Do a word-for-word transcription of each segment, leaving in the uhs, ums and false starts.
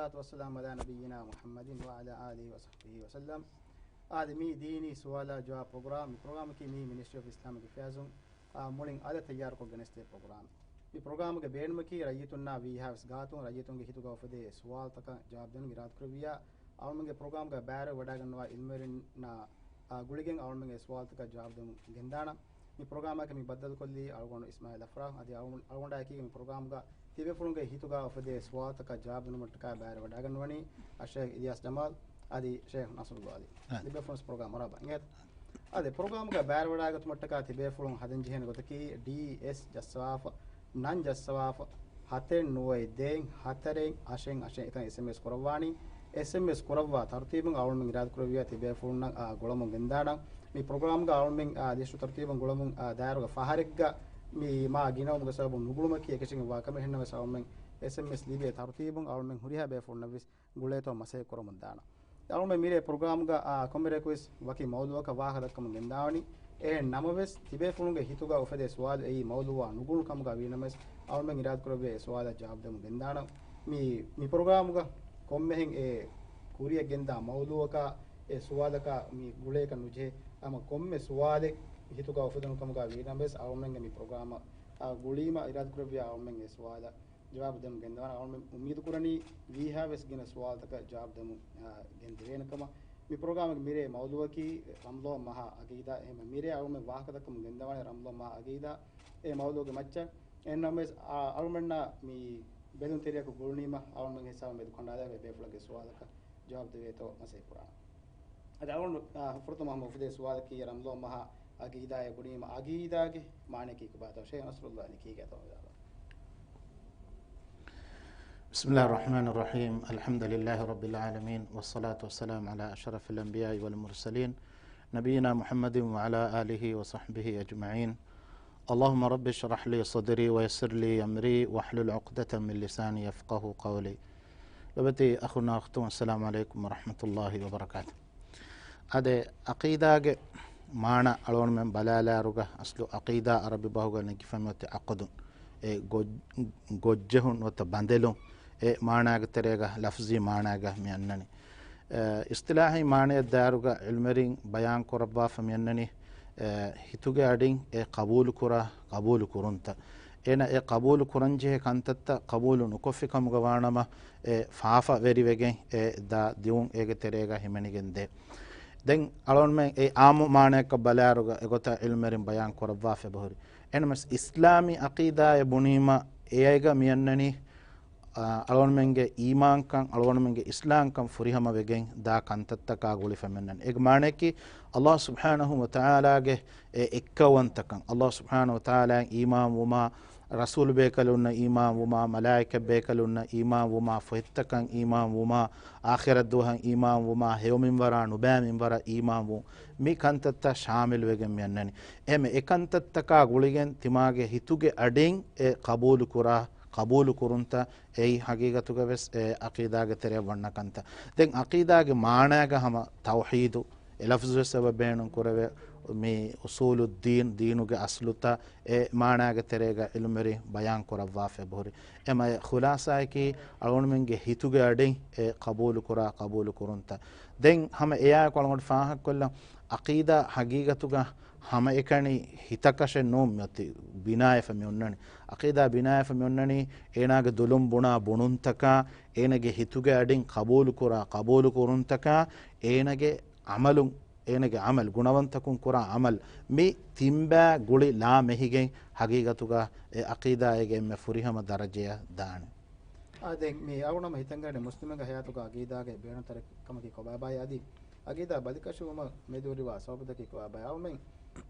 والصلاة والسلام على نبينا محمد وعلى آله وصحبه وسلم. އާދެ، މީ ދީނީ ސުވާލާ ޖަވާބު ޕްރޮގްރާމް. މި ޕްރޮގްރާމަކީ މީ މިނިސްޓްރީ އޮފް އިސްލާމިކް އެފެއާޒުން، އާ، މުޅިން އަލަށް ތައްޔާރުކޮށް ގެނެސްދޭ ޕްރޮގްރާމެއް. މި ޕްރޮގްރާމުގެ ބޭނުމަކީ ރައްޔިތުންނާ ވީހާވެސް ގާތުން ރައްޔިތުންގެ ހިތުގަ އުފެދޭ ސުވާލުތަކަށް ޖަވާބު ދިނުން އިރާދަކުރެއްވިއްޔާ، އަޅުމެންގެ ޕްރޮގްރާމްގަ ބައިވެރިވެވަޑައިގަންނަވާ އިލްމުވެރިންނާ، އާ، ގުޅިގެން އަޅުމެންގެ ސުވާލުތަކަށް ޖަވާބު ދެމުން ގެންދާނަން. މި ޕްރޮގްރާމަކަށް މި ބައްދަލުކޮށްލީ އަޅުގަނޑު އިސްމާއިލް އަފްރާހް. އަދި އަޅުގަނޑު، އަޅުގަނޑާއެކީގަ މި ޕްރޮގްރާމްގަ ތިބޭފުޅުންގެ ހިތުގަ އުފެދޭ ސުވާލުތަކަށް ޖަވާބު ދިނުމަށްޓަކާ ބައިވެރިވަޑައިގަންނަވަނީ އައްޝައިޚް އިލްޔާސް ޖަމާލް އަދި ޝައިޚް ނަޞްރުއްލާ ޢަލީ. އާ. ތިބޭފުޅުން ޕްރޮގްރާމް އަރާބާ އިނގޭތަ؟ އާދެ، ޕްރޮގްރާމްގަ ބައިވެރިވަޑައިގަތުމަށްޓަކާ ތިބޭފުޅުން ހަދަންޖެހޭނެ ގޮތަކީ ޑީއެސް ޖައްސަވާފަ، ނަން ޖައްސަވާފަ، ހަތެއް ނުވައެއް ދޭއް ހަތަރެއް އަށެއް އަށެއް އެކަން އެސްއެމްއެސް ކުރައްވާނީ. އެސްއެމްއެސް ކުރައްވާ ތަރުތީބުން އަޅުމެން އިރާދަކުރެއްވިއްޔާ ތިބޭފުޅުންނަށް، އާ، ގުޅަމުން ގެންދާނަން. މި ޕްރޮގްރާމްގަ އަޅުމެން، އާ، ލިސްޓު ތަރުތީބުން ގުޅަމުން، އާ، ދާއިރުގަ ފަހަރެއްގަ މި މާ ގިނަވުމުގެ ސަބަބުން ނުގުޅުމަކީ އެކަށީގެން ވާ ކަމެއް. އެހެންނަމަވެސް އަޅުމެން އެސްއެމްއެސް ލިބޭ ތަރުތީބުން އަޅުމެން ހުރިހާ ބޭފުޅުންނަށްވެސް ގުޅޭތޯ މަސައްކަތް ކުރަމުން ދާނަން. އަޅުމެން މިރޭ ޕްރޮގްރާމްގަ، އާ، ކޮންމެ ރެއަކުވެސް ވަކި މައުޟޫޢަކަށް ވާހަކަ ދައްކަމުން ގެންދާނީ. އެހެން ނަމަވެސް، ތިބޭފުޅުންގެ ހިތުގަ އުފެދޭ ސުވާލު އެއީ މައުޟޫޢާ ނުގުޅުނު ކަމުގަ ވީނަމަވެސް، އަޅުމެން އިރާދަކުރެއްވިއްޔާ އެ ސުވާލަށް ޖަވާބު ދެމުން ގެންދާނަން. މި، މި ޕްރޮގްރާމުގަ ކޮންމެހެން އެ ކުރިއަށް ގެންދާ މައުޟޫޢަކާ އެ ސުވާލަކާ މި ގުޅޭކަށް ނުޖެހޭ. ހަމަ ކޮންމެ ސުވާލެއް ހިތުގަ އުފެދުނު ކަމުގަ ވީނަމަވެސް، އަޅުމެންގެ މި ޕްރޮގްރާމަށް، އާ، ގުޅީމަ އިރާދަކުރެއްވިއްޔާ އަޅުމެން އެ ސުވާލަށް ޖަވާބު ދެމުން ގެންދަވާނަން. އަޅުމެން އުއްމީދު ކުރަނީ ވީހާވެސް ގިނަ ސުވާލުތަކަށް ޖަވާބު ދެމުން، އާ، ގެންދެވޭނެ ކަމަށް. މި ޕްރޮގްރާމްގެ މިރޭ މައުޟޫޢަކީ ރަމަޟާން މަހާ އަގީދާ. އެހެންމެ މިރޭ އަޅުމެން ވާހަކަ ދައްކަމުން ގެންދަވާނެ ރަމަޟާން މަހާ އަގީދާ އެ މައުޟޫޢުގެ މައްޗަށް. އެހެންނަމަވެސް، އާ، އަޅުމެންނަށް މި ބެލުންތެރިޔަކު ގުޅުނީމަ އަޅުމެން ހިސާބަށް މެދު ކަނޑާލާ ބޭފުޅެއްގެ ސުވާލަކަށް ޖަވާބު ދެވޭތޯ މަސައްކަތް ކުރާނަން. އަދި އަޅުގަނޑު، އާ، ފުރަތަމަ ހަމަ އުފެދޭ ސުވާލަކީ ރަމަޟާން މަހާ އަގީދާއޭ ބުނީމަ އަގީދާގެ މާނަޔަކީ ކޮބާތޯ؟ ޝޭޚް ނަޞްރުއްލާ ޢަލީ ކީކޭތޯ ވިދާޅުވާ. بسم الله الرحمن الرحيم. الحمد لله رب العالمين، والصلاة والسلام على أشرف الأنبياء والمرسلين، نبينا محمد وعلى آله وصحبه أجمعين. اللهم رب اشرح لي صدري ويسر لي أمري واحلل عقدة من لساني يفقهوا قولي. ލޮބުވެތި އަޚުންނާ އުޚްތުން، السلام عليكم ورحمة الله وبركاته. އާދެ، ޢަޤީދާގެ މާނަ އަޅުގަނޑުމެން ބަލާލާއިރުގަ، އަސްލު ޢަޤީދާ ޢަރަބި ބަހުގަ ނެގިފަ މިއޮތީ ޢަޤުދު، އެ ގޮ-، ގޮށްޖެހުން ނުވަތަ ބަނދެލުން، އެ މާނައިގެ ތެރޭގަ ލަފްޒީ މާނައިގަ މި އަންނަނީ. އެ، އިޞްޠިލާޙީ މާނައަށް ދާއިރުގަ ޢިލްމުވެރިން ބަޔާން ކުރައްވާފަ މި އަންނަނީ، އެ، ހިތުގެ އަޑިން އެ ޤަބޫލު ކުރާ ޤަބޫލު ކުރުންތައް. އޭނަ އެ ޤަބޫލު ކުރަންޖެހޭ ކަންތައްތައް ޤަބޫލު ނުކޮށްފި ކަމުގަ ވާނަމަ، އެ ފާފަ ވެރިވެގެން އެ ދާ ދިއުން އޭގެ ތެރޭގަ ހިމެނިގެން ދޭ. ދެން އަޅުގަނޑުމެން އެ ޢާއްމު މާނައަކަށް ބަލާއިރުގަ އެގޮތަށް ޢިލްމުވެރިން ބަޔާން ކުރައްވާފަ އެބަހުރި. އެހެންނަމަވެސް އިސްލާމީ ޢަޤީދާއޭ ބުނީމަ އެއަށް މި އަންނަނީ، އަޅުގަނޑުމެންގެ އީމާންކަން، އަޅުގަނޑުމެންގެ އިސްލާމްކަން ފުރިހަމަވެގެން ދާ ކަންތައްތަކާ ގުޅިފަ މި އަންނަނީ. އޭގެ މާނައަކީ، ﷲ ސުބްޙާނަހޫ ވަތަޢާލާގެ އެ އެއްކައުވަންތަކަން، ﷲ ސުބްޙާނަހޫ ވަތަޢާލާއަށް އީމާން ވުމާ، ރަސޫލު ބޭކަލުންނަށް އީމާން ވުމާ، މަލާއިކަ ބޭކަލުންނަށް އީމާން ވުމާ، ފޮތްތަކަށް އީމާން ވުމާ، އާޚިރަތް ދުވަހަށް އީމާން ވުމާ، ހެޔޮ މިންވަރާ ނުބައި މިންވަރަށް އީމާން ވުން، މި ކަންތައްތައް ޝާމިލުވެގެން މި އަންނަނީ. އެހެން އެ ކަންތައްތަކާ ގުޅިގެން ތިމާގެ ހިތުގެ އަޑިން އެ ޤަބޫލު ކުރާ، ޤަބޫލު ކުރުންތައް އެއީ ހަގީގަތުގަވެސް އެ ޢަޤީދާގެ ތެރެއަށް ވަންނަ ކަންތައް. ދެން ޢަޤީދާގެ މާނައިގަ ހަމަ ތައުޙީދު، އެ ލަފްޒުވެސް އެބަ ބޭނުން ކުރެވޭ، މި އުޞޫލުއްދީން، ދީނުގެ އަސްލުތައް، އެ މާނައިގެ ތެރޭގަ ޢިލްމުވެރިން ބަޔާން ކުރައްވާފަ އެބަހުރި. އެމަ އެ ޚުލާޞާއަކީ އަޅުގަނޑުމެންގެ ހިތުގެ އަޑިން އެ ޤަބޫލު ކުރާ، ޤަބޫލު ކުރުންތައް. ދެން ހަމަ އެއާއެކު އަޅުގަނޑު ފާހަގަކޮށްލަން، ޢަޤީދާ ހަގީގަތުގަ ހަމައެކަނި ހިތަކަށެއް ނޫން މިއޮތީ ބިނާވެފަ މި އޮންނަނީ. ޢަޤީދާ ބިނާވެފަ މި އޮންނަނީ އޭނާގެ ދުލުން ބުނާ ބުނުންތަކާ، އޭނަގެ ހިތުގެ އަޑިން ޤަބޫލު ކުރާ، ޤަބޫލު ކުރުންތަކާ، އޭނަގެ ޢަމަލުން، އޭނަގެ ޢަމަލު، ގުނަވަންތަކުން ކުރާ ޢަމަލު، މި ތިންބާ ގުޅި ލާމެހިގެން ހަގީގަތުގަ އެ ޢަޤީދާއޭގެ އެންމެ ފުރިހަމަ ދަރަޖަޔަށް ދާނެ. އާ، ދެން މި އަޅުގަނޑު ހިތަށް ގަންނަނީ މުސްލިމުގެ ޙަޔާތުގަ ޢަޤީދާގެ ބޭނުންތެރިކަމަކީ ކޮބާބާއޭ؟ އަދި ޢަޤީދާ ބަލިކަށިވުމަށް މެދުވެރިވާ ސަބަބުތަކީ ކޮބާބާއޭ؟ އަޅުމެން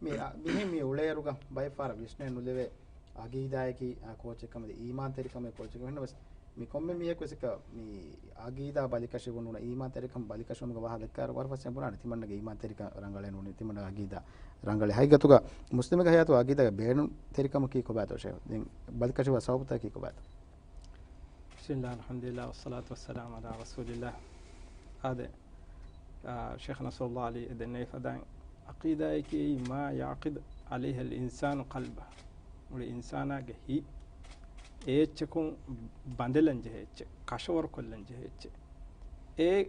މި، މިހެން މި އުޅޭއިރުގަ ބައެއް ފަހަރަށް ވިސްނައެއް ނުލެވޭ ޢަޤީދާއަކީ، އާ، ކޯޗެއްކަމެއް، އީމާންތެރިކަމެއް ކޯޗެއްކަމެއް. އެހެންނަމަވެސް މި ކޮންމެ މީހަކުވެސް އެކަ މި ޢަޤީދާ ބަލިކަށިވުން ނޫން، އީމާންތެރިކަން ބަލިކަށިވުމުގެ ވާހަކަ ދައްކާއިރު ވަރަށް ފަސޭހައިން ބުނާނެ، ތިމަންނަގެ އީމާންތެރިކަން ރަނގަޅޭ ނޫނީ، ތިމަންނަގެ ޢަޤީދާ ރަނގަޅޭ. ހަގީގަތުގަ މުސްލިމެއްގެ ޙަޔާތު ޢަޤީދާގެ ބޭނުންތެރިކަމަކީ ކޮބާތޯ ޝޭޚް؟ ދެން ބަލިކަށިވާ ސަބަބުތަކީ ކޮބާތޯ؟ بسم الله، الحمد لله، والصلاة والسلام على رسول الله. އާދެ، އާ، ޝޭޚް ނަޞްރުއްލާހި ޢަލީ ދެންނެވި ފަދައިން، ޢަޤީދާއަކީ ما يعقد عليه الإنسان قلبه. މުޅި އިންސާނާގެ ހިތް އެ އެއްޗަކުން ބަނދެލަން ޖެހޭ އެއްޗެއް، ކަށަވަރު ކޮށްލަން ޖެހޭ އެއްޗެއް. އެ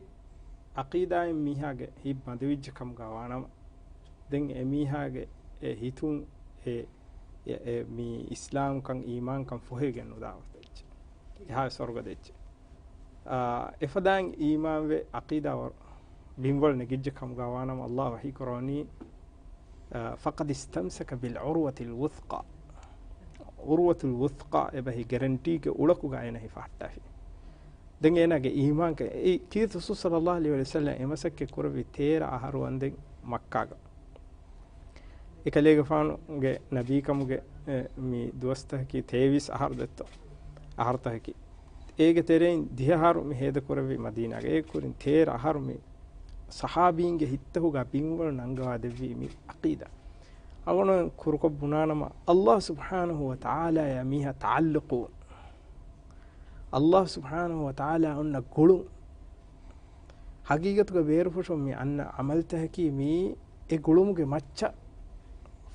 އަޤީދާއިން މީހާގެ ހިތް ބަނދެވިއްޖެ ކަމުގަ ވާނަމަ، ދެން އެ މީހާގެ އެ ހިތުން އެ، އެ، އެ މީ އިސްލާމްކަން، އީމާންކަން ފޮހެވިގެން ނުދާ އެއްޗެއް. އެހާ ސޮރުގަދަ އެއްޗެއް. އާ، އެފަދައިން އީމާންވެ އަޤީދާ ވަރު ބިންވަޅު ނެގިއްޖެ ކަމުގަ ވާނަމަ، ﷲ ވަޙީ ކުރަވަނީ، އާ، فقد استمسك بالعروة الوثقى. ޢުރުވަތުލް ވުޘްޤާ އެބަހީ ގެރެންޓީގެ އުޅަކުގަ އޭނަ ހިފަހައްޓާފި. ދެން އޭނާގެ އީމާންކަން އެ ކީރިތި ރަސޫލު ޞައްލައްލާހު ޢަލައިހި ވަސައްލަމް އެ މަސައްކަތް ކުރެއްވި ތޭރަ އަހަރު ވަންދެން މައްކާގަ. އެކަލޭގެފާނުގެ ނަބީކަމުގެ، އެ، މި ދުވަސްތަކަކީ ތޭވީސް އަހަރު ދެއްތޯ؟ އަހަރުތަކަކީ. އޭގެ ތެރެއިން ދިހަ އަހަރު މި ހޭދަކުރެއްވި މަދީނާގަ. އޭ ކުރިން ތޭރަ އަހަރު މި ޞަޙާބީންގެ ހިތްތަކުގަ ބިންވަޅު ނަންގަވާ ދެއްވީ މި ޢަޤީދާ. އަޅުގަނޑުމެން ކުރުކޮށް ބުނާނަމަ، ﷲ ސުބްޙާނަހޫ ވަތަޢާލާޔާ މީހާ ތަޢައްލުޤު، ﷲ ސުބްޙާނަހޫ ވަތަޢާލާ އޮންނަ ގުޅުން، ޙަޤީޤަތުގަ ބޭރުފުށުން މި އަންނަ ޢަމަލުތަކަކީ މީ އެ ގުޅުމުގެ މައްޗަށް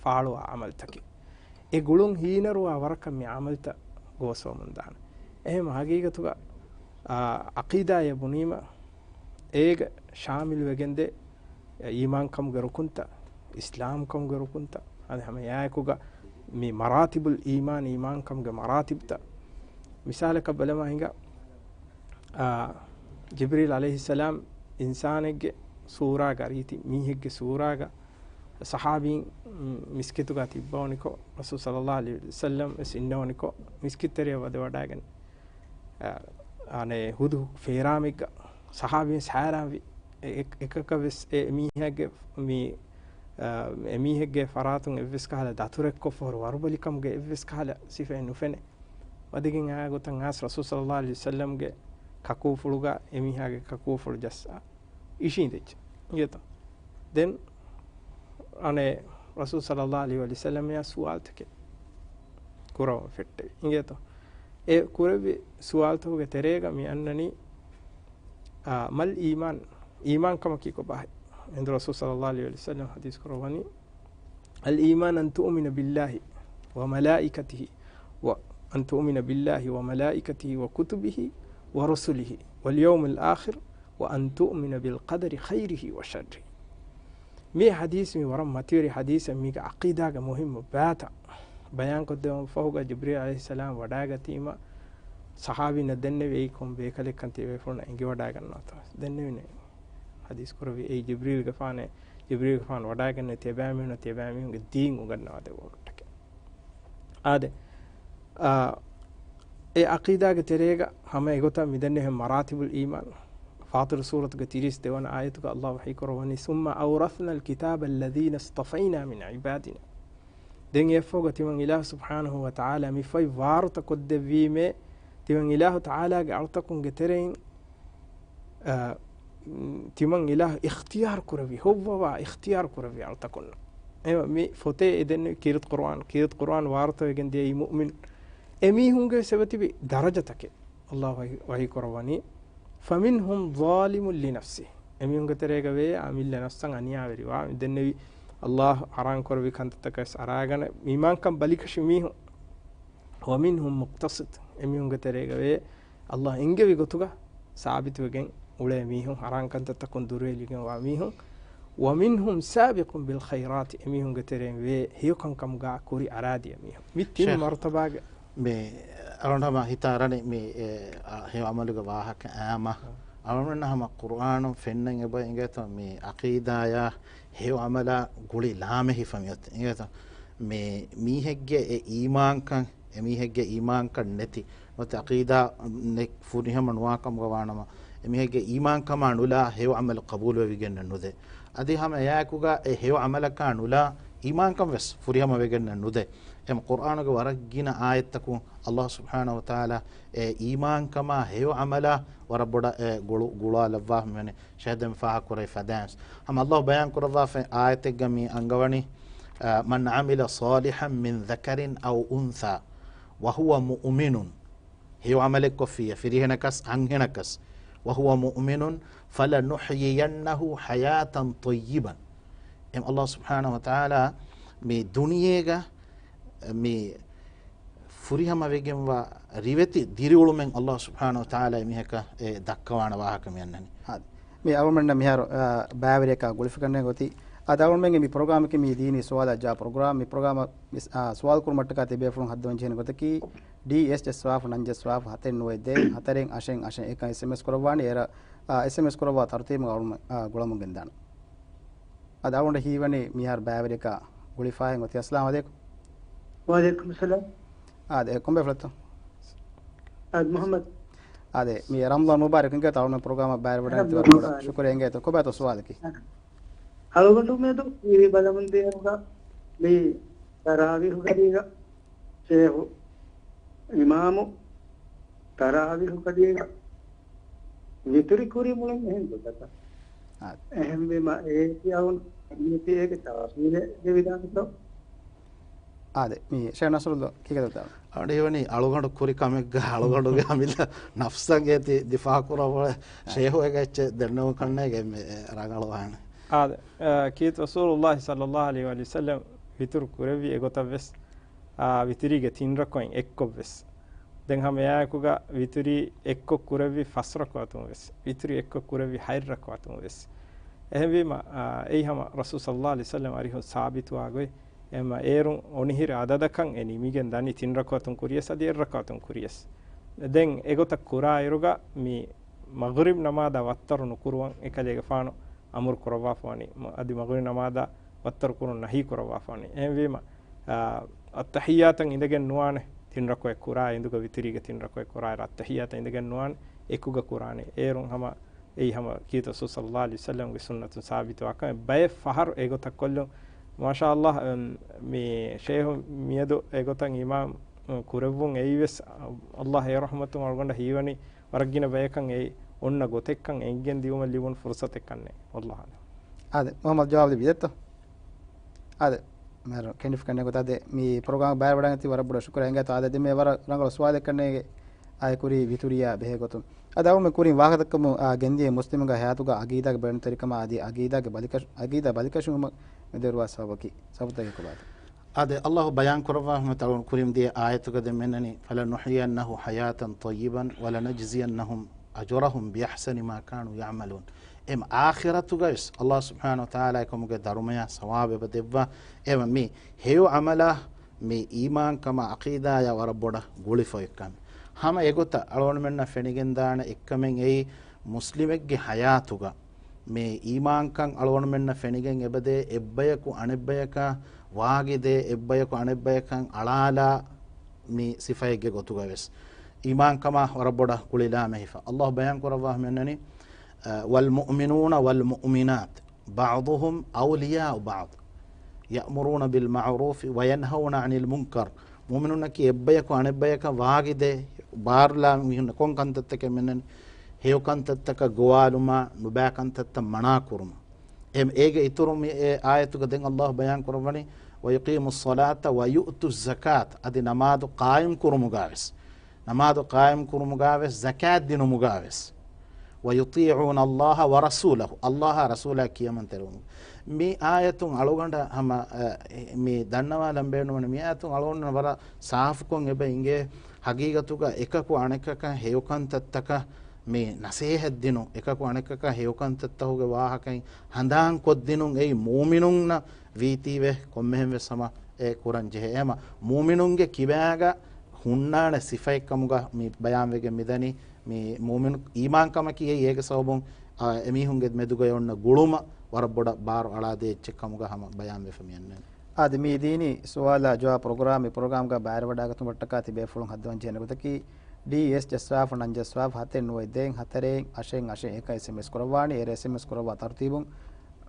ފާޅުވާ ޢަމަލުތަކެއް. އެ ގުޅުން ހީނަރުވާ ވަރަކަށް މި ޢަމަލުތައް ގޯސްވަމުން ދާނެ. އެހެން ޙަޤީޤަތުގަ، އާ، ޢަޤީދާއޭ ބުނީމަ، އޭގަ ޝާމިލުވެގެންދޭ އީމާންކަމުގެ ރުކުންތައް، އިސްލާމްކަމުގެ ރުކުންތައް، އަދި ހަމަ އެއާއެކުގަ މި މަރާތިބުލް އީމާން، އީމާންކަމުގެ މަރާތިބުތައް. މިސާލަކަށް ބަލަމާ ހިނގާ، އާ، ޖިބްރީލް ޢަލައިހިއްސަލާމް އިންސާނެއްގެ ސޫރާގަ، ރީތި މީހެއްގެ ސޫރާގަ ޞަޙާބީން މިސްކިތުގަ ތިއްބަވަނިކޮށް، ރަސޫލު ޞައްލައްލާހު ޢަލައިހި ވަސައްލަމް ވެސް އިންނަވަނިކޮށް، މިސްކިތްތެރެއަށް ވަދެވަޑައިގެން، އާ، އަނެއް ހުދު ފޭރާމެއްގަ ޞަޙާބީން ހައިރާންވި. އެ-، އެ-، އެކަކަށް ވެސް އެ މީހެއްގެ މި، އާ، އެ މީހެއްގެ ފަރާތުން އެއްވެސް ކަހަލަ ދަތުރެއްކޮށްފަހުރު ވަރުބަލިކަމުގެ އެއްވެސް ކަހަލަ ސިފައެއް ނުފެނޭ. ވަދެގެން އާ ގޮތަށް އާސް ރަސޫލު ޞައްލައްލާހު ޢަލައިހި ވަސައްލަމްގެ ކަކޫފުޅުގަ އެ މީހާގެ ކަކޫފުޅު ޖައްސާ އިށީނދެއްޖެ. އިނގޭތޯ؟ ދެން އަނެއް ރަސޫލު ޞައްލައްލާހު ޢަލައިހި ވަސައްލަމަށް ސުވާލުތަކެއް ކުރަވަން ފެއްޓެވި. އިނގޭތޯ؟ އެ ކުރެއްވި ސުވާލުތަކުގެ ތެރޭގަ މި އަންނަނީ، އާ، މަލް އީމާން، އީމާންކަމަކީ ކޮބާހޭ؟ އެނދު ރަސޫލު ޞައްލައްލާހު ޢަލައިހި ވަސައްލަމް ޙަދީޘް ކުރައްވަނީ، الإيمان أن تؤمن بالله وملائكته، و، أن تؤمن بالله وملائكته وكتبه ورسله واليوم الآخر، وأن تؤمن بالقدر خيره وشره. މި ޙަދީޘް މި ވަރަށް މަތިވެރި ޙަދީޘެއް. މީގަ ޢަޤީދާގެ މުހިއްމު ބާތައް ބަޔާންކޮށްދެވުން ފަހުގަ ޖިބްރީލް ޢަލައިހިއްސަލާމް ވަޑައިގަތީމަ، ޞަޙާބީންނަށް ދެންނެވި އެއީ ކޮން ބޭކަލެއްކަން ތިޔަބޭފުޅުންނަށް އެނގިވަޑައިގަންނަވާތޯ؟ ދެންނެވިނެ. ޙަދީޘް ކުރެއްވި އެއީ ޖިބްރީލްގެފާނޭ، ޖިބްރީލްގެފާނު ވަޑައިގެންނެވި ތިޔަބައިމީހުންނަށް ތިޔަބައިމީހުންގެ ދީން އުނގަންނަވާދެއްވުމަށްޓަކައި. އާދެ، އާ، އެ ޢަޤީދާގެ ތެރޭގަ ހަމަ އެގޮތަށް މިދެންނެވި މަރާތިބުލް އީމާން، ފާޠިރު ސޫރަތުގެ ތިރީސް ދެވަނަ އާޔަތުގަ ﷲ ވަޙީ ކުރައްވަނީ، ثم أورثنا الكتاب الذين اصطفينا من عبادنا. ދެން އެއަށްފަހުގަ ތިމަން އިލާހު ސުބްޙާނަހޫ ވަތަޢާލާ މި ފޮތް ވާރުތަ ކޮށްދެއްވީމޭ، ތިމަން އިލާހު ތަޢާލާގެ އަޅުތަކުންގެ ތެރެއިން، އަ، ތިމަން އިލާހު އިޚްތިޔާރު ކުރެއްވި، ހޮއްވަވާ އިޚްތިޔާރު ކުރެއްވި އަޅުތަކުންނަށް. އެ މި ފޮތޭ އެދެންނެވި ކީރިތި ޤުރުއާން، ކީރިތި ޤުރުއާން ވާރުތަވެގެން ދިޔައީ މުއުމިން އެމީހުންގެ ވެސް އެބަތިބި ދަރަޖަތަކެއް. ﷲ ވަޙީ، ވަޙީ ކުރައްވަނީ، فمنهم ظالم لنفسه. އެމީހުންގެ ތެރޭގަ ވޭ އަމިއްލަ ނަފްސަށް އަނިޔާވެރިވާ، ދެންނެވި ﷲ ޙަރާން ކުރެއްވި ކަންތައްތަކަށް އަރާގަނެ އީމާންކަން ބަލިކަށި މީހުން. ومنهم مقتصد. އެމީހުންގެ ތެރޭގަ ވޭ ﷲ އެންގެވި ގޮތުގަ ސާބިތުވެގެން އުޅޭ މީހުން، ޙަރާން ކަންތައްތަކުން ދުރުހެލިގެންވާ މީހުން. ومنهم سابق بالخيرات. އެމީހުންގެ ތެރެއިން ވޭ ހެޔޮކަންކަމުގަ ކުރި އަރާދިޔަ މީހުން. މި ތިން ޝޭޚް. މަރުތަބާގެ މި އަޅުގަނޑު ހަމަ ހިތަށް އަރަނީ މި، އެ، އަ، ހެޔޮ ޢަމަލުގެ ވާހަކަ އާމަ. އަޅުގަނޑު ހަމަ ޤުރުއާނުން ފެންނަން އެބަ އިނގޭތޯ މި ޢަޤީދާޔާ ހެޔޮ ޢަމަލާ ގުޅި ލާމެހިފަ މިއޮތީ. އިނގޭތޯ މި މީހެއްގެ އެ އީމާންކަން، އެ މީހެއްގެ އީމާންކަން ނެތި ނުވަތަ ޢަޤީދާ ނެ-، ފުރިހަމަ ނުވާ ކަމުގަ ވާނަމަ، އެ މީހެއްގެ އީމާންކަމާ ނުލާ ހެޔޮ ޢަމަލު ޤަބޫލުވެވިގެންނެއް ނުދޭ. އަދި ހަމަ އެއާއެކުގަ އެ ހެޔޮ ޢަމަލަކާ ނުލާ އީމާންކަން ވެސް ފުރިހަމަވެގެންނެއް ނުދޭ. އެހެން ޤުރްއާނުގެ ވަރަށް ގިނަ އާޔަތްތަކުން ﷲ ސުބްޙާނަހޫ ވަތަޢާލާ އެ އީމާންކަމާ ހެޔޮ ޢަމަލާ ވަރަށް ބޮޑަށް އެ ގުޅު-، ގުޅާލައްވާފަ މިވަނީ ޝަހަދަތް ފާހަގަކުރެވި ފަދައިން. ހަމަ ﷲ ބަޔާން ކުރައްވާފަ އާޔަތެއްގަ މި އަންގަވަނީ، އަ، من عمل صالحا من ذكر أو أنثى وهو مؤمن. ހެޔޮ ޢަމަލެއް ކޮށްފިއްޔާ، ފިރިހެނަކަސް އަންހެނަކަސް، وهو مؤمن فلنحيينه حياة طيبة. އެ ﷲ ސުބްޙާނަހޫ ވަތަޢާލާ މި ދުނިޔޭގަ މި ފުރިހަމަވެގެންވާ ރިވެތި ދިރިއުޅުމެއް ﷲ ސުބްޙާނަހޫ ވަތަޢާލާ މީހަކަށް އެ ދައްކަވާނެ ވާހަކަ މި އަންނަނީ. އާދެ. މި އަޅުމެންނަށް މިހާރު، އާ، ބައިވެރިޔަކާ ގުޅިފިގަންނަ ގޮތީ، އާދެ، އަޅުމެންގެ މި ޕްރޮގްރާމަކީ މި ދީނީ ސުވާލާ ޖަވާބު ޕްރޮގްރާމް. މި ޕްރޮގްރާމަށް މި، އާ، ސުވާލު ކުރުމަށްޓަކާ ތިބޭފުޅުން ހައްދަވަން ޖެހޭނެ ގޮތަކީ، ޑީ އެސް ޖައްސަވާފަ ނަން ޖައްސަވާފަ ހަތެއް ނުވައެއް ދޭއް ހަތަރެއް އަށެއް އަށެއް އެކަން އެސްއެމްއެސް ކުރައްވާނެ. އޭރަށް، އާ، އެސްއެމްއެސް ކުރައްވާ ތަރުތީބު އަޅުމެން، އާ، ގުޅަމުން ގެންދާނަން. އަދި އަޅުގަނޑަށް ހީވަނީ މިހާރު ބައިވެރިޔަކާ ގުޅިފައި އޮތީ. އައްސަލާމު ޢަލައިކުމް. ވަޢަލައިކުމް އައްސަލާމް. އާދެ، ކޮންބޭފުޅެއްތޯ؟ އާދެ، މުޙައްމަދު. އާދެ، މި ރަމަޟާން މުބާރަކް އިނގޭތޯ އަޅުގަނޑު ޕްރޮގްރާމަށް ބައިވެރިވެވަޑައިގަތީ ވަރަށް ބޮޑަށް ޝުކުރިއްޔާ އިނގޭތޯ. ކޮބާތޯ ސުވާލަކީ؟ އަޅުގަނޑުމެދު މި ބަލަމުން ދިޔައިރުގަ މި ތަރާވީޙުގަދީގަ ޝޭޚު އިމާމު ތަރާވީޙުގަދީގަ ވިތުރި ކުރީ މުޅިން އެހެން ގޮތަކަށް. އާދެ. އެހެންވީމަ އޭތި އަޅުގަނޑު އޭގެ ތަފްސީލެއް ދެވިދާނެތޯ؟ އާދެ، މި ޝޭޚް ނަޞްރުއްލާ ކީކޭތޯ ދާން؟ އަޅުގަނޑު ހީވަނީ އަޅުގަނޑު ކުރި ކަމެއްގަ އަޅުގަނޑުގެ އަމިއްލަ ނަފްސަށް އޭތި ދިފާޢު ކުރައްވަން އާދެ. ޝޭޚު އޭގެ އެއްޗެއް ދެންނެވުން ކަންނޭނގެ އެންމެ ރަނގަޅުވާނެ. އާދެ، އަ، ކީރިތި ރަސޫލުﷲ ޞައްލައްލާހު ޢަލައިހި ވައަލިހި ވަސައްލަމް ވިތުރު ކުރެއްވި އެގޮތަށް ވެސް، އާ، ވިތުރީގެ ތިން ރަކުޢަތް އެއްކޮށް ވެސް. ދެން ހަމަ އެއާއެކުގަ ވިތުރީ އެއްކޮށް ކުރެއްވި ފަސް ރަކުޢަތުން ވެސް. ވިތުރީ އެއްކޮށް ކުރެއްވި ހަތް ރަކުޢަތުން ވެސް. އެހެންވީމަ، އާ، އެއީ ހަމަ ރަސޫލު ޞައްލައްލާހު ޢަލައިހި ވަސައްލަމް އަރިހުން ސާބިތުވާ ގޮތް. އެމަ އޭރުން އޮނިހިރި އަދަދަކަށް އެ ނިމިގެން ދަނީ ތިން ރަކުޢަތުން ކުރިޔަސް އަދި އެއް ރަކުޢަތުން ކުރިޔަސް. ދެން އެގޮތަށް ކުރާއިރުގަ މި މަޣްރިބް ނަމާދާ ވައްތަރު ނުކުރުވަން އެކަލޭގެފާނު އަމުރު ކުރައްވާފަވަނީ، މަ-، އަދި މަޣްރިބް ނަމާދާ ވައްތަރު ކުރުން ނަހީ ކުރައްވާފަވަނީ. އެހެންވީމަ، އާ، އައްތަޙިއްޔާތަށް އިނދެގެން ނުވާނެ ތިން ރަކުޢަތް ކުރާ އިނދުގަ ވިތުރީގެ ތިން ރަކުޢަތް ކުރާއިރު އައްތަޙިއްޔާތަށް އިނދެގެން ނުވާނެ އެކުގަ ކުރާނީ. އޭރުން ހަމަ އެއީ ހަމަ ކީރިތި ރަސޫލު ޞައްލައްލާހު ޢަލައިހި ވަސައްލަމްގެ ސުންނަތުން ސާބިތުވާ ކަމެއް. ބައެއް ފަހަރު އެގޮތަށް ކޮށްލުން. މާޝާﷲ، އަމް، މި ޝޭޚު މިއަދު އެގޮތަށް އިމާމް ކުރެއްވުން އެއީވެސް ﷲ އެ ރަޙްމަތުން އަޅުގަނޑަށް ހީވަނީ ވަރަށް ގިނަ ބަޔަކަށް އެއީ އޮންނަ ގޮތެއްކަން އެނގިގެން ދިއުމަށް ލިބުނު ފުރުޞަތެއްކަންނޭ. ވައްލާހު އަޢްލަމް. އާދެ، މުޙައްމަދު ޖަވާބު ލިބިދެއްތޯ؟ އާދެ، މިހާރު ކެނޑިފަ ކަންނޭ ގޮތާ ދެ މި ޕްރޮގްރާމް ބައިވެވަޑައިގަތީ ވަރަށް ބޮޑަށް ޝުކުރިއްޔާ އިނގޭތޯ. އާދެ، ދެ މި ވަރަށް ރަނގަޅު ސުވާލެއްކަންނޭގެ އާއެ ކުރީ ވިތުރިއާ ބެހޭ ގޮތުން. އަދި އަޅުމެން ކުރިން ވާހަކަދައްކަމުން، އާ، ގެންދިޔަ މުސްލިމުގެ ޙަޔާތުގަ ޢަގީދާގެ ބޭނުންތެރިކަމާ އަދި ޢަގީދާގެ ބަލިކަށު-، ޢަގީދާ ބަލިކަށުވުމަށް މެދުވެރިވާ ސަބަބަކީ، ސަބަބުތަކެއް ކޮބާތޯ؟ އާދެ، ﷲ ބަޔާން ކުރައްވާފަ ތަޅުން ކުރިން ދިޔަ އާޔަތުގަ ދެން މިއަންނަނީ، "فَلَنُحْيِيَنَّهُ حَيَاةً طَيِّبَةً وَلَنَجْزِيَنَّهُمْ أَجْرَهُمْ بِأَحْسَنِ مَا كَانُوا يَعْمَلُونَ." އެމަ އާޚިރަތުގަވެސް ﷲ ސުބްޙާނަހޫ ވަތަޢާލާ އެކަމުގެ ދަރުމަޔާ ސަވާބެއް ދެއްވާ. އެމަ މި ހެޔޮ ޢަމަލާ މި އީމާންކަމާ ޢަޤީދާޔާ ވަރަށް ބޮޑަށް ގުޅިފައި ކަމެއް. ހަމަ އެގޮތަށް އަޅުގަނޑުމެންނަށް ފެނިގެންދާނެ އެއްކަމެއް އެއީ، މުސްލިމެއްގެ ޙަޔާތުގަ މި އީމާންކަން އަޅުގަނޑުމެންނަށް ފެނިގެން އެބަދޭ، އެއްބަޔަކު އަނެއްބަޔަކާ ވާގިދޭ، އެއްބަޔަކު އަނެއްބަޔަކަށް އަޅާލާ މި ސިފައެއްގެ ގޮތުގަވެސް. އީމާންކަމާ ވަރަށް ބޮޑަށް ގުޅިލާމެހިފަ. ﷲ ބަޔާން ކުރައްވާ މިއަންނަނީ، އަ، "وَالْمُؤْمِنُونَ وَالْمُؤْمِنَاتُ بَعْضُهُمْ أَوْلِيَاءُ بَعْضٍ يَأْمُرُونَ بِالْمَعْرُوفِ وَيَنْهَوْنَ عَنِ الْمُنْكَرِ." މުއުމިނުންނަކީ އެއްބަޔަކު އަނެއްބަޔަކަށް ވާގިދޭ، ބާރުލާ މީހުންނަށް ކޮން ކަންތައްތަކެއް މެންނަން، ހެޔޮ ކަންތައްތަކަށް ގޮވާލުމާ، ނުބައި ކަންތައްތައް މަނާ ކުރުމަށް. އެ-، އޭގެ އިތުރު މި އެ އާޔަތުގަ ދެން ﷲ ބަޔާން ކުރައްވަނީ، "وَيُقِيمُوا الصَّلَاةَ وَيُؤْتُوا الزَّكَاةَ." އަދި ނަމާދު ޤާއިމް ކުރުމުގަވެސް، ނަމާދު ޤާއިމް ކުރުމުގަވެސް، ޒަކާތް ދިނުމުގަވެސް، "وَيُطِيعُونَ اللَّهَ وَرَسُولَهُ." ﷲ އާ ރަސޫލާ ކިޔަމަންތެރިވުމުގަ. މި އާޔަތުން އަޅުގަނޑަށް ހަމަ، އަ، މި ދަންނަވާލަން ބޭނުންވަނީ، މި އާޔަތުން އަޅުގަނޑު ވަރަށް ސާފުކޮށް އެބަ އިނގޭ، ޙަޤީޤަތުގަ އެކަކު އަނެކަކަށް ހެޔޮކަންތައްތަކަށް މި ނަސޭހަތް ދިނުން، އެކަކު އަނެކަކަށް ހެޔޮކަންތައްތަކުގެ ވާހަކައިން ހަނދާން ކޮށްދިނުން އެއީ މުއުމިނުންނަށް ވީތީވެ ކޮންމެހެން ވެސް ހަމަ އެ ކުރަން ޖެހޭ. އެހެމަ މުއުމިނުންގެ ކިބާގަ ހުންނާނެ ސިފައެއްކަމުގަ މި ބަޔާންވެގެން މިދަނީ. މި މުއުމިނު އީމާންކަމަކީ އެއީ އޭގެ ސަބަބުން، އާ، އެމީހުންގެ މެދުގައި އޮންނަ ގުޅުމަށް ވަރަށް ބޮޑަށް ބާރު އަޅާދޭ އެއްޗެއް ކަމުގަ ހަމަ ބަޔާންވެފަ މިއަންނަނީ. އާދެ، މި ދީނީ ސުވާލާ ޖަވާބު ޕްރޮގްރާމް. މި ޕްރޮގްރާމްގަ ބައިވެރިވަޑައިގަތުމަށްޓަކާ ތިބޭފުޅުން ހައްދަވަން ޖެހޭނެ ގޮތަކީ، ޑީ އެސް ޖައްސަވާފަ ނަން ޖައްސަވާފަ ހަތެއް ނުވައެއް ދޭއް ހަތަރެއް އަށެއް އަށެއް އެކަން އެސްއެމްއެސް ކުރައްވާނެ. އޭރު އެސްއެމްއެސް ކުރައްވާ ތަރުތީބުން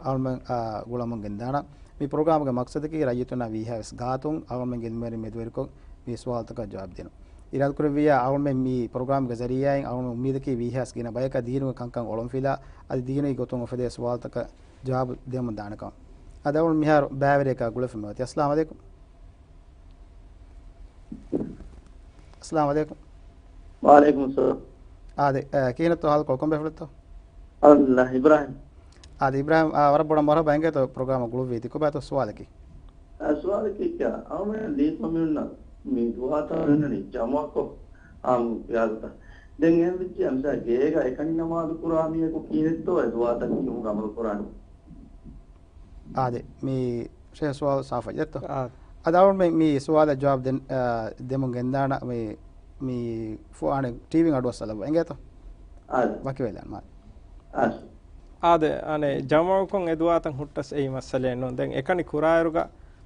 އަޅުމެން، އާ، ގުޅަމުން ގެންދާނަން. މި ޕްރޮގްރާމްގެ މަޤްޞަދަކީ ރައްޔިތުންނާ ވީހާވެސް ގާތުން އަޅުމެންގެ އިލްމުވެރިން މެދުވެރިކޮށް މި ސުވާލުތަކަށް ޖަވާބު ދިނުން. އިރާދަ ކުރެއްވިއްޔާ އަޅުމެން މި ޕްރޮގްރާމްގެ ޒަރީއާއިން އަޅުމެން އުއްމީދަކީ ވީހާވެސް ގިނަ ބަޔަކަށް ދީނުގެ ކަންކަން އޮޅުންފިލާ އަދި ދީނީ ގޮތުން އުފެދޭ ސުވާލުތަކަށް ޖަވާބު ދެމުން ދާނެކަމަށް. އަދި އަޅުން މިހާރު ބައިވެރިޔަކާ ގުޅެފަ މިއޮތީ. އައްސަލާމު ޢަލައިކުމް. އައްސަލާމު ޢަލައިކުމް. ވަޢަލައިކުމް އައްސަލާމް. އާދެ، އަ، ކިހިނެއްތޯ ހާލުކޮޅު، ކޮންބޭފުޅެއްތޯ؟ އަލްޙަމްދުލިއްލާހް، އިބްރާހިމް. އާދެ، އިބްރާހިމް، އާ، ވަރަށް ބޮޑަށް މަރުޙަބާ އިނގޭތޯ ޕްރޮގްރާމަށް ގުޅުއްވީތީ. ކޮބާތޯ ސުވާލަކީ؟ އަ، ސުވާލަކީ ކިޔާ، އަޅުމެން ދީން މުއުމިނުންނަށް މި ދުޢާތައް ފެންނަނީ ޖަމަޢުކޮށް އާންމު ވިޔާދުތައް. ދެން އެހެން ވެއްޖެ އަމިސާ ގޭގަ އެކަނި ނަމާދު ކުރާ މީހަކު ކީއްވެތޯ އެ ދުޢާތައް ކިޔުމުގަ ޢަމަލު ކުރާނީ؟ އާދެ، މި ޝޭޚް ސުވާލު ސާފަށް ޖެއްތޯ؟ އާދެ. އަދާވަން މި، މި ސުވާލަށް ޖަވާބު ދެން، އާ، ދެމުން ގެންދާނަ މި، މި ފު އާނެ ޓީވީ އަޑުއައްސަލައްވާ އިނގޭތޯ؟ އާދެ. ވަކިވެލާން މާ. އާދެ. އާދެ، އަނެ ޖަމަޢުކޮށް އެ ދުޢާތައް ހުއްޓަސް އެއީ މައްސަލައެއް ނޫން. ދެން އެކަނި ކުރާއިރުގަ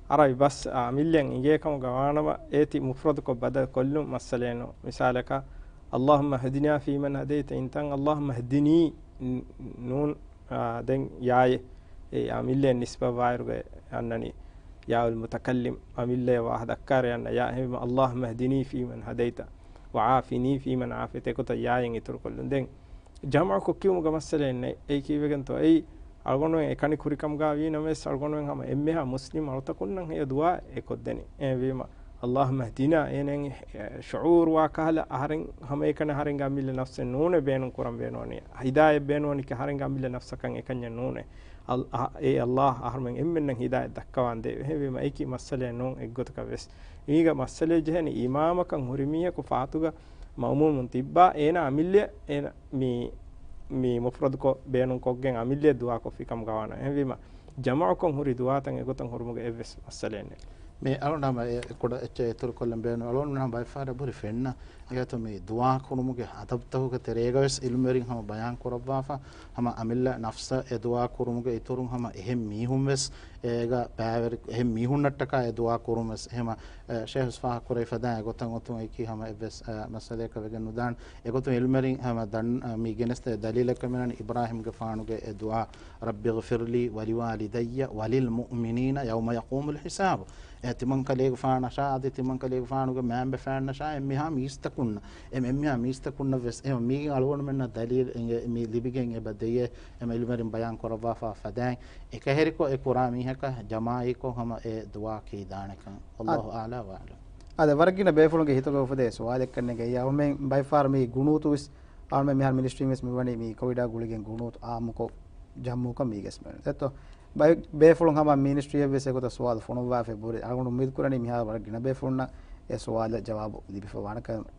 އަރަބި ބަސް އަމިއްލައަށް އިނގޭ ކަމުގަ ވާނަމަ، އޭތި މުފްރަދުކޮށް ބަދަލު ކޮށްލުން މައްސަލައެއް ނޫން. މިސާލަކަށް، اللهم اهدنا فيمن هديت އިންތަން اللهم اهدني ނޫން، އާ، ދެން ޔާއެއް އެ އަމިއްލައަށް ނިސްބަތްވާއިރުގަ އަންނަނީ ޔާއުލް މުތަކައްލިމް، އަމިއްލައަށް ވާހަކަ ދައްކާއިރު އަންނަ ޔާ. އެހެންވީމަ، اللهم اهدني فيمن هديت وعافني فيمن عافيت އެގޮތަށް ޔާއިން އިތުރުކޮށްލުން. ދެން ޖަމަޢުކޮށް ކިޔުމުގަ މައްސަލައެއް ނެތް. އެއީ ކީއްވެގެންތޯ؟ އެއީ އަޅުގަނޑުމެން އެކަނި ކުރިކަމުގަ ވީ ނަމަވެސް، އަޅުގަނޑުމެން ހަމަ އެންމެހާ މުސްލިމް އަޅުތަކުންނަށް އެ ދުޢާ އެ ކޮށްދެނީ. އެހެންވީމަ، اللهم اهدنا، އޭނައަށް ޝުޢޫރުވާ ކަހަލަ އަހަރެން ހަމައެކަނި އަހަރެންގެ އަމިއްލަ ނަފްސެއް ނޫނޭ ބޭނުން ކުރަން ބޭނުންވަނީ. ހިދާޔަތް ބޭނުންވަނީ އަހަރެންގެ އަމިއްލަ ނަފްސަކަށް އެކަންޏެއް ނޫނޭ. އަލް-، އަ-، އޭ އަލްލާހް އަހަރުމެން އެންމެންނަށް ހިދާޔަތް ދައްކަވާނދޭވެ. އެހެންވީމަ، އެކި މައްސަލައެއް ނޫން އެއްގޮތަކަށް ވެސް. މީގަ މައްސަލައެއް ޖެހެނީ އިމާމަކަށް ހުރި މީހަކު ފާތުގަ މައުމޫމުން ތިއްބާ، އޭނާ އަމިއްލަ، އޭނާ މި، މި މުފްރަދުކޮށް ބޭނުންކޮށްގެން އަމިއްލައަށް ދުޢާކޮށްފިކަމުގަ ވާނަމަ. އެހެންވީމަ، ޖަމަޢުކޮށް ހުރި ދުޢާތައް އެގޮތަށް ހުރުމުގެ އެއްވެސް މައްސަލައެއް ނެތް. މި އަޅުގަނޑު ހަމަ އެ ކުޑަ އެއްޗެއް އިތުރުކޮށްލަން ބޭނުން. އަޅުގަނޑު ހަމަ ބައެއްފަހަރަށް ހުރި ފެންނަ އެގޮތުން މި ދުޢާ ކުރުމުގެ އަދަބުތަކުގެ ތެރޭގަވެސް ޢިލްމުވެރިން ހަމަ ބަޔާން ކުރައްވާފަ، ހަމަ އަމިއްލަ ނަފްސަށް އެ ދުޢާ ކުރުމުގެ އިތުރުން ހަމަ އެހެން މީހުންވެސް އޭގަ ބައިވެރި، އެހެން މީހުންނަށްޓަކާ އެ ދުޢާ ކުރުންވެސް އެހެމަ، އެ، ޝޭޚް ފާހަގަކުރެވިފަދައިން އެގޮތަށް އޮތުން އެކީ ހަމަ އެއްވެސް، އެ، މައްސަލައަކަށް ވެގެން ނުދާން. އެގޮތުން ޢިލްމުވެރިން ހަމަ ދަން-، މި ގެނެސްދޭ ދަލީލަކަށް މިނަން އިބްރާހީމްގެފާނުގެ އެ ދުޢާ، رب اغفر لي ولوالدي وللمؤمنين يوم يقوم الحساب. އެ ތިމަންކަލޭގެފާނަށާ އަދި ތިމަންކަލޭގެފާނުގެ މައިންބަފައިންނަށާ އެންމެހާ މީސްތަކުންނަށް، އެ އެންމެހާ މީސްތަކުންނަށް ވެސް އެ މީގެން އަޅުގަނޑުމެންނަށް ދަލީލް އެނގޭ، މި ލިބިގެން އެބަ ދެޔޭ، އެމަ ޢިލްމުވެރިން ބަޔާން ކުރައްވާފާ ފަދައިން. އެކަހެރިކޮށް އެ ކުރާ މީހަކަށް ޖަމާޢީކޮށް ހަމަ އެ ދުޢާ ކީދާނެކަން. އަދި، ވައްލާހު އަޢްލާ ވައަޢްލަމް. އާދެ، ވަރަށް ގިނަ ބޭފުޅުންގެ ހިތުގަ އުފެދޭ ސުވާލެއްކަން ނޭނގެ. އެއީ އަޅުމެން ބައެއްފަހަރު މި ގުނޫތުވެސް، އަޅުމެން މިހާރު މިނިސްޓްރީން ވެސް މިވަނީ މި ކޮވިޑާ ގުޅިގެން ގުނޫތު އާއްމުކޮށް ޖަމްޢުކޮށް މީގެސް މެނު. ދެއްތޯ؟ ބައެއް ބޭފުޅުން ހަމަ މިނިސްޓްރީއަށްވެސް އެގޮތަށް ސުވާލު ފޮނުއްވާފައި ބުރި. އަޅުގަނޑު އުއްމީދު ކުރަނީ މިހާރު ވަރަށް ގިނަ ބޭފުޅުންނަށް އެ ސުވާލަށް ޖަވާބު ލިބިފަ ވާނެ ކަމަށް.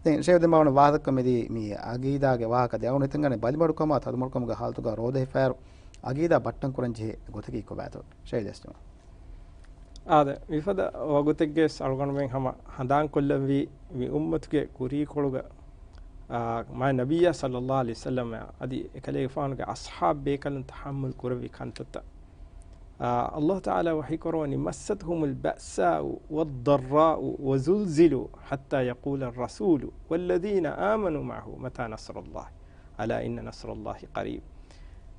ދެން ޝޭޚް ދެން މި ވާހަކަ މިދީ މި އަގީދާގެ ވާހަކަ ދެ އަޅުގަނޑު ހިތަށް ގަނެ ބަލިމަޑުކަމާ ތަދުމަޑުކަމުގެ ހާލަތުގަ ރޯދަ ހިފާއިރު އަގީދާ ބައްޓަން ކުރަން ޖެހޭ ގޮތަކީ ކޮބާތޯ؟ ޝޭޚް ދެސްތިމާ. އާދެ، މިފަދަ ވަގުތެއްގެ އަޅުގަނޑުމެން ހަމަ ހަނދާންކޮށްލަންވީ މި އުއްމަތުގެ ކުރީކޮޅުގަ، އާ، މާތް ނަބިއްޔާ ޞައްލައްލާހު ޢަލައިހި ވަސައްލަމަ އަދި އެކަލޭގެފާނުގެ އަޞްޙާބު ބޭކަލުން ތަޙައްމަލް ކުރެއްވި ކަންތައްތައް. އާ، އައްލާހު ތަޢާލާ ވަޙީކުރައްވަނީ، مستهم البأساء والضراء وزلزلوا حتى يقول الرسول والذين آمنوا معه متى نصر الله ألا إن نصر الله قريب.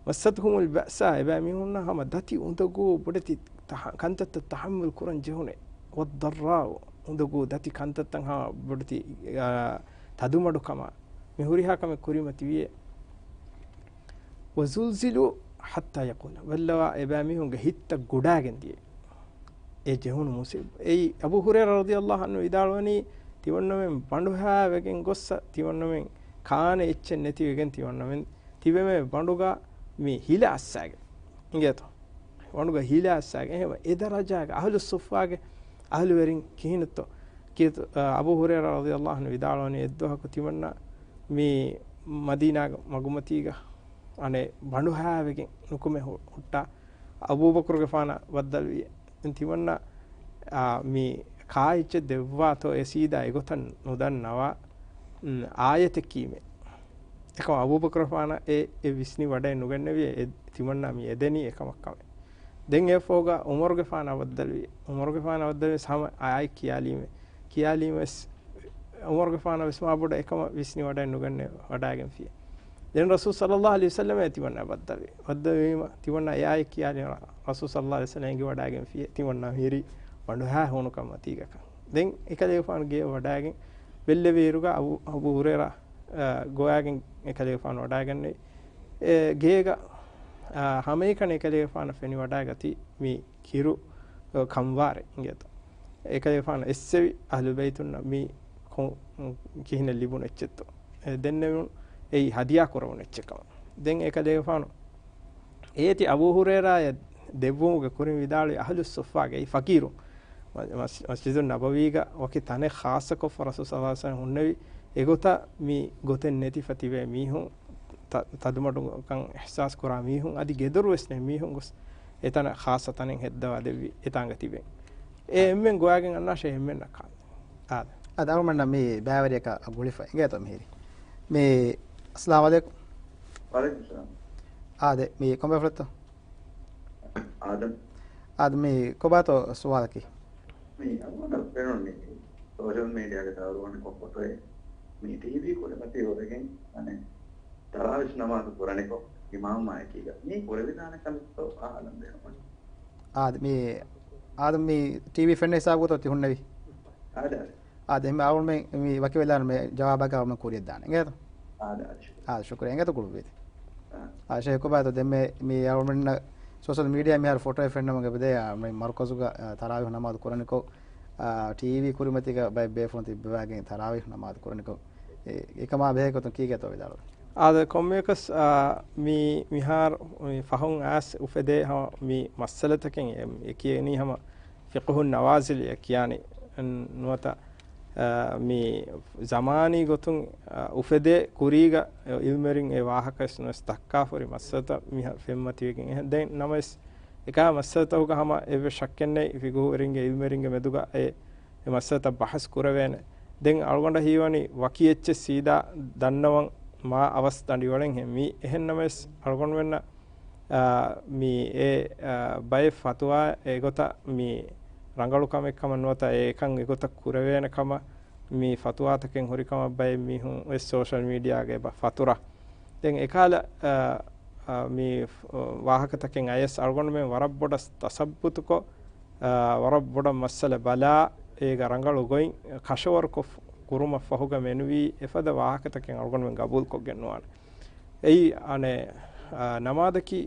مستهم البأساء، އެބައިމީހުންނަށް ހަމަ ދަތި އުނދަގޫ ބޮޑެތި ތަޙަ-، ކަންތައްތައް ތަޙައްމަލް ކުރަން ޖެހުނެ. والضراء، އުނދަގޫ ދަތި ކަންތައްތައް ހަމަ ބޮޑެތި، އާ، ތަދުމަޑުކަމާ މި ހުރިހާ ކަމެއް ކުރިމަތިވިޔޭ. وزلزلوا حتى يقول، ބައްލަވާ އެބައިމީހުންގެ ހިތްތައް ގުޑާގެން ދިޔަ. އެ ޖެހުނު މުޞީބާ. އެއީ އަބޫ ހުރައިރާ ރަޟިޔައްލާހު ޢަންހު ވިދާޅުވަނީ، ތިމަންނަމެން ބަނޑުހާވެގެން ގޮއްސަ، ތިމަންނަމެން ކާނެ އެއްޗެއް ނެތިވެގެން ތިމަންނަމެން ތިބެމޭ ބަނޑުގަ މި ހިލަ އައްސާގެން. އިނގޭތޯ؟ ބަނޑުގަ ހިލަ އައްސާގެން. އެހެންވެ، އެ ދަރަޖާގަ އަހުލުއް ޞުއްފާގެ އަހުލުވެރިން ކިހިނެއްތޯ؟ ކީއްތޯ، އަ، އަބޫ ހުރައިރާ ރަޟިޔައްލާހު ޢަންހު ވިދާޅުވަނީ، އެއްދުވަހަކު ތިމަންނަ މި މަދީނާގެ މަގުމަތީގަ އަނެއް ބަނޑުހާވެގެން ނުކުމެ ހު-، ހުއްޓާ، އަބޫބަކުރުގެފާނަށް ބައްދަލުވި. ދެން ތިމަންނަ، އާ، މި ކާއެއްޗެއް ދެއްވާތޯ އެ ސީދާ އެގޮތަށް ނުދަންނަވާ، އުން، އާޔަތެއް ކީމެ. އެކަމަ އަބޫބަކުރުގެފާނަށް އެ، އެ ވިސްނި ވަޑައެއް ނުގެންނެވި. އެ ތިމަންނަ މި އެދެނީ އެކަމަށް ކަމެއް. ދެން އެއަށްފަހުގަ ޢުމަރުގެފާނަށް ބައްދަލުވި. ޢުމަރުގެފާނަށް ބައްދަލުވި ހަމަ އާޔަތް ކިޔާލީމެ. ކިޔާލީމެވެސް ޢުމަރުގެފާނަށް ވެސް މާ ބޮޑަށް އެކަމަށް ވިސްނި ވަޑައެއް ނުގެންނެވި، ވަޑައިގެންފިޔޭ. ދެން ރަސޫލު ޞައްލައްލާހު ޢަލައިހި ވަސައްލަމަށް ތިމަންނަ ބައްދަލުވި. ބައްދަލުވީމަ ތިމަންނަ އެ އާޔަތް ކިޔާލީމަ ރަސޫލު ޞައްލައްލާހު ޢަލައިހި ވަސައްލަމަ އެނގިވަޑައިގެންފިޔޭ ތިމަންނަ މިހިރީ ބަނޑުހާ ހޫނުކަން މަތީގަކަން. ދެން އެކަލޭގެފާނު ގޭ ވަޑައިގެން ބެއްލެވިއިރުގަ އަބޫ، އަބޫ ހުރައިރާ، އާ، ގޮވާގެން އެކަލޭގެފާނު ވަޑައިގެންނެވި. އެ ގޭގަ، އާ، ހަމައެކަނި އެކަލޭގެފާނަށް ފެނިވަޑައިގަތީ މި ކިރު، އަ، ކަންވާރެއް އިނގޭތޯ. އެކަލޭގެފާނަށް އެއްސެވި އަހްލު ބައިތުންނަށް މި ކޮ-، ކިހިނެއް ލިބުނު އެއްޗެއްތޯ. އެ ދެންނެވުނު އެއީ ހަދިޔާ ކުރެވުނު އެއްޗެއް ކަމަށް. ދެން އެކަލޭގެފާނު އޭތި އަބޫ ހުރައިރާޔަށް ދެއްވުމުގެ ކުރިން ވިދާޅުވި އަހްލުއް ޞުއްފާގެ އެއީ ފަޤީރު. މަ-، މަސް-، މަސްޖިދުއް ނަބަވީގަ ވަކި ތަނެއް ޚާއްޞަކޮށްފަ ރަސޫލު ޞައްލައްލާހު ޢަލައިހި ވަސައްލަމަ ހުންނެވި. އެގޮތަށް މި ގޮތެއް ނެތިފަ ތިބޭ މީހުން، ތަ-، ތަދުމަޑުކަން އިޙްސާސް ކުރާ މީހުން، އަދި ގެދޮރުވެސް ނެތް މީހުން ގޮސް އެތަނަށް ޚާއްޞަ ތަނެއް ހެއްދަވާ ދެއްވި އެތާނގަ ތިބެން. އެ އެންމެން ގޮވާގެން އަންނާށޭ އެންމެންނަށް ކާ-، އާދެ. އާދެ، އަޅުމެންނަށް މި ބައިވެރިޔަކަށް ގުޅިފަ އިނގޭތޯ މިހިރީ. މި، އައްސަލާމު ޢަލައިކުމް. ވަޢަލައިކުމް އައްސަލާމް. އާދެ، މި ކޮންބައިފުޅެއްތޯ؟ އާދަމް. އާދަމް، މި ކޮބާތޯ ސުވާލަކީ؟ މި އަޅުގަނޑަށް ފެނުނީ ސޯޝަލް މީޑިއާގެ ތައުރުވަނިކޮށް ފޮޓޯއެއް މި ޓީވީ ކުރިމަތީ ހުރެގެން އަނެއް ތަރާވިހު ނަމާދު ކުރަނިކޮށް އިމާމާ އެކީގަ މީ ކުރެވިދާނެ ކަމެއްތޯ އަހާލަން ބޭނުންވަނީ. އާދެ، މި، އާދަމް، މި ޓީވީ ފެންނަ ހިސާބުގަތޯ ތި ހުންނެވީ؟ އާދެ، އާދެ. އާދެ، އެހެން އަޅުމެން މި ވަކިވެލާނު މި ޖަވާބަކަށް އަޅުމެން ކުރިޔަށް ދާނެ. އިނގޭތޯ؟ އާދެ، އާދެ، ޝުކުރިއްޔާ. އާދެ، ޝުކުރިއްޔާ. އިނގޭތޯ ގުޅުއްވީތި. އާ. އާ، ޝޭޚް ކޮބާތޯ ދެންމެ މި އަޅުމެންނަށް ސޯޝަލް މީޑިއާ މިހާރު ފޮޓޯއެއް ފެންނަމުގެ ބެދޭ، އާ، މި މަރުކަޒުގަ، އާ، ތަރާވިހު ނަމާދު ކުރަނިކޮށް، އާ، ޓީވީ ކުރިމަތީގަ ބައެއް ބޭފުޅުން ތިއްބަވާގެން ތަރާވިހު ނަމާދު ކުރަނިކޮށް، އެ، އެކަމާ ބެހޭ ގޮތުން ކީކޭތޯ ވިދާޅުވީ؟ އާދެ، ކޮންމެއަކަސް، އާ، މި މިހާރު މި ފަހުން އައިސް އުފެދޭ ހަމަ މި މައްސަލަތަކެއް އެ، އެ ކިޔަނީ ހަމަ ފިޤުހު ނަވާޒިލް އެ ކިޔާނީ، ނުވަތަ އާ، މި ޒަމާނީ ގޮތުން، އާ، އުފެދޭ ކުރީގަ އިލްމުވެރިން އެ ވާހަކަވެސް ނުވެސް ދައްކާފަހުރި މައްސަލަތައް މިހާ ފެންމަތިވެގެން އެހެން. ދެން ނަމަވެސް އެކާ މައްސަލަތަކުގަ ހަމަ އެއްވެސް ޝައްކެއް ނެތް ފިޤުހުވެރިންގެ އިލްމުވެރިންގެ މެދުގަ އެ، އެ މައްސަލަތައް ބަހަސް ކުރެވޭނެ. ދެން އަޅުގަނޑަށް ހީވަނީ ވަކި އެއްޗެއް ސީދާ ދަންނަވަން މާ އަވަސް ދަނޑިވަޅެއްހެން މީ. އެހެން ނަމަވެސް އަޅުގަނޑުމެންނަށް އާ، މި އެ، އާ، ބައެއް ފަތުވާ އެގޮތަށް މި ރަނގަޅު ކަމެއް ކަމަށް ނުވަތަ އެކަން އެގޮތަށް ކުރެވޭނެ ކަމަށް މި ފަތުވާތަކެއް ހުރި ކަމަށް ބައެއް މީހުން ވެސް ސޯޝަލް މީޑިއާގައި ބަ ފަތުރަ. ދެން އެކާލަ، އާ، އާ، މި ވާހަކަތަކެއް އަޔަސް އަޅުގަނޑުމެން ވަރަށް ބޮޑަށް ތަސައްބުތުކޮށް، އާ، ވަރަށް ބޮޑަށް މައްސަލަ ބަލާ އޭގަ ރަނގަޅު ގޮތް ކަށަވަރުކޮށް ކުރުމަށް ފަހުގަ މެނުވީ އެފަދަ ވާހަކަތަކެއް އަޅުގަނޑުމެން ގަބޫލުކޮށްގެން ނުވާނެ. އެއީ، އަނެއް، އާ، ނަމާދަކީ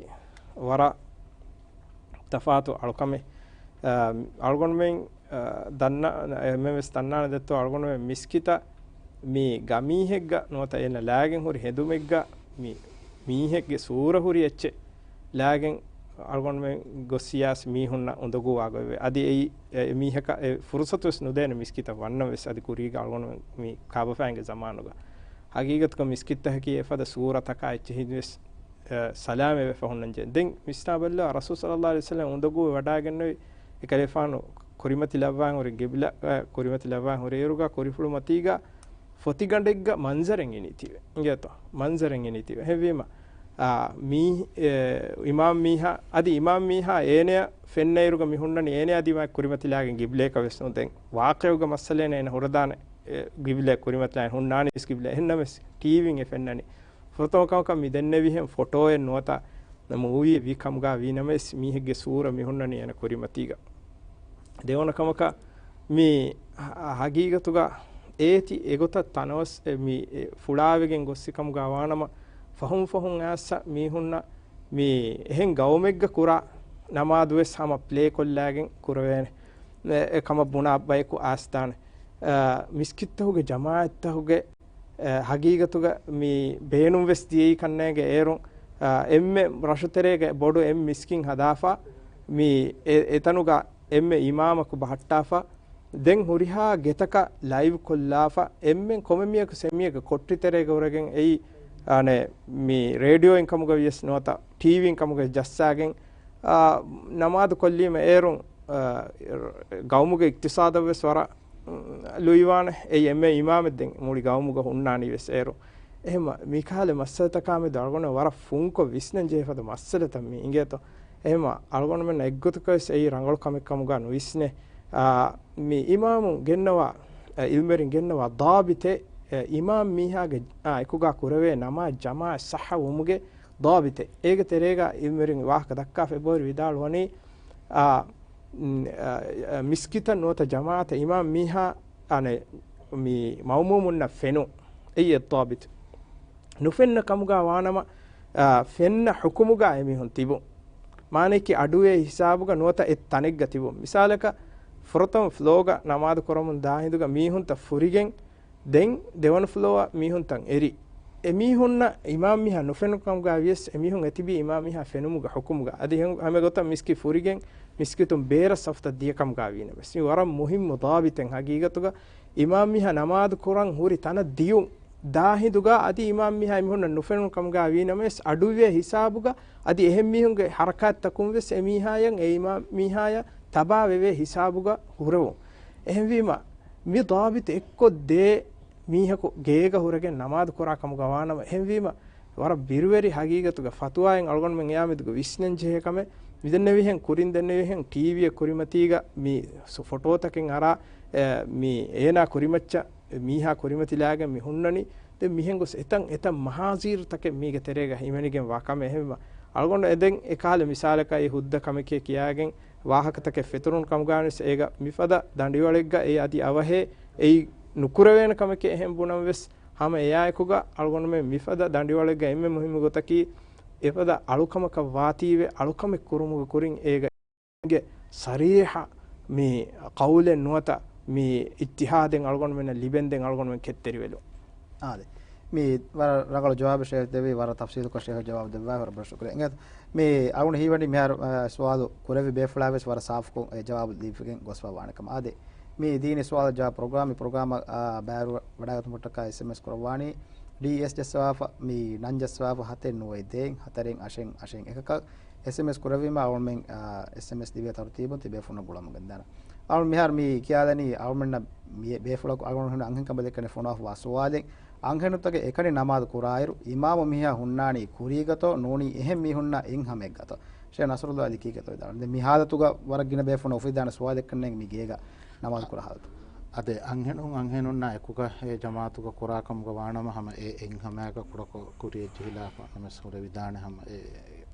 ވަރަށް ތަފާތު އަޅުކަމެއް. އާ، އަޅުގަނޑުމެން، އާ، ދަންނަ-، އެންމެން ވެސް ދަންނާނެ ދެއްތޯ، އަޅުގަނޑުމެން މިސްކިތަށް މި ގަމީހެއްގަ ނުވަތަ އޭނަ ލާގެން ހުރި ހެދުމެއްގަ މި މީހެއްގެ ސޫރަ ހުރި އެއްޗެއް ލާގެން އަޅުގަނޑުމެން ގޮއްސިޔާސް މީހުންނަށް އުނދަގޫވާ ގޮތްވޭ. އަދި އެއީ، އެ މީހަކަށް އެ ފުރުސަތު ވެސް ނުދޭނެ މިސްކިތަށް ވަންނަން ވެސް އަދި ކުރީގަ އަޅުގަނޑުމެން މި ކާބަފައިންގެ ޒަމާނުގަ. ހަގީގަތުގަ މިސްކިތްތަކަކީ އެފަދަ ސޫރަތަކާ އެއްޗެހިން ވެސް، އެ، ސަލާމަތްވެފަ ހުންނަންޖެހޭ. ދެން ވިސްނާބަލަ، ރަސޫލު ޞައްލަﷲ ޢަލައިހި ވަސައްލަމަ އުނދަގޫވެ ވަޑާގެންނެވި އެކަލޭފާނު ކުރިމަތިލައްވާން ހުރި ގިބްލަ، އެ، ކުރިމަތިލައްވާން ހުރި އިރުގަ ކުރިފުޅުމަތީގަ ފޮތިގަނޑެއްގަ މަންޒަރެއް އިނީތީވެ. އިނގޭތޯ؟ މަންޒަރެއް އިނީތީވެ. ހެއްވީމަ، އާ، މީ، އެ، އިމާމް މީހާ، އަދި އިމާމް މީހާ އޭނަޔަށް ފެންނައިރުގަ މި ހުންނަނީ އޭނަ އަދި މާ ކުރިމަތިލާގެން ގިބްލަޔަކަށް ވެސް ނުދެން. ވާޤިޢުގަ މައްސަލައެއް ނެތް އޭނަ ހުރެދާނެ، އެ، ގިބްލަ ކުރިމަތިލާގެން ހުންނާނީ ވެސް ގިބްލަ. އެހެންނަމަވެސް ޓީވީން އެ ފެންނަނީ. ފުރަތަމަ ކަމަކަށް މި ދެންނެވިހެން ފޮޓޯއެއް ނުވަތަ މޫވީއެއް ވީ ކަމުގަ ވީ ނަމަވެސް މީހެއްގެ ސޫރަ މި ހުންނަނީ އޭނަ ކުރިމަތީގަ. ދެވަނަ ކަމަކަށް މި ހަ-، ހަގީގަތުގަ އޭތި އެގޮތަށް ތަނަވަސް އެ މި އެ ފުޅާވެގެން ގޮއްސި ކަމުގަ ވާނަމަ ފަހުން ފަހުން އައިސް މީހުންނަށް މި އެހެން ގައުމެއްގަ ކުރާ ނަމާދު ވެސް ހަމަ ޕްލޭ ކޮށްލާގެން ކުރެވޭނެ. އެ، އެ ކަމަށް ބުނާ ބަޔަކު އައިސްދާނެ. އަ، މިސްކިތްތަކުގެ ޖަމާޢަތްތަކުގެ އެ، ހަގީގަތުގަ މި ބޭނުން ވެސް ދިޔައީ ކަންނޭނގެ އޭރުން، އަ، އެންމެ ރަށުތެރޭގެ ބޮޑު އެއް މިސްކިތް ހަދާފަ، މި އެ-، އެތަނުގަ އެންމެ އިމާމަކު ބަހައްޓާފަ، ދެން ހުރިހާ ގެތަކަށް ލައިވް ކޮށްލާފަ، އެންމެން ކޮންމެ މީހަކު ސެމީހަކަށް ކޮޓަރި ތެރޭގަ ހުރެގެން އެއީ، އަނެއް، މި ރޭޑިއޯއިން ކަމުގަ ވިޔަސް ނުވަތަ ޓީވީއިން ކަމުގަ ޖައްސާގެން، އާ، ނަމާދު ކޮށްލީމަ އޭރުން، އާ، ގައުމުގެ އިޤްތިޞާދަށް ވެސް ވަރަށް ލުއިވާނެ. އެއީ އެންމެ އިމާމެއް ދެން މުޅި ގައުމުގަ ހުންނާނީ ވެސް އޭރު. އެހެންމަ މިކަހަލަ މައްސަލަތަކާމެދު އަޅުގަނޑު ވަރަށް ފުންކޮށް ވިސްނަން ޖެހޭ ފަދަ މައްސަލަތައް މި އިނގޭތޯ. އެހެންމަ އަޅުގަނޑުމެން އެއްގޮތަކަށް ވެސް އެއީ ރަނގަޅު ކަމެއް ކަމުގަ ނުވިސްނޭ. އާ، މި އިމާމުން ގެންނަވާ، އެ، އިލްމުވެރިން ގެންނަވާ ޟާބިތެއް، އެ، އިމާމް މީހާގެ، އާ، އެކުގަ ކުރެވޭ ނަމާ ޖަމާ ޞައްޙަ ވުމުގެ ޟާބިތެއް. އޭގެ ތެރޭގަ އިލްމުވެރިން ވާހަކަ ދައްކާފަ އެބަހުރި ވިދާޅުވަނީ، އާ، އާ، މިސްކިތަށް ނުވަތަ ޖަމާޢަތަށް އިމާމް މީހާ، އަނެއް، މި މައުމޫމުންނަށް ފެނުން. އެއީ އެއް ޟާބިތު. ނުފެންނަ ކަމުގަ ވާނަމަ، އާ، ފެންނަ ޙުކުމުގަ އެމީހުން ތިބުން. މާނައަކީ އަޑުއެއް ހިސާބުގަ ނުވަތަ އެއް ތަނެއްގަ ތިބުން. މިސާލަކަށް، ފުރަތަމަ ފްލޯގަ ނަމާދު ކުރަމުން ދާ ހިނދުގަ މީހުންތައް ފުރިގެން، ދެން ދެވަނަ ފްލޯއަށް މީހުންތައް އެރި. އެމީހުންނަށް އިމާމް މީހާ ނުފެނުނު ކަމުގަ ވިޔަސް، އެމީހުން އެތިބީ އިމާމް މީހާ ފެނުމުގެ ޙުކުމުގަ. އަދި ހެ-، ހަމަ ގޮތަށް މިސްކިތް ފުރިގެން، މިސްކިތުން ބޭރަށް ސަފުތައް ދިޔަ ކަމުގަ ވީނަމަވެސް، މި ވަރަށް މުހިއްމު ޟާބިތެއް. ހަގީގަތުގަ އިމާމް މީހާ ނަމާދު ކުރަން ހުރި ތަނަށް ދިޔުން ދާ ހިނދުގަ އަދި އިމާމް މީހާ އެމީހުންނަށް ނުފެނުނު ކަމުގަ ވީނަމަވެސް، އަޑުއިވޭ ހިސާބުގަ އަދި އެހެން މީހުންގެ ހަރަކާތްތަކުން ވެސް އެމީހާޔަށް އެ އިމާމް މީހާޔަށް ތަބާވެވޭ ހިސާބުގަ ހުރެވުން. އެހެންވީމަ، މި ޟާބިތު އެއްކޮށް ދޭ މީހަކު ގޭގަ ހުރެގެން ނަމާދު ކުރާ ކަމުގަ ވާނަމަ، އެހެންވީމަ، ވަރަށް ބިރުވެރި ހަގީގަތުގެ ފަތުވާއެއް އަޅުގަނޑުމެން އެއާމެދުގަ ވިސްނަން ޖެހޭ ކަމެއް. މިދެންނެވިހެން، ކުރިން ދެންނެވިހެން، ޓީވީއެއް ކުރިމަތީގަ މި ސު-، ފޮޓޯތަކެއް އަރާ، އެ، މި އޭނާ ކުރިމައްޗަށް މީހާ ކުރިމަތިލާގެން މި ހުންނަނީ. ދެން މިހެން ގޮސް އެތަން އެތަން މަހާޒީރުތަކެއް މީގެ ތެރޭގަ ހިމެނިގެން ވާ ކަމެއް. އެހެންވީމަ، އަޅުގަނޑު އެދެން އެކަހަލަ މިސާލަކާ އެ ހުއްދަ ކަމެކޭ ކިޔާގެން ވާހަކަތަކެއް ފެތުރުނު ކަމުގަވެސް އޭގަ މިފަދަ ދަނޑިވަޅެއްގަ އެ އަދި އަވަހޭ އެއީ ނުކުރެވޭނެ ކަމެކޭ އެހެން ބުނަން ވެސް ހަމަ އެއާއެކުގަ އަޅުގަނޑުމެން މިފަދަ ދަނޑިވަޅެއްގަ އެންމެ މުހިއްމު ގޮތަކީ، އެފަދަ އަޅުކަމަކަށް ވާތީވެ، އަޅުކަމެއް ކުރުމުގެ ކުރިން އޭގަ ގެ ސަރީޙަ މި ޤައުލެއް ނުވަތަ މި އިޖްތިހާދެއް އަޅުގަނޑުމެންނަށް ލިބެންދެން އަޅުގަނޑުމެން ކެތްތެރިވެލުން. އާދެ. މި ވަރަށް ރަނގަޅު ޖަވާބެއް ޝޭޚް ދެއްވީ، ވަރަށް ތަފްސީލުކޮށް ޝޭޚް ޖަވާބު ދެއްވާ، ވަރަށް ބޮޑަށް ޝުކުރިއްޔާ. އިނގޭތޯ، މި އަޅުގަނޑު ހީވަނީ މިހާރު، އާ، ސުވާލު ކުރެއްވި ބޭފުޅާ ވެސް ވަރަށް ސާފުކޮށް އެ ޖަވާބު ލިބިގެން ގޮސްފަ ވާނެ ކަމަށް. އާދެ. މި ދީނީ ސުވާލު ޖަވާބު ޕްރޮގްރާމް، މި ޕްރޮގްރާމަށް، އާ، ބައިވެރި ވަޑައިގަތުމަށްޓަކާ އެސްއެމްއެސް ކުރައްވާނީ، ޑީއެސް ޖައްސަވާފަ، މި ނަން ޖައްސަވާފަ ހަތެއް ނުވައެއް ދޭއް ހަތަރެއް އަށެއް އަށެއް އެކަކަށް. އެސްއެމްއެސް ކުރެއްވީމަ އަޅުމެން، އާ، އެސްއެމްއެސް ލިބޭ ތަރުތީބުން ތިބޭފުޅުންނަށް ގުޅަމުން ގެންދާނަން. އަޅު މިހާރު މި ކިޔާލަނީ އަޅުމެންނަށް މި ބޭފުޅަކު އަޅުގަނޑު ހުންނަ އަންހެންކަނބަލެއްކަން ފޮނުވާފަ ވާ ސުވާލެއް. އަންހެނުންތަކެއް އެކަނި ނަމާދު ކުރާއިރު، އިމާމު މީހާ ހުންނާނީ ކުރީގަތޯ ނޫނީ އެހެން މީހުންނާ އެއްހަމައެއްގަތޯ؟ ޝޭޚް ނަޞްރުﷲ ޢަލީ ކީކޭތޯ ވިދާޅުވީ. ދެން މި ހާލަތުގަ ވަރަށް ގިނަ ބޭފުޅުން އުފެދިދާނެ ސުވާލެއްކަންނޭނގެ މި ގޭގަ ނަމާދު ކުރާ ހާލަތު. އަދެ އަންހެނުން އަންހެނުންނާ އެކުގަ އެ ޖަމާޢަތުގަ ކުރާ ކަމުގަ ވާނަމަ، ހަމަ އެ އެއްހަމައިގަ ކުޑަކޮށް ކުރިޔަށް ޖެހިލާފަ ނަމަވެސް ހުރެވިދާނެ. ހަމަ އެ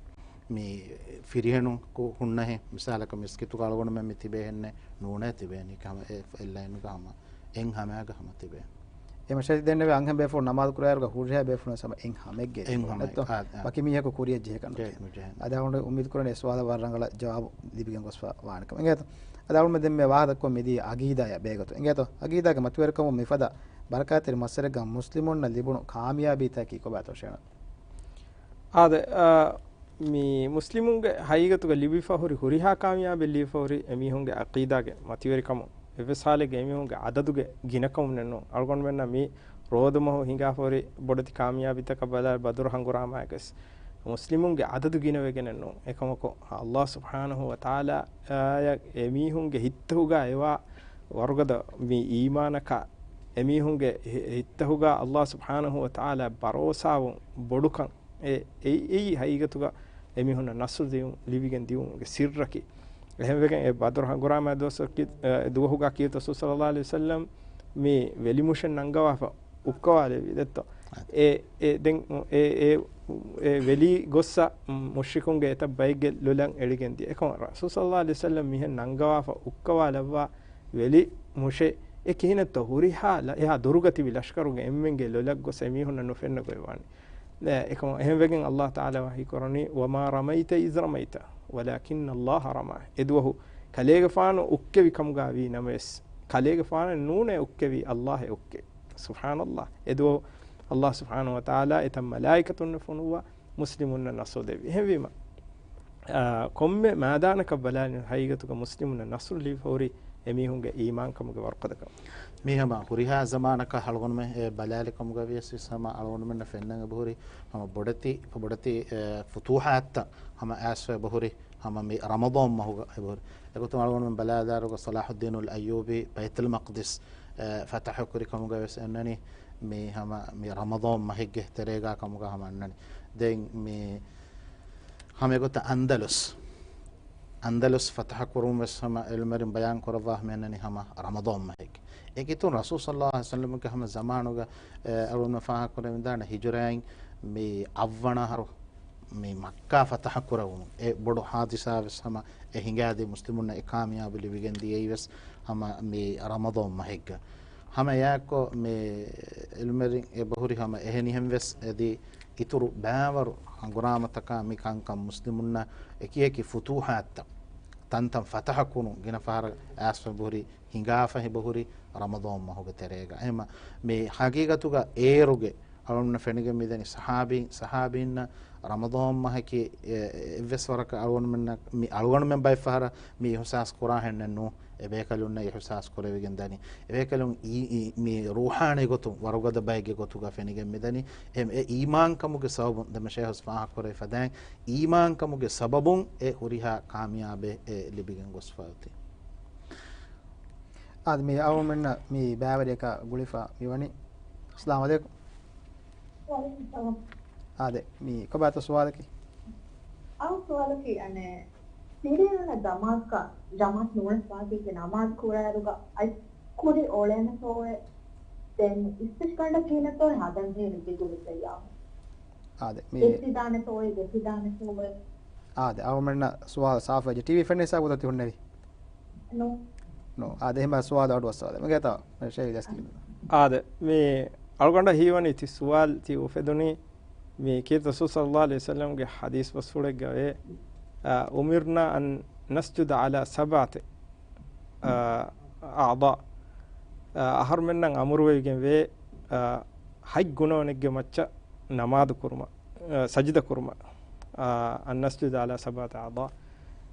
މި ފިރިހެނުން ކު-، ހުންނަހެން މިސާލަކަށް މިސްކިތުގަ އަޅުގަނޑުމެން މި ތިބޭ ހެންނެއް ނޫނޭ ތިބޭނީ. ހަމަ އެ އެއްލައިނުގަ ހަމަ އެއްހަމައިގަ ހަމަ ތިބޭ. އެ މަށަށް ދެންނެވި އަންހެން ބޭފުޅުން ނަމާދު ކުރާއިރުގަ ހުރިހާ ބޭފުޅުން ހަމަ އެއްހަމައެއްގެ އެއްހަމައެއް ނެތްތޯ؟ އާ، އާ. ބަކި މީހަކު ކުރިޔަށް ޖެހޭ ކަން ޖެހޭ ނުޖެހޭ. އަދި އަޅުގަނޑު އުއްމީދު ކުރަނީ އެ ސުވާލަށް ވަރަށް ރަނގަޅަށް ޖަވާބު ލިބިގެން ގޮސްފަ ވާނެ ކަމަށް. އިނގޭތޯ؟ އަދި އަޅުގަނޑު ދެން މި ވާހަކަ ދައްކަމުން މިދީ އަގީދާއާ ބެހޭގޮތުން. އިނގޭތޯ؟ އަގީދާގެ މަތިވެރިކަމުން މިފަދަ ބަރަކާތްތެރި މައްސަރެއްގަ މުސްލިމުންނަށް ލިބުނު ކާމިޔާބީތަކީ ކޮބާތޯ ޝޭޚް؟ އާދެ، އާ، މި މުސްލިމުންގެ ހަގީގަތުގަ ލިބިފަ ހުރި ހުރިހާ ކާމިޔާބެއް ލިބިފަ ހުރި އެމީހުންގެ އަޤީދާގެ މަތިވެރިކަމުން. އެއްވެސް ހާލެއްގެ އެމީހުންގެ އަދަދުގެ ގިނަކަމުންނެއް ނޫން. އަޅުގަނޑުމެންނަށް މި ރޯދަމަހު ހިނގާފަ ހުރި ބޮޑެތި ކާމިޔާބީތަކަށް ބަލާއިރު ބަދުރު ހަނގުރާމައިގަސް މުސްލިމުންގެ އަދަދު ގިނަވެގެނެއް ނޫން. އެކަމަކު، އައްލާހު ސުބްޙާނަހު ވަތަޢާލާއަށް އެމީހުންގެ ހިތްތަހުގަ އެވާ ވަރުގަދަ މި އީމާނަކާ، އެމީހުންގެ ހި-، ހިތްތަހުގަ އައްލާހު ސުބްޙާނަހު ވަތަޢާލާ ބަރޯސާވުން ބޮޑުކަން، އެ، އެއީ، އެއީ ހަގީގަތުގަ އެމީހުންނަށް ނަޞްރު ދިޔުން، ލިބިގެން ދިޔުމުގެ ސިއްރަކީ. އެހެންވެގެން އެ ބަދުރު ހަނގުރާމަ ދުވަސް ކި-، އެ، ދުވަހުގަ ކީރިތި ރަސޫލު ޞައްލައްލާހު ޢަލައިހި ވަސައްލަމް މި ވެލިމުށެއް ނަންގަވާފަ އުއްކަވާލެއްވި ދެއްތޯ. އެ، އެ، ދެން އެ، އެ، އެ ވެލި ގޮއްސަ މުޝްރިކުންގެ އެތައް ބައެއްގެ ލޮލަށް އެޅިގެން ދިޔަ. އެކަމަށް ރަސޫލު ޞައްލައްލާހު ޢަލައިހި ވަސައްލަމް މިހެން ނަންގަވާފަ އުއްކަވާލައްވާ ވެލި މުށެއް އެ ކިހިނެއްތޯ ހުރިހާ ލަ-، އެހާ ދުރުގަ ތިބި ލަޝްކަރުގެ އެންމެންގެ ލޮލަށް ގޮސް އެމީހުންނަށް ނުފެންނަ ގޮތް ވާނީ. އެކަމަށް އެހެންވެގެން އައްލާހު ތަޢާލާ ވަޙީ ކުރަނީ، "وما رميت إذ رميت ولكن الله رمى." އެދުވަހު ކަލޭގެފާނު އުއްކެވި ކަމުގަ ވީ ނަމަވެސް، ކަލޭގެފާނެއް ނޫނޭ އުއްކެވީ، އައްލާހެއް އުއްކެވި. ސުބްޙާނައްލާހް. އެދުވަހު އައްލާހު ސުބްޙާނަހު ވަތަޢާލާ އެތައް މަލާއިކަތުންނެއް ފޮނުއްވާ މުސްލިމުންނަށް ނަޞްރު ދެއްވި. އެހެންވީމަ، އާ، ކޮންމެ މައިދާނަކަށް ބަލާލިން ހަގީގަތުގަ މުސްލިމުންނަށް ނަޞްރު ލިބިފަ ހުރީ އެމީހުންގެ އީމާންކަމުގެ ވަރުގަދަކަމަށް. މީ ހަމަ ހުރިހާ ޒަމާނަކަށް އަޅުގަނޑުމެން އެ ބަލާލި ކަމުގަ ވިޔަސް ވެސް ހަމަ އަޅުގަނޑުމެންނަށް ފެންނަން އެބަހުރި ހަމަ ބޮޑެތި، ބޮޑެތި، އެ، ފުތޫޙާތްތައް ހަމަ އައިސްފަ އެބަހުރި ހަމަ މި ރަމަޟާން މަހުގަ އެބަހުރި. އެގޮތުން އަޅުގަނޑުމެން ބަލާލާއިރުގަ ޞަލާޙުއްދީނުލް އައްޔޫބީ ބައިތުލް މަޤްދިސް، އެ، ފަތަޙު ކުރި ކަމުގަ ވެސް އެންނަނީ މި ހަމަ މި ރަމަޟާން މަހެއްގެ ތެރޭގަ ކަމުގަ ހަމަ އަންނަނީ. ދެން މި ހަމަ އެގޮތަށް އަންދަލުސް، އަންދަލުސް ފަތަޙަ ކުރުން ވެސް ހަމަ ޢިލްމުވެރިން ބަޔާން ކުރައްވާ ހަމަ އެންނަނީ ހަމަ ރަމަޟާން މަހެއްގެ. އެގޮތުން ރަސޫލު ޞައްލައްލާހު ޢަލައިހި ވަސައްލަމްގެ ހަމަ ޒަމާނުގަ، އެ، އަޅުގަނޑުމެން ފާހަގަ ކުރެވިދާނެ ހިޖުރައިން މި އަށްވަނަ އަހަރު މި މައްކާ ފަތަޙަ ކުރެވުނު އެ ބޮޑު ހާދިސާ ވެސް ހަމަ އެ ހިނގާދީ މުސްލިމުންނަށް އެ ކާމިޔާބު ލިބިގެން ދިޔައީ ވެސް ހަމަ މި ރަމަޟާން މަހެއްގަ. ހަމަ އެއާއެއްކޮށް މި ޢިލްމުވެރިން އެބަހުރި ހަމަ އެހެނިހެން ވެސް އެދި އިތުރު ބައިވަރު ހަނގުރާމަތަކާ މި ކަންކަން މުސްލިމުންނަށް އެކިއެކި ފުތޫޙާތްތައް ތަންތަން ފަތަޙަ ކުރުން ގިނަ ފަހަރަށް އައިސްފަ އެބަހުރި، ހިނގާފަ އެބަހުރި ރަމަޟާން މަހުގެ ތެރޭގަ. އެހެންމަ މި ހަގީގަތުގަ އޭރުގެ އަޅުގަނޑުމެންނަށް ފެނިގެން މިދަނީ ޞަޙާބީން، ޞަޙާބީންނަށް ރަމަޟާން މަހަކީ، އެ، އެއްވެސް ވަރަކަށް އަޅުގަނޑުމެންނަށް، މި އަޅުގަނޑުމެން ބައެއް ފަހަރަށް މި އިހުސާސް ކުރާ ހެންނެއް ނޫ. އެބޭކަލުންނަށް އިހުސާސް ކުރެވިގެން ދަނީ. އެބޭކަލުން އީ، އީ، މި ރޫޙާނީ ގޮތުން ވަރުގަދަ ބައެއްގެ ގޮތުގަ ފެނިގެން މިދަނީ. އެ، އެ އީމާންކަމުގެ ސަބަބުން، ދެން ޝޭޚު ފާހަގަކުރެވި ފަދައިން، އީމާންކަމުގެ ސަބަބުން އެ ހުރިހާ ކާމިޔާބެއް އެ ލިބިގެން ގޮސްފަ އޮތީ. އާދެ، މި އަޅުގަނޑުމެންނަށް މި ބައިވެރިޔަކާ ގުޅިފަ މިވަނީ. އައްސަލާމު ޢަލައިކުމް. ވަޢަލައިކުމް އައްސަލާމް. އާދެ، މި ކޮބާތޯ ސުވާލަކީ؟ އައު ސުވާލަކީ، އަނެއް، ފިރިހެނުން ޖަމާޢަތްކަ، ޖަމާޢަތް ނޫނަސް ވާތީގެ ނަމާދު ކުރާއިރުގަ އަތް ކުރި އޮޅޭނެތޯއޭ؟ ދެން އިސްތަށިގަނޑަށް ކިހިނެއްތޯއޭ ހަދަންޖެހޭނީ ދިގު ވެއްޖެއްޔާ؟ އާދެ، މި އެއް ތިދާނެތޯއޭ، ދެ ތިދާނެތޯއޭ؟ އާދެ، އަޅުގަނޑުމެންނަށް ސުވާލު ސާފުވެއްޖެ. ޓީވީ ފެންނަ ހިސާބުތައް ތި ހުންނެވީ؟ ނޫ. ނޫ. އާދެ، އެހެން ސުވާލު އަޑުއައްސަވާލެ. މިގޭތޯ ޝޭޚް ދަސްކި. އާދެ، މި އަޅުގަނޑަށް ހީވަނީ ތި ސުވާލު ތި އުފެދުނީ މި ކީރިތި ރަސޫލު ޞައްލައްލާހު ޢަލައިހި ވަސައްލަމްގެ ޙަދީޘް ބަސްފުޅެއްގަ ވޭ، އަ، "أمرنا أن نسجد على سبعة، އަ، أعضاء." އަ، އަހަރުމެންނަށް އަމުރުވެވިގެން ވޭ، އަ، ހަތް ގުނަވަނެއްގެ މައްޗަށް ނަމާދު ކުރުމަށް، އަ، ސަޖިދަ ކުރުމަށް. އަ، أن نسجد على سبعة أعضاء.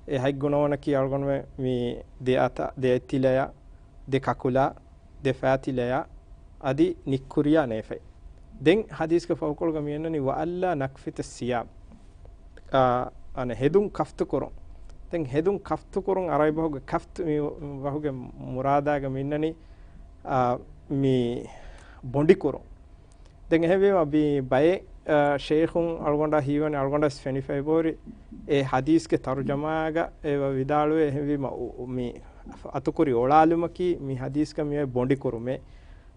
އެ ހަތް ގުނަވަނަކީ އަޅުގަނޑުމެން މި ދެ އަތަށް، ދެ އަތްތިލަޔަށް، ދެ ކަކުލަށް، ދެ ފައިތިލަޔަށް އަދި ނިއްކުރިޔާ ނޭފަތް. ދެން ޙަދީޘްގެ ފަހުކޮޅުގަ މިއަންނަނީ، "وألا نكفت الثياب." އާ، އަނެއް ހެދުން ކަފްތުކުރުން. ދެން ހެދުން ކަފްތުކުރުން އަރަބި ބަހުގެ ކަފްތު މި ބަހުގެ މުރާދާގަ މިއަންނަނީ، އާ، މި ބޮނޑިކުރުން. ދެން އެހެންވީމަ މި ބައެއް، އާ، ޝޭޚުން އަޅުގަނޑަށް ހީވަނީ އަޅުގަނޑަށް ފެނިފައިބޯރި އެ ޙަދީޘްގެ ތަރުޖަމާގަ އެ ވިދާޅުވޭ. އެހެންވީމަ އު-، މި އަތުކުރި އޮޅާލުމަކީ މި ޙަދީޘްގަ މިއޮތް ބޮނޑިކުރުމޭ.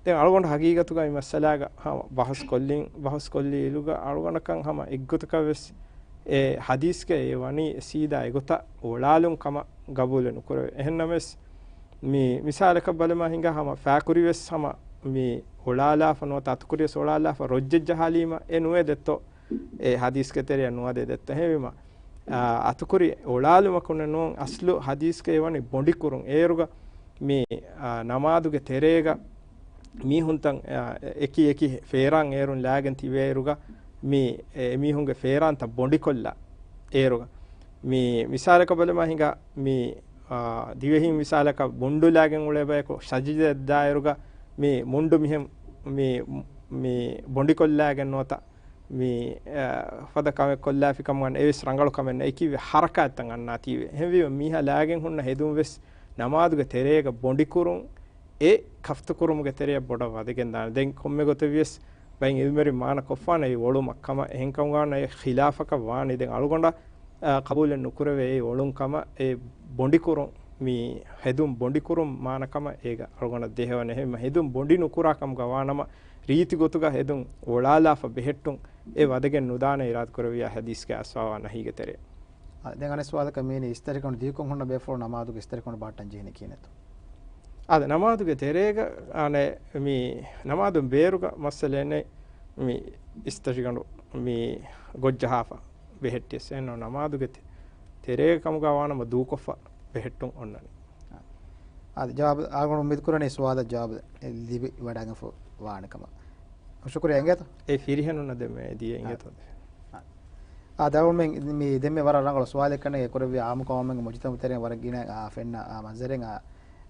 ދެން އަޅުގަނޑު ޙަޤީޤަތުގައި މައްސަލާގަ ހަމަ ބަހުސް ކޮށްލިން، ބަހުސް ކޮށްލި އިރުގަ އަޅުގަނޑަކަށް ހަމަ އެއްގޮތަކަށް ވެސް އެ ޙަދީޘްގައި އެ ވަނީ ސީދާ އެގޮތަށް އޮޅާލުން ކަމަށް ގަބޫލެއް ނުކުރެވޭ. އެހެންނަމަވެސް، މި މިސާލަކަށް ބަލަމާ ހިނގާ ހަމަ ފާކުރި ވެސް ހަމަ މި އޮޅާލާފަ ނުވަތަ އަތުކުރި ވެސް އޮޅާލާފަ ރޮއްޖެއް ޖަހާލީމަ އެ ނުވޭ ދެއްތޯ؟ އެ ޙަދީޘްގެ ތެރެއަށް ނުވަދޭ ދެއްތޯ؟ އެހެންވީމަ، އާ، އަތުކުރި އޮޅާލުމަކުންނެއް ނޫން، އަސްލު ޙަދީޘްގައި ވަނީ ބޮނޑިކުރުން. އޭރުގަ މި، އާ، ނަމާދުގެ ތެރޭގަ މީހުންތައް، އާ، އެކި އެކި ފޭރާން އޭރުން ލާގެން ތިބޭއިރުގަ މި އެ މީހުންގެ ފޭރާންތައް ބޮނޑިކޮށްލާ އޭރުގަ މި މިސާލަކަށް ބަލަމާ ހިނގާ މި، އާ، ދިވެހިން މިސާލަކަށް މުންޑު ލާގެން އުޅޭ ބަޔަކު ސަޖިދައަށް ދާއިރުގަ މި މުންޑު މިހެން މި، މި ބޮނޑިކޮށްލާގެން ނުވަތަ މި، އާ، ފަދަ ކަމެއް ކޮށްލާފި ކަމަށް އެވެސް ރަނގަޅު ކަމެއް ނެތް. އެކި ހަރަކާތްތައް އަންނާތީވެ. އެހެންވީމަ މީހާ ލާގެން ހުންނަ ހެދުން ވެސް ނަމާދުގެ ތެރޭގަ ބޮނޑިކުރުން އެ ކަފްތުކުރުމުގެ ތެރެއަށް ބޮޑަށް ވަދެގެން ދާނެ. ދެން ކޮންމެ ގޮތެއް ވިޔަސް ބައެއް ޢިލްމުވެރިން މާނަ ކޮށްފާނެ އެ އޮޅުމަށް ކަމަށް. އެހެންކަމުގަ ވަންޏާ އެ ޚިލާފަކަށް ވާނީ. ދެން އަޅުގަނޑަށް، އާ، ޤަބޫލެއް ނުކުރެވޭ އެ އޮޅުން ކަމަށް، އެ ބޮނޑިކުރުން، މި ހެދުން ބޮނޑިކުރުން މާނަ ކަމަށް އޭގަ އަޅުގަނޑަށް ދޭހަވަނީ. އެހެންވީމަ ހެދުން ބޮނޑި ނުކުރާ ކަމުގަ ވާނަމަ، ރީތި ގޮތުގަ ހެދުން އޮޅާލާފަ ބެހެއްޓުން އެ ވަދެގެން ނުދާނެ އިރާދަކުރެއްވިޔާ ޙަދީޘްގެ އަސްވާވާ ނަހީގެ ތެރޭ. އާ، ދެން އަނެއް ސުވާލަކަށް މީނީ އިސްތަށިގަނޑު ދިގުކޮށް ހުންނަ ބޭފުޅުން ނަމާދުގެ އިސްތަށިގަނޑު ބަހައްޓަން ޖެހޭނީ ކިހިނެއްތޯ؟ އާދެ، ނަމާދުގެ ތެރޭގަ، އާނެ، މި ނަމާދުން ބޭރުގަ މައްސަލައެއް ނެތް. މި އިސްތަށިގަނޑު މި ގޮށްޖަހާފަ ބެހެއްޓިޔަސް އެއްނު ނަމާދުގެ ތެ-، ތެރޭގަ ކަމުގަ ވާނަމަ ދޫކޮށްފަ ބެހެއްޓުން އޮންނަނީ. އާދެ، ޖަވާބު އަޅުގަނޑު އުއްމީދު ކުރަނީ ސުވާލަށް ޖަވާބު ލިބި ވަޑައިގެންފަ ވާނެ ކަމަށް. ޝުކުރިއްޔާ އިނގޭތޯ؟ އެ ފިރިހެނުންނަށް ދެންމެ ދިޔަ އިނގޭތޯ؟ އާ، ދެންމެ ވަރަށް ރަނގަޅު ސުވާލެއް ކަންނޭނގެ ކުރެއްވި އާއްމުކޮށް އަޅުގަނޑުމެންގެ މުޖުތަމަޢު ތެރެއިން ވަރަށް ގިނަ، އާ، ފެންނަ، އާ، މަންޒަރެއް، އާ،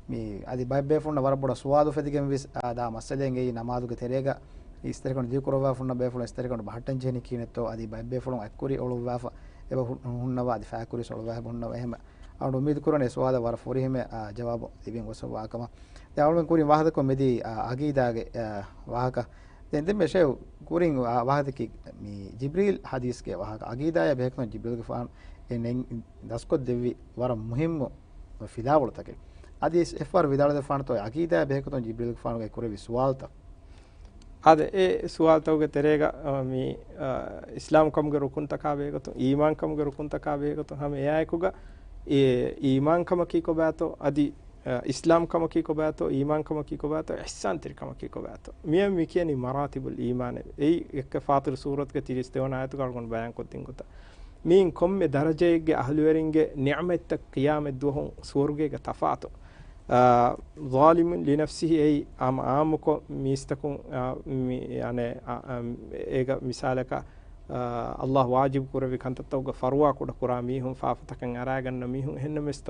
މި އަދި ބައެއް ބޭފުޅުންނަށް ވަރަށް ބޮޑަށް ސުވާލު އުފެދިގެން ވިޔަސް، އާ، ދާ މައްސަލައެއް އެއީ ނަމާދުގެ ތެރޭގަ އިސްތަށިގަނޑު ދިގު ކުރައްވާފަ ހުންނަ ބޭފުޅުން އިސްތަށިގަނޑު ބަހައްޓަން ޖެހެނީ ކިހިނެއްތޯ، އަދި ބައެއް ބޭފުޅުން އަތްކުރި އޮޅުއްވާފަ އެބަ ހު-، ހުންނަވާ އަދި ފައިކުރި ވެސް އޮޅުއްވާފަ ހުންނަވާ. އެހެން އަޅުގަނޑު އުއްމީދު ކުރަނީ ސުވާލަށް ވަރަށް ފުރިހަމަ، އާ، ޖަވާބު ލިބިގެން ގޮސްފަ ވާކަމަށް. ދެން އަޅުގަނޑު ކުރިން ވާހަކަ ދައްކަމުން މިދިޔަ، އާ، އަގީދާގެ، އާ، ވާހަކަ. ދެން ދެންމެ ޝޭޚް ކުރިން ވާ-، ވާހަކަ ދެއްކި މި ޖިބްރީލް ޙަދީޘްގެ ވާހަކަ. އަގީދާއާ ބެހޭގޮތުން ޖިބްރީލްގެފާނު އެ ނެން-، ދަސްކޮށްދެއްވި ވަރަށް މުހިއްމު ފިލާވަޅުތަކެއް. އަދި އެއްފަހަރު ވިދާޅުވެފާނުތޯ އަގީދާއާ ބެހޭގޮތުން ޖިބްރީލްގެފާނުގެ ކުރެއްވި ސުވާލުތައް. އާދެ، އެ ސުވާލުތަކުގެ ތެރޭގަ، އަ، މި، އަ، އިސްލާމް ކަމުގެ ރުކުންތަކާ ބެހޭގޮތުން، އީމާން ކަމުގެ ރުކުންތަކާ ބެހޭގޮތުން ހަމަ އެއާއެކުގަ، އެ އީމާން ކަމަކީ ކޮބާތޯ، އަދި، އަ، އިސްލާމް ކަމަކީ ކޮބާތޯ، އީމާން ކަމަކީ ކޮބާތޯ، އިޙްސާންތެރި ކަމަކީ ކޮބާތޯ. މިއަށް މި ކިޔަނީ މަރާތިބުލް އީމާނޭ. އެއީ އެއްކަ ފާޠިރު ސޫރަތުގެ ތިރީސް ދެވަނަ އާޔަތުގަ އަޅުގަނޑު ބަޔާންކޮށްދިން ގޮތަށް. މިއިން ކޮންމެ ދަރަޖައެއްގެ އަހުލުވެރިންގެ ނިޢުމަތްތައް ޤިޔާމަތް ދުވަހު ސުވަރުގޭގަ ތަފާތު. އާ، ޒާލިމުން ލިނަފްސިހި އެއީ އާ-، އާއްމުކޮށް މީސްތަކުން، އާ، މި-، އަނެއް، އާ، އާ، އޭގަ މިސާލަކަށް، އާ، އައްލާހު ވާޖިބު ކުރެއްވި ކަންތައްތަކުގެ ފަރުވާ ކުޑަ ކުރާ މީހުން، ފާފަތަކަށް އަރާގަންނަ މީހުން. އެހެންނަމަވެސް،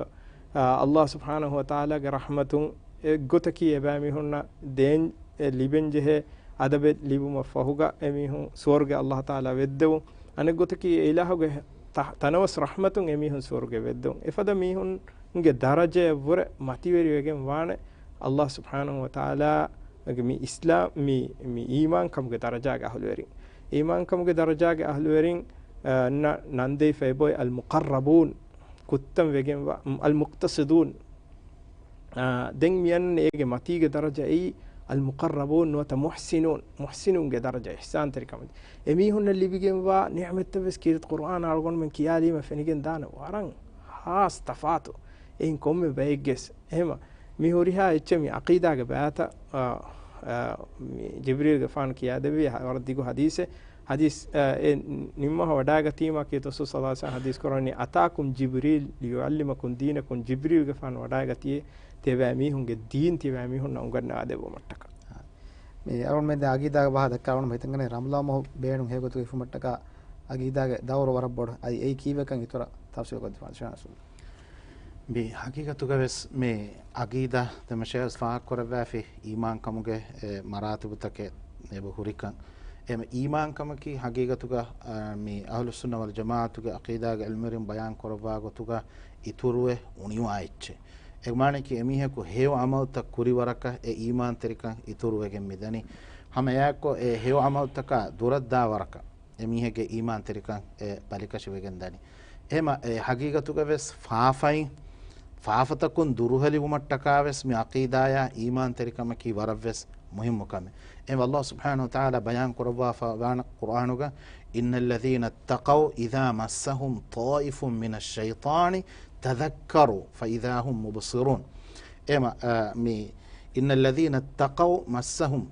އާ، އައްލާހު ސުބްޙާނަހު ވަތަޢާލާގެ ރަޙްމަތުން އެއްގޮތަކީ އެބައިމީހުންނަށް ދޭން، އެ ލިބެން ޖެހޭ އަދަބެއް ލިބުމަށް ފަހުގަ އެމީހުން ސުވަރުގެ އައްލާހު ތަޢާލާ ވެއްދެވުން. އަނެއްގޮތަކީ އެ އިލާހުގެ ތަ-، ތަނަވަސް ރަޙްމަތުން އެމީހުން ސުވަރުގެ ވެއްދެވުން. އެފަދަ މީހުންގެ ދަރަޖަޔަށްވުރެ މަތިވެރިވެގެން ވާނެ އައްލާހު ސުބްޙާނަހު ވަތަޢާލާ މި އިސްލާމް، މި، މި އީމާންކަމުގެ ދަރަޖާގެ އަހުލުވެރިން. އީމާންކަމުގެ ދަރަޖާގެ އަހުލުވެރިން، އަ، ނަ-، ނަންދެވިފަ އެބައޮތް އަލް މުޤައްރަބޫން، ކުއްތަން ވެގެންވާ، އަލް މުޤްތަޞިދޫން. އާ، ދެން މިއަންނަ އޭގެ މަތީގެ ދަރަޖަ އެއީ އަލް މުޤައްރަބޫން ނުވަތަ މުޙްސިނޫން، މުޙްސިނޫންގެ ދަރަޖަ، އިޙްސާންތެރިކަމަށް. އެމީހުންނަށް ލިބިގެންވާ ނިޢުމަތްތައް ވެސް ކީރިތި ޤުރްއާން އަޅުގަނޑުމެން ކިޔާލީމަ ފެނިގެން ދާނެ ވަރަށް ޚާއްޞަ ތަފާތު. އެއިން ކޮންމެ ބައެއްގެސް. އެހެމަ މި ހުރިހާ އެއްޗެއް މި ޢަޤީދާގެ ބައިތައް، އާ، އާ، މި ޖިބްރީލްގެފާނު ކިޔާދެއްވި ވަރަށް ދިގު ޙަދީޘެއް. ޙަދީޘް، އާ، އެ ނިންމަހަ ވަޑާގަތީމާ ކީރިތި ރަސޫލު ޞައްލަﷲ ޢަލައިހި ވަސައްލަމަ ޙަދީޘް ކުރަނީ، "أتاكم جبريل ليعلمكم دينكم." ޖިބްރީލްގެފާނު ވަޑާގަތީ ތިޔަބައިމީހުންގެ ދީން ތިޔަބައިމީހުންނަށް އުނގަންނަވާދެއްވުމަށްޓަކާ. މި އަޅުގަނޑުމެން ދެން ޢަޤީދާގެ ބަހާ ދައްކާ އަޅުގަނޑު ހިތަށްގަނޭ ރަމަޟާން މަހު ބޭނުން ހެޔޮގޮތުގައި ހިފުމަށްޓަކާ ޢަޤީދާގެ ދައުރު ވަރަށް ބޮޑު. އަދި އެއީ ކީއްވެކަން އިތުރަށް ތަފްޞީލުކޮށްދެއްވާނެ ޝޭޚް ނަޞްރުއްލާ. މި ޙަޤީޤަތުގަ ވެސް މި ޢަޤީދާ ދެމަށޭ ވެސް ފާހަގަކުރައްވާފި އީމާންކަމުގެ އެ މަރާތިބުތަކެއް އެބަ ހުރިކަން. އެ އީމާންކަމަކީ ޙަޤީޤަތުގަ، އަ، މި އަހުލުއްސުންނަ ވަލްޖަމާޢަތުގެ ޢަޤީދާގެ ޢިލްމުވެރިން ބަޔާން ކުރައްވާ ގޮތުގަ އިތުރުވެ އުނިވާ އެއްޗެއް. އެ މާނައަކީ އެމީހަކު ހެޔޮ ޢަމަލުތައް ކުރި ވަރަކަށް އެ އީމާންތެރިކަން އިތުރުވެގެން މިދަނީ. ހަމަ އެއާއެއްކޮށް އެ ހެޔޮ ޢަމަލުތަކާ ދުރަށްދާ ވަރަކަށް އެމީހެއްގެ އީމާންތެރިކަން އެ ބަލިކަށިވެގެން ދަނީ. އެހެމަ އެ ޙަޤީޤަތުގަ ވެސް ފާފައިން، ފާފަތަކުން ދުރުހެލިވުމަށްޓަކާ ވެސް މި ޢަޤީދާޔާ އީމާންތެރިކަމަކީ ވަރަށް ވެސް މުހިއްމު ކަމެއް. އެ އައްލާހު ސުބްޙާނަހު ވަތަޢާލާ ބަޔާން ކުރައްވާފަ ވާނެ ޤުރްއާނުގަ، "إن الذين اتقوا إذا مسهم طائف من الشيطان تذكروا فإذا هم مبصرون." އެހެމަ، އަ، މި، "إن الذين اتقوا مسهم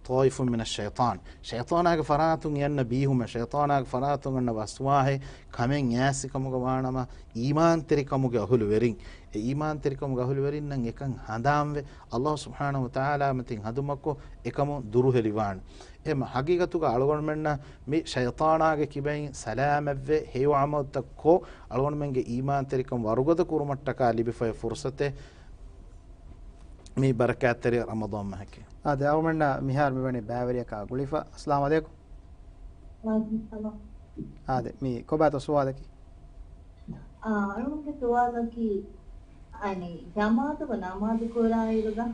طائف من الشيطان." ޝައިޠާނާގެ ފަރާތުން އެ އަންނަ ބީހުމެއް، ޝައިޠާނާގެ ފަރާތުން އަންނަ ވަސްވާހެއް، ކަމެއް އައިސް ކަމުގަ ވާނަމަ، އީމާންތެރިކަމުގެ އަހުލުވެރިން، އެ އީމާންތެރިކަމުގެ އަހުލުވެރިންނަށް އެކަން ހަނދާންވެ، އައްލާހު ސުބްޙާނަހު ވަތަޢާލާ މަތިން ހަނދުމަކޮށް، އެކަމުން ދުރުހެލިވާނެ. އެހެމަ ޙަޤީޤަތުގަ އަޅުގަނޑުމެންނަށް މި ޝައިޠާނާގެ ކިބައިން ސަލާމަތްވެ، ހެޔޮ ޢަމަލުތައް ކޮށް، އަޅުގަނޑުމެންގެ އީމާންތެރިކަން ވަރުގަދަ ކުރުމަށްޓަކާ ލިބިފައި ފުރުޞަތެއް މި ބަރަކާތްތެރި ރަމަޟާން މަހަކީ. އާދެ، އަޅުގަނޑަށް މިހާރު މިވަނީ ބައިވެރިޔަކާ ގުޅިފަ. އައްސަލާމު ޢަލައިކުމް. ވަޢަލައިކުމް އައްސަލާމް. އާދެ، މި ކޮބާތޯ ސުވާލަކީ؟ އާ، އަޅުގަނޑުގެ ސުވާލަކީ، އަނެއް، ޖަމާޢަތުގަ ނަމާދު ކުރާއިރުގަ،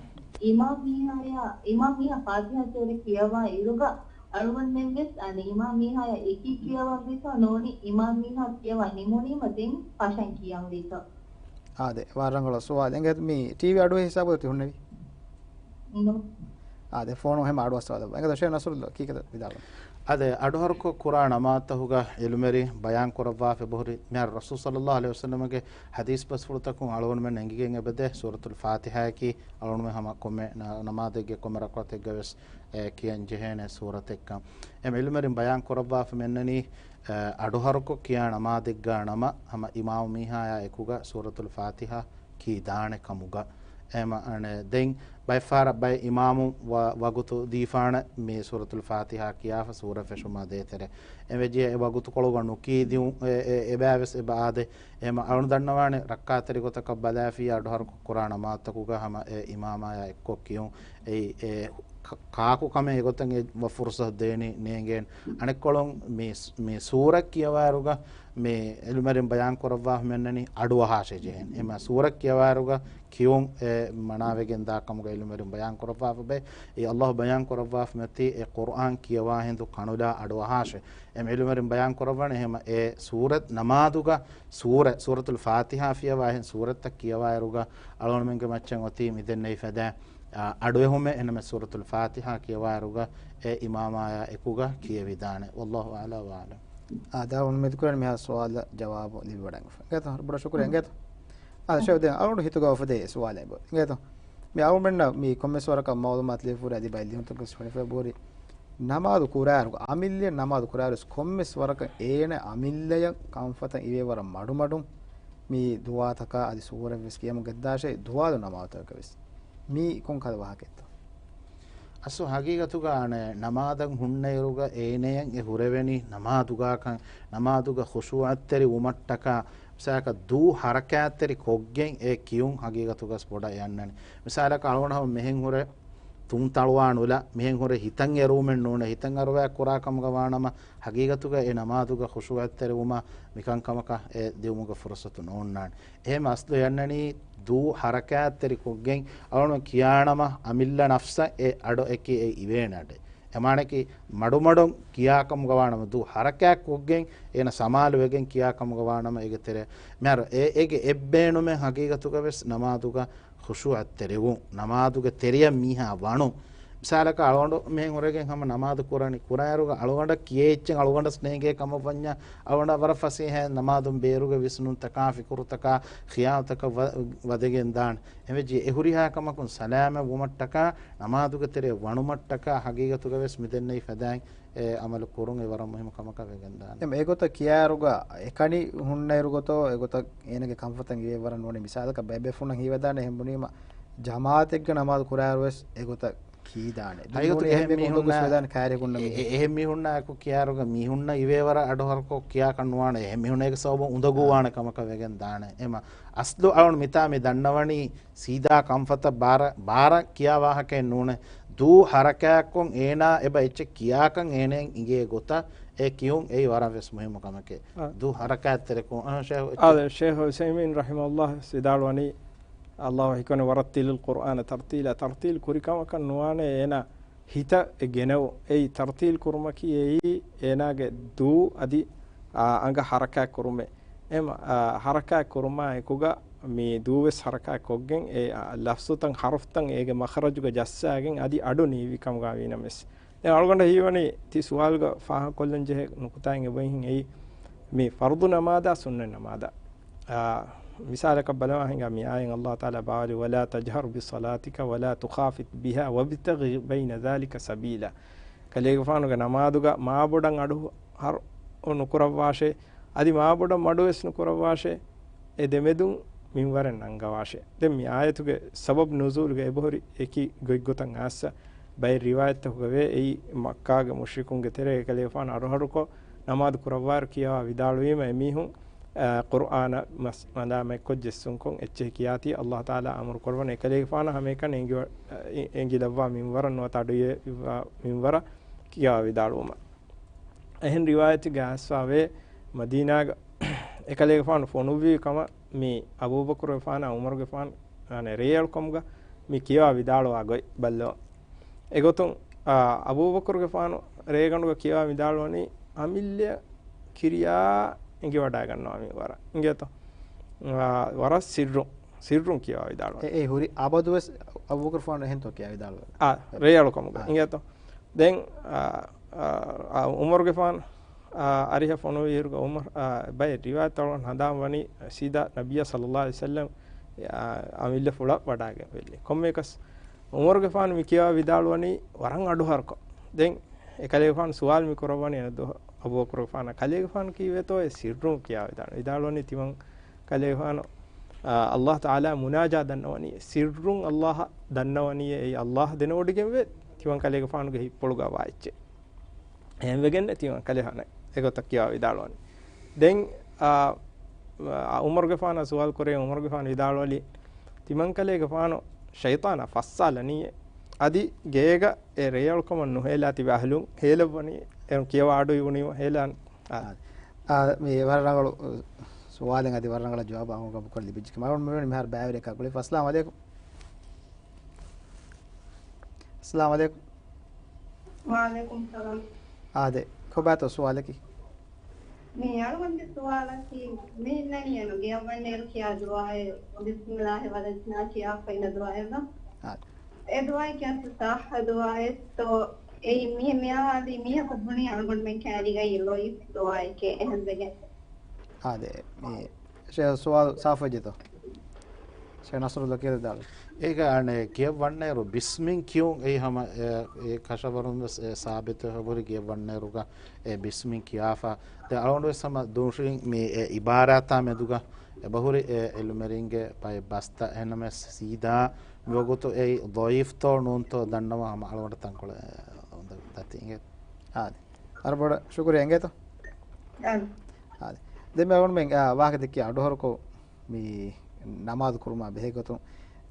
އިމާމް މީހާޔާ، އިމާމް މީހާ ފާތިޙާ ސޫރަ ކިޔަވާ އިރުގަ، އަޅުގަނޑުމެން ވެސް، އަނެއް، އިމާމް މީހާޔާ އެކީ ކިޔަވަންވީތޯ ނޫނީ، އިމާމް މީހާ ކިޔަވާ ނިމުނީމަ ދެން ފަށަން ކިޔަންވީތޯ؟ އާދެ، ވަރަށް ރަނގަޅު ސުވާލެއް. އިނގޭތޯ މި ޓީވީ އަޑުއެހި ހިސާބުގަ ތި ހުންނެވީ؟ އާދެ، ފޯނު ހަމަ އަޑުއައްސަވާލައްވާ. އެނގޭތޯ ޝޭޚް ނަޞްރުއްލާ ކީކޭތޯ ވިދާޅުވަނީ؟ އާދެ، އަޑުއަހަރުކޮށް ކުރާ ނަމާދުތަކުގަ ޢިލްމުވެރިން ބަޔާން ކުރައްވާފަ އެބަހުރި، މިހާރު ރަސޫލު ޞައްލައްލާހު ޢަލައިހި ވަސައްލަމަގެ ޙަދީޘް ބަސްފުޅުތަކުން އަޅުގަނޑުމެން އެނގިގެން އެބަދޭ ސޫރަތުލް ފާތިޙާއަކީ އަޅުގަނޑުމެން ހަމަ ކޮންމެ ނަ-، ނަމާދެއްގެ ކޮންމެ ރަކުޢަތެއްގަ ވެސް އެ ކިޔަން ޖެހޭނެ ސޫރަތެއްކަން. އެ ޢިލްމުވެރިން ބަޔާން ކުރައްވާފަ މިއަންނަނީ، އަ، އަޑުއަހަރުކޮށް ކިޔާ ނަމާދެއްގަ ނަމަ ހަމަ އިމާމު މީހާޔާ އެކުގަ ސޫރަތުލް ފާތިޙާ ކީ ދާނެ ކަމުގަ. އެހެމަ އަނެއް ދެން ބައެއް ފަހަރަށް ބައެއް އިމާމުން ވަ-، ވަގުތު ދީފާނެ މި ސޫރަތުލް ފާތިޙާ ކިޔާފަ ސޫރަ ފެށުމާ ދޭތެރޭ. އެވެއްޖެ އެ ވަގުތުކޮޅުގަ ނުކީ ދިއުން އެ، އެ، އެބައި ވެސް އެބަ އާދޭ. އެހެމަ އަޅުން ދަންނަވާނެ ރައްކާތެރި ގޮތަކަށް ބަލާފިއްޔާ އަޑުއަހަރުކޮށް ކުރާ ނަމާދުތަކުގަ ހަމަ އެ އިމާމާޔާ އެއްކޮށް ކިޔުން. އެއީ އެ ކ-، ކާކު ކަމެއް އެގޮތަށް އެ ފުރުޞަތު ދޭނީ ނޭނގޭނެ. އަނެއްކޮޅުން މި، މި ސޫރަ ކިޔަވާއިރުގަ މި ޢިލްމުވެރިން ބަޔާން ކުރައްވާފަ މިއަންނަނީ އަޑުއަހާށޭ ޖެހޭނެ. އެހެމަ ސޫރަ ކިޔަވާއިރުގަ ކިޔުން އެ މަނާވެގެން ދާ ކަމުގަ ޢިލްމުވެރިން ބަޔާން ކުރައްވާފަ ބެ. އެ އައްލާހު ބަޔާން ކުރައްވާފަ މިއޮތީ އެ ޤުރްއާން ކިޔަވާ ހިނދު ކަނުލާ އަޑުއަހާށޭ. އެ ޢިލްމުވެރިން ބަޔާން ކުރައްވަނީ އެހެމަ އެ ސޫރަތް ނަމާދުގަ ސޫރަ، ސޫރަތުލް ފާތިޙާ ފިޔަވާ ހިނދު ސޫރަތްތައް ކިޔަވާއިރުގަ އަޅުގަނޑުމެންގެ މައްޗަށް އޮތީ މިދެންނެވި ފަދަ، އަ، އަޑުއެހުމެއް. އެހެންނަމަ ސޫރަތުލް ފާތިޙާ ކިޔަވާއިރުގަ އެ އިމާމާޔާ އެކުގަ ކިޔެވިދާނެ. ވައްލާހު އަޢްލާ ވައަޢްލަމް. އާ، ދާ އުންމީދު ކުރަން މިހާ ސުވާލަށް ޖަވާބު ލިބިވަޑައިގަންފަ. އިނގޭތޯ، ބޮޑަށް ޝުކުރިއްޔާ. އިނގޭތޯ. އާ، ޝޭޚް ދެން އަޅުގަނޑު ހިތުގަ އުފެދޭ ސުވާލެއް އެބަ. އިނގޭތޯ. މި އަޅުގަނޑަށް މި ކޮންމެސް ވަރަކަށް މަޢުލޫމާތު ލިބިފަ އަދި ބައެއް ލިޔުންތަކުން ފެނިފަ ބޯރި. ނަމާދު ކުރާއިރު، އަމިއްލައަށް ނަމާދު ކުރާއިރު ކޮންމެސް ވަރަކަށް އޭނަ އަމިއްލައަށް ކަންފަތަށް އިވޭ ވަރަށް މަޑުމަޑުން މި ދުޢާތަކާ އަދި ސޫރަތް ވެސް ކިޔަމުން ގެންދާށޭ ދުވާލު ނަމާދުތަކަށް ވެސް. މީ ކޮން ކަހަލަ ވާހަކައެއްތޯ؟ އަސްލު ހަގީގަތުގަ އަނެއް ނަމާދަށް ހުންނައިރުގަ އޭނަޔަށް އެ ހުރެވެނީ ނަމާދުގަކަން، ނަމާދުގަ ޚުޝޫޢަތްތެރި ވުމަށްޓަކާ، މިސާލަކަށް ދޫ ޙަރަކާތްތެރި ކޮށްގެން އެ ކިޔުން ހަގީގަތުގަސް ބޮޑަށް އެ އަންނަނީ. މިސާލަކަށް އަޅުގަނޑު ހަމަ މިހެން ހުރެ ތުންތަޅުވާނުލަ، މިހެން ހުރެ ހިތަށް އެރުވުމެއް ނޫނޭ، ހިތަށް އަރުވާ ކުރާ ކަމުގަ ވާނަމަ، ހަގީގަތުގަ އެ ނަމާދުގަ ޚުޝޫޢަތްތެރިވުމަށް މިކަންކަމަކަށް އެ ދިއުމުގެ ފުރުޞަތު ނޯންނާނެ. އެހެން އަސްލު އެ އަންނަނީ ދޫ ޙަރަކާތްތެރި ކޮށްގެން އަޅުގަނޑު ކިޔާނަމަ އަމިއްލަ ނަފްސަށް އެ އަޑު އެކި އެ އިވޭނެ އަޑެއް. އެ މާނައަކީ މަޑުމަޑުން ކިޔާ ކަމުގަ ވާނަމަ، ދޫ ޙަރަކާތް ކޮށްގެން އޭނަ ސަމާލުވެގެން ކިޔާ ކަމުގަ ވާނަމަ އޭގެ ތެރެ މިހާރު އެ، އޭގެ އެއްބޭނުމެއް ހަގީގަތުގަ ވެސް ނަމާދުގަ ޚުޝޫޢަތްތެރިވުން، ނަމާދުގެ ތެރެޔަށް މީހާ ވަނުން. މިސާލަކަށް އަޅުގަނޑު މިހެން ހުރެގެން ހަމަ ނަމާދު ކުރަނީ، ކުރާއިރުގަ އަޅުގަނޑަށް ކިޔޭ އެއްޗެއް އަޅުގަނޑަސް ނޭނގޭ ކަމަށް ވަންޏާ، އަޅުގަނޑަށް ވަރަށް ފަސޭހައިން ނަމާދުން ބޭރުގެ ވިސްނުންތަކާ، ފިކުރުތަކާ، ޚިޔާލުތަކަށް ވަ-، ވަދެގެން ދާނެ. އެހެންވެއްޖެ އެ ހުރިހާ ކަމަކުން ސަލާމަތް ވުމަށްޓަކާ، ނަމާދުގެ ތެރެ ވަނުމަށްޓަކާ ހަގީގަތުގަ ވެސް މިދެންނެވި ފަދައިން އެ އަމަލު ކުރުން އެ ވަރަށް މުހިއްމު ކަމަކަށް ވެގެން ދާނެ. އެމަ އެގޮތަށް ކިޔާއިރުގަ އެކަނި ހުންނައިރު ގޮތޯ އެގޮތަށް އޭނަގެ ކަންފަތަށް އިވޭ ވަރަށް ނޫނީ. މިސާލަކަށް ބައެއް ބޭފުޅުންނަށް ހީވެދާނެ އެހެން ބުނީމަ ޖަމާޢަތެއްގަ ނަމާދު ކުރާއިރު ވެސް އެގޮތަށް ކީދާނެ. ހަގީގަތުގަ އެހެން މީހުންނަށް، އެހެން މީހުންނަށް އެކު ކިޔާއިރުގަ މީހުންނަށް އިވޭ ވަރަށް އަޑުހަރުކޮށް ކިޔާކަށް ނުވާނެ. އެހެން މީހުންނަށް އޭގެ ސަބަބުން އުނދަގޫވާނެ ކަމަކަށް ވެގެން ދާނެ. އެމަ އަސްލު އަޅުން މިތާ މި ދަންނަވަނީ ސީދާ ކަންފަތަށް ބާރަ، ބާރަށް ކިޔާ ވާހަކައެއް ނޫނޭ. ދޫ ޙަރަކާތްކޮށް އޭނާ އެބަ އެއްޗެއް ކިޔާކަން އޭނައަށް އިނގޭ ގޮތަށް އެ ކިޔުން އެއީ ވަރަށް ވެސް މުހިއްމު ކަމެކޭ. އާ. ދޫ ޙަރަކާތްތެރިކޮށް، އާ، ޝޭޚް އެއްޗެއް. އާދެ، ޝޭޚް ޢުސައިމީން ރަޙިމަހުﷲ ވިދާޅުވަނީ، ﷲ ހިކުން ވަރައްތިލިލް ޤުރްއާނަ ތަރްތީލާ، ތަރްތީލް ކުރި ކަމަކަށް ނުވާނެ އޭނާ ހިތަށް އެ ގެނެވު. އެއީ ތަރްތީލް ކުރުމަކީ އެއީ އޭނާގެ ދޫ އަދި، އާ، އަނގަ ޙަރަކާތް ކުރުމެއް. އެމަ، އާ، ޙަރަކާތް ކުރުމާ އެކުގަ މި ދޫވެސް ޙަރަކާތް ކޮށްގެން އެ، އާ، ލަފްޒުތައް ޙަރުފްތައް އޭގެ މަޚްރަޖުގަ ޖައްސާގެން އަދި އަޑު ނީވި ކަމުގަ ވީނަމަވެސް. ދެން އަޅުގަނޑަށް ހީވަނީ ތި ސުވާލުގަ ފާހަގަކޮށްލަން ޖެހޭ ނުކުތާއިން އެބައިހިން އެއީ މި ފަރުޟު ނަމާދާ ސުންނަތް ނަމާދާ. އާ، މިސާލަކަށް ބަލަވާ ހިނގާ މި އާޔަތް ﷲ ތަޢާލާ ބާވަލި، "ولا تجهر بصلاتك ولا تخافت بها وابتغ بين ذلك سبيلا." ކަލޭގެފާނުގެ ނަމާދުގަ މާބޮޑަށް އަޑު ހަރު ނުކުރައްވާށޭ، އަދި މާބޮޑަށް މަޑުވެސް ނުކުރައްވާށޭ، އެ ދެމެދުން މިންވަރެއް ނަންގަވާށޭ. ދެން މި އާޔަތުގެ ސަބަބު ނުޒޫލުގަ އެބަހުރި އެކި ގޮތްގޮތަށް އާއްސަ ބައެއް ރިވާޔަތްތަކުގަ ވޭ، އެއީ މައްކާގެ މުޝްރިކުންގެ ތެރޭ އެކަލޭގެފާނު އަޑުހަރުކޮށް ނަމާދު ކުރައްވާއިރު ކިޔަވާ ވިދާޅުވީމަ، އެމީހުން، އާ، ޤުރްއާނަށް މަސް-، މަލާމަތްކޮށް ޖެއްސުންކޮށް އެއްޗެހި ކިޔާތީ، ﷲ ތަޢާލާ އަމުރު ކުރައްވަނީ އެކަލޭގެފާނަށް ހަމައެކަނި އެނގިވަ-، އެ-، އެނގިލައްވާ މިންވަރަށް ނުވަތަ އަޑުއިވާ މިންވަރަށް ކިޔަވާ ވިދާޅުވުމަށް. އެހެން ރިވާޔަތެއްގަ އައިސްފާވޭ، މަދީނާގަ އެކަލޭގެފާނު ފޮނުއްވި ކަމަށް މި އަބޫބަކުރުގެފާނާ ޢުމަރުގެފާނު، އަނެއް ރޭއަޅުކަމުގަ މި ކިޔަވާ ވިދާޅުވާ ގޮތް ބައްލަވަ. އެގޮތުން، އާ، އަބޫބަކުރުގެފާނު ރޭގަނޑުގަ ކިޔަވާ ވިދާޅުވަނީ، އަމިއްލަޔަށް ކިރިޔާ އެނގިވަޑައިގަންނަވާ މިންވަރަށް. އިނގޭތޯ؟ އާ، ވަރަށް ސިއްރުން، ސިއްރުން ކިޔަވާ ވިދާޅުވަނީ. އެ، އެ ހުރި އަބަދުވެސް އަބޫބަކުރުގެފާނު އެހެންތޯ ކިޔަވާ ވިދާޅުވަނީ؟ އާ، ރޭއަޅުކަމުގަ. އާ. އިނގޭތޯ؟ ދެން، އާ، އާ، އާ، އުމަރުގެފާނު، އާ، އަރިހަށް ފޮނުވިއިރުގަ އުމަރު، އާ، ބައެއް ރިވާޔަތްތައް ހަނދާން ވަނީ ސީދާ ނަބިއްޔާ ޞައްލައްލާހު ޢަލައިހި ވަސައްލަމް، އާ، އަމިއްލަ ފުޅަށް ވަޑައިގެން ވެއްލި. ކޮންމެއަކަސް އުމަރުގެފާނު މި ކިޔަވާ ވިދާޅުވަނީ ވަރަށް އަޑުހަރުކޮށް. ދެން އެކަލޭގެފާނު ސުވާލު މި ކުރައްވަނީ އަނެއް ދުވަހު އަބޫބަކުރުގެފާނަށް، ކަލޭގެފާނު ކީއްވެތޯ އެ ސިއްރުން ކިޔަވާ ވިދާޅުވަނީ. ވިދާޅުވަނީ ތިމަން ކަލޭގެފާނު، އާ، ﷲ ތަޢާލާ މުނާޖާ ދަންނަވަނީ، ސިއްރުން ﷲ ދަންނަވަނީ، އެއީ ﷲ ދެނެވޮޑިގެންވޭ ތިމަން ކަލޭގެފާނުގެ ހިތްޕުޅުގަ ވާ އެއްޗެއް. އެހެންވެގެން ތިމަން ކަލޭގެފާނަށް އެގޮތަށް ކިޔަވާ ވިދާޅުވަނީ. ދެން، އާ، އާ، އުމަރުގެފާނަށް ސުވާލު ކުރޭ، އުމަރުގެފާނު ވިދާޅުވަލީ، ތިމަން ކަލޭގެފާނު ޝައިޠާނާ ފައްސާލަނީއޭ. އަދި ގޭގަ އެ ރޭއަޅުކަމަށް ނުހޭލާ ތިބި އަހުލުން ހޭލައްވަނީ، އެ ކިޔަވާ އަޑު އިވުނީމަ ހޭލާން. އާ. އާ، މި ވަރަށް ރަނގަޅު ސުވާލެއް އަދި ވަރަށް ރަނގަޅަށް ޖަވާބު އަހުން ގަބޫލުކޮށް ލިބިއްޖެ. މަރު މިވެނި މިހާރު ބައިވެރިއަކާ ގުޅިފަ. އައްސަލާމު ޢަލައިކުމް. އައްސަލާމު ޢަލައިކުމް. ވަޢަލައިކުމް ސަލާމް. އާދެ، ކޮބާތޯ ސުވާލަކީ؟ މި އަޅުގަނޑުގެ ސުވާލަކީ، މި އިންނަނީ އެން ގެޔަށް ވަންނައިރު ކިޔާ ދުޢާއެއް، ބިސްމިﷲ ވަލަޖްނާ ކިޔާފަ އިންނަ ދުޢާއެއް. އާ. އެ ދުޢާއަކީ އަސްލު ޞައްޙަ ދުޢާއެއްތޯ؟ އެއީ މި، މި އަހާލީ މީހަކު ބުނީ އަޅުގަނޑުމެން ކައިރީގައި ލޯތް ދުޢާއެކޭ އެހެންވެގެން. އާދެ، މި ޝޭޚް ސުވާލު ސާފުވެއްޖެތޯ؟ ޝޭޚް ނަޞްރުﷲ ކިޔަދާޅު. އޭގަ އަނެއް ގެޔަށް ވަންނައިރު ބިސްމިން ކިޔުން އެއީ ހަމަ، އެ، އެ ކަށަވަރުން ވެސް އެ ސާބިތު ހުރި ގެޔަށް ވަންނައިރުގަ އެ ބިސްމިން ކިޔާފަ. ދެން އަޅުގަނޑު ވެސް ހަމަ ދުށިން މި އެ އިބާރާތާ މެދުގަ އެބަހުރި އެ ޢިލްމުވެރިންގެ ބައެއް ބަސްތައް. އެހެންނަމަވެސް ސީދާ މިވަގުތު އެއީ ޟަޢީފްތޯ ނޫންތޯ ދަންނަވާ ހަމަ އަޅުގަނޑަށް ތަންކޮޅެއް އެ، އުނދަގޫ ދަތި އިނގޭ. އާދެ. ވަރަށް ބޮޑަށް ޝުކުރިއްޔާ އިނގޭތޯ. އާދެ. އާދެ. ދެން މި އަޅުގަނޑުމެން، އާ، ވާހަކަ ދެއްކި އަޑުހަރުކޮށް މި ނަމާދު ކުރުމާ ބެހޭ ގޮތުން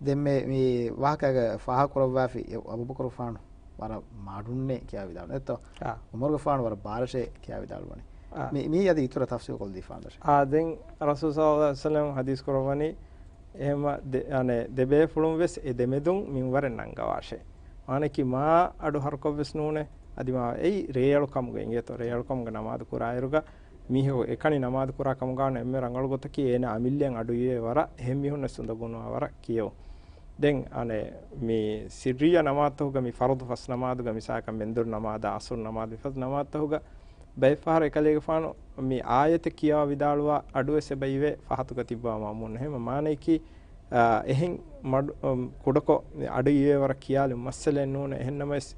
ދެން މި، މި ވާހަކައިގަ ފާހަގަކުރައްވާފި އެ އަބޫބަކުރުފާނު ވަރަށް މަޑުންނޭ ކިޔާ ވިދާޅުވަނީ. އެއްތޯ؟ އާ. އުމަރުގެފާނު ވަރަށް ބާރަށޭ ކިޔާ ވިދާޅުވަނީ. އާ. މި، މީ އަދި އިތުރަށް ތަފްސީލު ކޮށްދީފާނަށް. އާ، ދެން ރަސޫލު ޞައްލަﷲު ޢަލައިހި ވަސައްލަމަ ޙަދީޘް ކުރައްވަނީ، އެހެމަ ދެ-، އަނެ، ދެ ބޭފުޅުން ވެސް އެ ދެމެދުން މިންވަރެއް ނަންގަވާށޭ. މާނައަކީ މާ އަޑު ހަރުކޮށް ވެސް ނޫނޭ. އަދި މާ އެއީ ރޭއަޅު ކަމުގަ އިނގޭތޯ، ރޭއަޅު ކަމުގަ ނަމާދު ކުރާއިރުގަ މީހަކު އެކަނި ނަމާދު ކުރާ ކަމުގާ އެންމެ ރަނގަޅު ގޮތަކީ އޭނާ އަމިއްލައަށް އަޑުއިވޭ ވަރަށް އެހެން މީހުންނަށް އުނދަގޫނުވާ ވަރަށް ކިޔެވުން. ދެން އަނެ މި ސިއްރިއްޔަ ނަމާދުތަކުގަ މި ފަރުޟު ފަސް ނަމާދުގަ މިސާލަކަށް މެންދުރު ނަމާދާ، އަސުރު ނަމާދު، މިފަދަ ނަމާދުތަކުގަ ބައެއް ފަހަރަށް އެކަލޭގެފާނު މި އާޔަތެއް ކިޔަވާ ވިދާޅުވާ އަޑުވެސް އެބައިވޭ ފަހަތުގަ ތިއްބާ މައުމޫން. އެހެން މާނައަކީ، އާ، އެހެން މަޑު-، އު، ކުޑަކޮށް އަޑު އިވޭ ވަރަށް ކިޔާލި މައްސަލައެއް ނޫނޭ. އެހެންނަމަވެސް،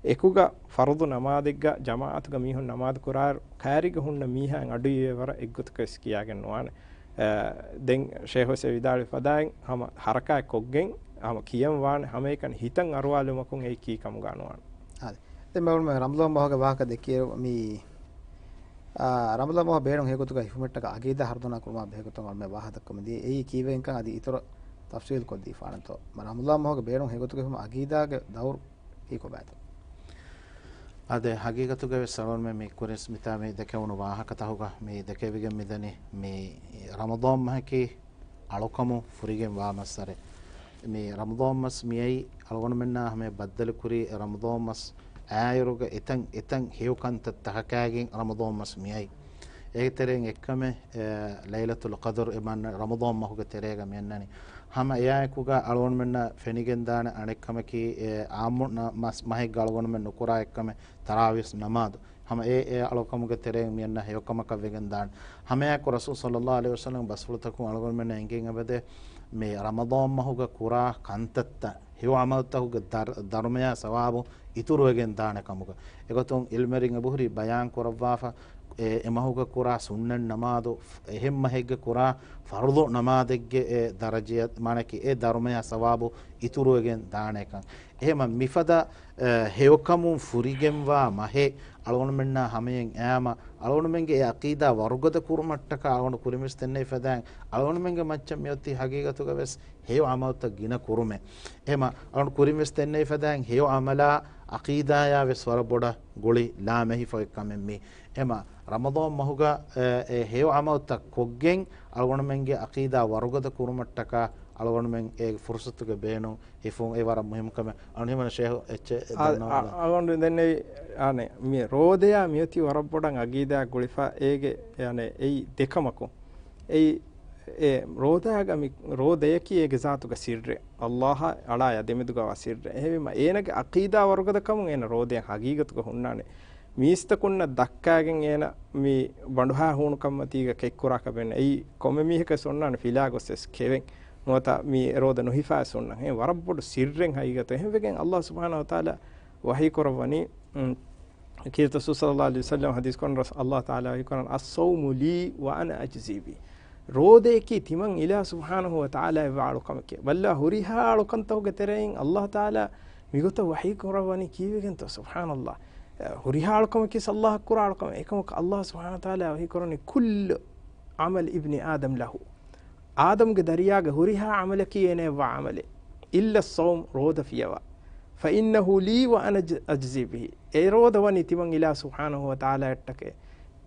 އެކުގަ ފަރުޟު ނަމާދެއްގަ ޖަމާޢަތުގަ މީހުން ނަމާދު ކުރާއިރު، ކައިރީގަ ހުންނަ މީހާއިން އަޑު އިވޭ ވަރަށް އެއްގޮތަކަށް ވެސް ކިޔާގެން ނުވާނެ. އަ، ދެން ޝޭޚު ވެސް އެ ވިދާޅުވި ފަދައިން ހަމަ ޙަރަކާތް ކޮށްގެން ހަމަ ކިޔަން ވާނެ، ހަމައެކަނި ހިތަށް އަރުވާލުމަކުން އެއީ ކީ ކަމުގަ ނުވާނެ. އާދެ. ދެން މި އަޅުގަނޑުމެން ރަމަޟާން މަހުގެ ވާހަކަ ދެއްކިއިރު މި، އާ، ރަމަޟާން މަހު ބޭނުން ހެޔޮގޮތުގަ ހިފުމަށްޓަކާ އަގީދާ ހަރުދަނާ ކުރުމާ ބެހޭގޮތުން އަޅުމެން ވާހަކަ ދައްކަމުން ދިޔަ. އެއީ ކީއްވެގެންކަން އަދި އިތުރަށް ތަފްޞީލު ކޮށްދީފާނަންތޯ. ރަމަޟާން މަހުގެ ބޭނުން ހެޔޮގޮތުގަ ހިފުމަށް އަގީދާގެ ދައުރު ކީކޮބާތޯ؟ އާދެ، ހަގީގަތުގަވެސް އަޅުގަނޑުމެން މި ކުރިން މިތާ މި ދެކެވުނު ވާހަކަތަހުގަ މި ދެކެވިގެން މިދަނީ މި ރަމަޟާން މަހަކީ އަޅުކަމުން ފުރިގެން ވާ މައްސަރެ. މި ރަމަޟާން މަސް މިއައީ އަޅުގަނޑުމެންނާ ހަމަޔަށް ބައްދަލުކުރީ އެ ރަމަޟާން މަސް އާއިރުގަ އެތަން އެތަން ހެޔޮ ކަންތައް ތަކަކާގެން ރަމަޟާން މަސް މިއައީ. އޭގެ ތެރެއިން އެއްކަމެއް، އެ، ލައިލަތުލް ޤަދުރު އެ މަންނަ ރަމަޟާން މަހުގެ ތެރޭގަ މިއަންނަނީ. ހަމަ އެއާއެކުގަ އަޅުގަނޑުމެންނަށް ފެނިގެންދާނެ އަނެއްކަމަކީ، އެ، އާއްމު ނަ-، މަސް މަހެއްގަ އަޅުގަނޑުމެން ނުކުރާ އެއްކަމެއް ތަރާވީސް ނަމާދު. ހަމަ އެ، އެ އަޅުކަމުގެ ތެރެއިން މިއަންނަ ހެޔޮކަމަކަށް ވެގެންދާނެ. ހަމައެއާއެކު ރަސޫލު ޞައްލައްލާހު ޢަލައިހި ވަސައްލަމް ބަސްފުޅުތަކުން އަޅުގަނޑުމެންނަށް އެނގެން އެބަދޭ މި ރަމަޟާން މަހުގަ ކުރާ ކަންތައްތައް ހެޔޮ ޢަމަލުތަކުގެ ދަރ-، ދަރުމަޔާ ސަވާބު އިތުރުވެގެން ދާނެ ކަމުގަ. އެގޮތުން ޢިލްމުވެރިން އެބަހުރި ބަޔާން ކުރައްވާފަ، އެ، އެ މަހުގަ ކުރާ ސުންނަތް ނަމާދު، އެހެން މަހެއްގަ ކުރާ ފަރުޟު ނަމާދެއްގެ އެ ދަރަޖަޔަށް، މާނައަކީ އެ ދަރުމަޔާ ސަވާބު އިތުރުވެގެން ދާނެކަން. އެހެމަ މިފަދަ، އެ، ހެޔޮކަމުން ފުރިގެންވާ މަހެއް އަޅުގަނޑުމެންނާ ހަމަޔަށް އައިމަ، އަޅުގަނޑުމެންގެ އެ ޢަޤީދާ ވަރުގަދަ ކުރުމަށްޓަކާ އަޅުގަނޑު ކުރިންވެސް ދެންނެވި ފަދައިން އަޅުގަނޑުމެންގެ މައްޗަށް މިއޮތީ ހަގީގަތުގަވެސް ހެޔޮ ޢަމަލުތައް ގިނަ ކުރުމެއް. އެހެމަ އަޅުން ކުރިންވެސް ދެންނެވި ފަދައިން ހެޔޮ ޢަމަލާ ޢަޤީދާޔާ ވެސް ވަރަށް ބޮޑަށް ގުޅި ލާމެހިފަ އޮތް ކަމެއް މީ. އެހެމަ ރަމަޟާން މަހުގަ، އެ، އެ ހެޔޮ ޢަމަލުތައް ކޮށްގެން އަޅުގަނޑުމެންގެ ޢަޤީދާ ވަރުގަދަ ކުރުމަށްޓަކާ އަޅުގަނޑުމެން އެ ފުރުޞަތުގެ ބޭނުން ހިފުން އެ ވަރަށް މުހިއްމު ކަމެއް. އަޅުން ހިމަނަ ޝޭހު އެއްޗެއް އާ، ދަންނަވާ އާ، އަޅުގަނޑު ދެންނެވި، އާނެ، މި ރޯދަޔާ މިއޮތީ ވަރަށް ބޮޑަށް ޢަޤީދާ ގުޅިފަ އޭގެ، އާނެ، އެއީ ދެކަމަކު. އެއީ އެ ރޯދާގަ މި ރޯދަޔަކީ އޭގެ ޒާތުގަ ސިއްރެއް. އައްލާހާ އަޅާޔާ ދެމެދުގަވާ ސިއްރެއް. އެހެންވީމަ އޭނަގެ ޢަޤީދާ ވަރުގަދަކަމުން އޭނަ ރޯދަޔަށް ހަގީގަތުގަ ހުންނާނެ. މީސްތަކުންނަށް ދައްކާގެން އޭނަ މި ބަނޑުހާ ހޫނުކަންމަތީގަ ކެތްކުރާކަށް ބޭނުން. އެއީ ކޮންމެ މީހަކަށް ވެސް އޮންނާނެ ފިލާ ގޮސް ވެސް ކެވެން. ނުވަތަ މި ރޯދަ ނުހިފާ ވެސް އޮންނަން. އެ ވަރަށް ބޮޑު ސިއްރެއް ހަގީގަތު. އެހެންވެގެން އައްލާހު ސުބްޙާނަހު ވަތަޢާލާ ވަޙީ ކުރައްވަނީ، އުން، ކީރިތި ރަސޫލު ޞައްލައްލާހު ޢަލައިހި ވަސައްލަމަ ޙަދީޘް ކުރަން ރަސް-، އައްލާހު ތަޢާލާ ވަޙީ ކުރަން، "الصوم لي وأنا أجزي به." ރޯދަޔަކީ ތިމަން އިލާހު ސުބްޙާނަހު ވަތަޢާލާ އެއްވާ އަޅުކަމެކޭ. ބައްލާ ހުރިހާ އަޅުކަންތަކުގެ ތެރެއިން އައްލާހު ތަޢާލާ މިގޮތަށް ވަޙީ ކުރައްވަނީ ކީއްވެގެންތޯ؟ ސުބްޙާނައްލާހް. ހުރިހާ އަޅުކަމަކީ އައްލާހަށް ކުރާ އަޅުކަމެއް. އެކަމަކު އައްލާހު ސުބްޙާނަހު ވަތަޢާލާ ވަޙީ ކުރަނީ، "كل عمل ابن آدم له." އާދަމްގެ ދަރިޔާގެ ހުރިހާ ޢަމަލަކީ އޭނަ އެއްވާ ޢަމަލެއް. "إلا الصوم." ރޯދަ ފިޔަވާ. "فإنه لي وأنا أجزي به." އެ ރޯދަ ވަނީ ތިމަން އިލާހު ސުބްޙާނަހު ވަތަޢާލާއަށްޓަކައި.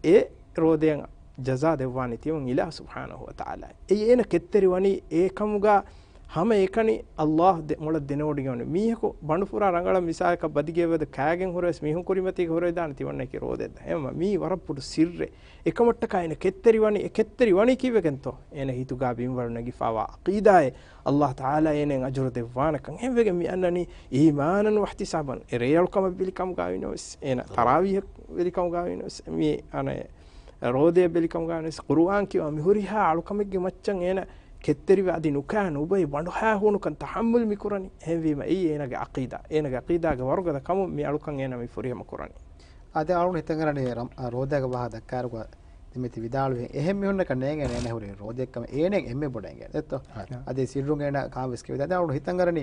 އެ ރޯދަޔަށް ޖަޒާ ދެއްވާނީ ތިމަން އިލާހު ސުބްޙާނަހު ވަތަޢާލާ. އެއީ އޭނަ ކެތްތެރިވަނީ އެކަމުގަ ހަމައެކަނި އައްލާހު ދެ-، މޮޅަށް ދެނެވޮޑިގެން ވަނީ. މީހަކު ބަނޑުފުރާ ރަނގަޅަށް މިސާލަކަށް ބަދިގެއަށް ވަދެ ކާގެން ހުރެވެސް މީހުން ކުރިމަތީގަ ހުރެވިދާނެ ތިމަންނައަކީ ރޯދައެއް. އެހެންވީމަ މީ ވަރަށް ބޮޑު ސިއްރެއް. އެކަމަށްޓަކާ އޭނަ ކެތްތެރިވަނީ، އެ ކެތްތެރިވަނީ ކީއްވެގެންތޯ؟ އޭނަ ހިތުގަ ބިންވަރު ނެގިފަވާ ޢަޤީދާއެއް އައްލާހު ތަޢާލާ އޭނައަށް އަޖުރު ދެއްވާނެކަން. އެހެންވެގެން މި އަންނަނީ އީމާނަން ވަޙްތިސާބަން. އެ ރޭއަޅުކަމަށް ބެލިކަމުގައި ނުވެސް، އޭނަ ތަރާވީހަށް ބެލިކަމުގައި ނުވެސް، މި އަނެއް ރޯދަޔަށް ބެލިކަމުގައި ނުވެސް، ޤުރުއާން ކިޔަވާ މި ހުރިހާ އަޅުކަމެއްގެ މައްޗަށް އޭނަ ކެތްތެރިވެ އަދި ނުކާ ނުބައި ބަނޑުހާ ހޫނުކަން ތަޙައްމަލް މި ކުރަނީ. އެހެންވީމަ އެއީ އޭނަގެ ޢަޤީދާ. އޭނަގެ ޢަޤީދާގެ ވަރުގަދަ ކަމުން މި އަޅުކަން އޭނަ މި ފުރިހަމަ ކުރަނީ. އާދެ، އަޅުން ހިތަށް އަރަނީ ރަމް-، އާ، ރޯދައިގެ ވާހަކަ ދައްކާއިރުގަ މިތި ވިދާޅުވި އެހެން މީހުންނަކަށް ނޭނގޭނެ އޭނަ ހުރީ ރޯދައެއްކަމަށް އޭނައަށް އެންމެ ބޮޑަށް އެނގޭނެ ދެއްތޯ؟ އަދި ސިއްރުން އޭނަ ކާން ވެސް ކެވިދާ. ދެން އަޅުގަނޑު ހިތަށް އަރަނީ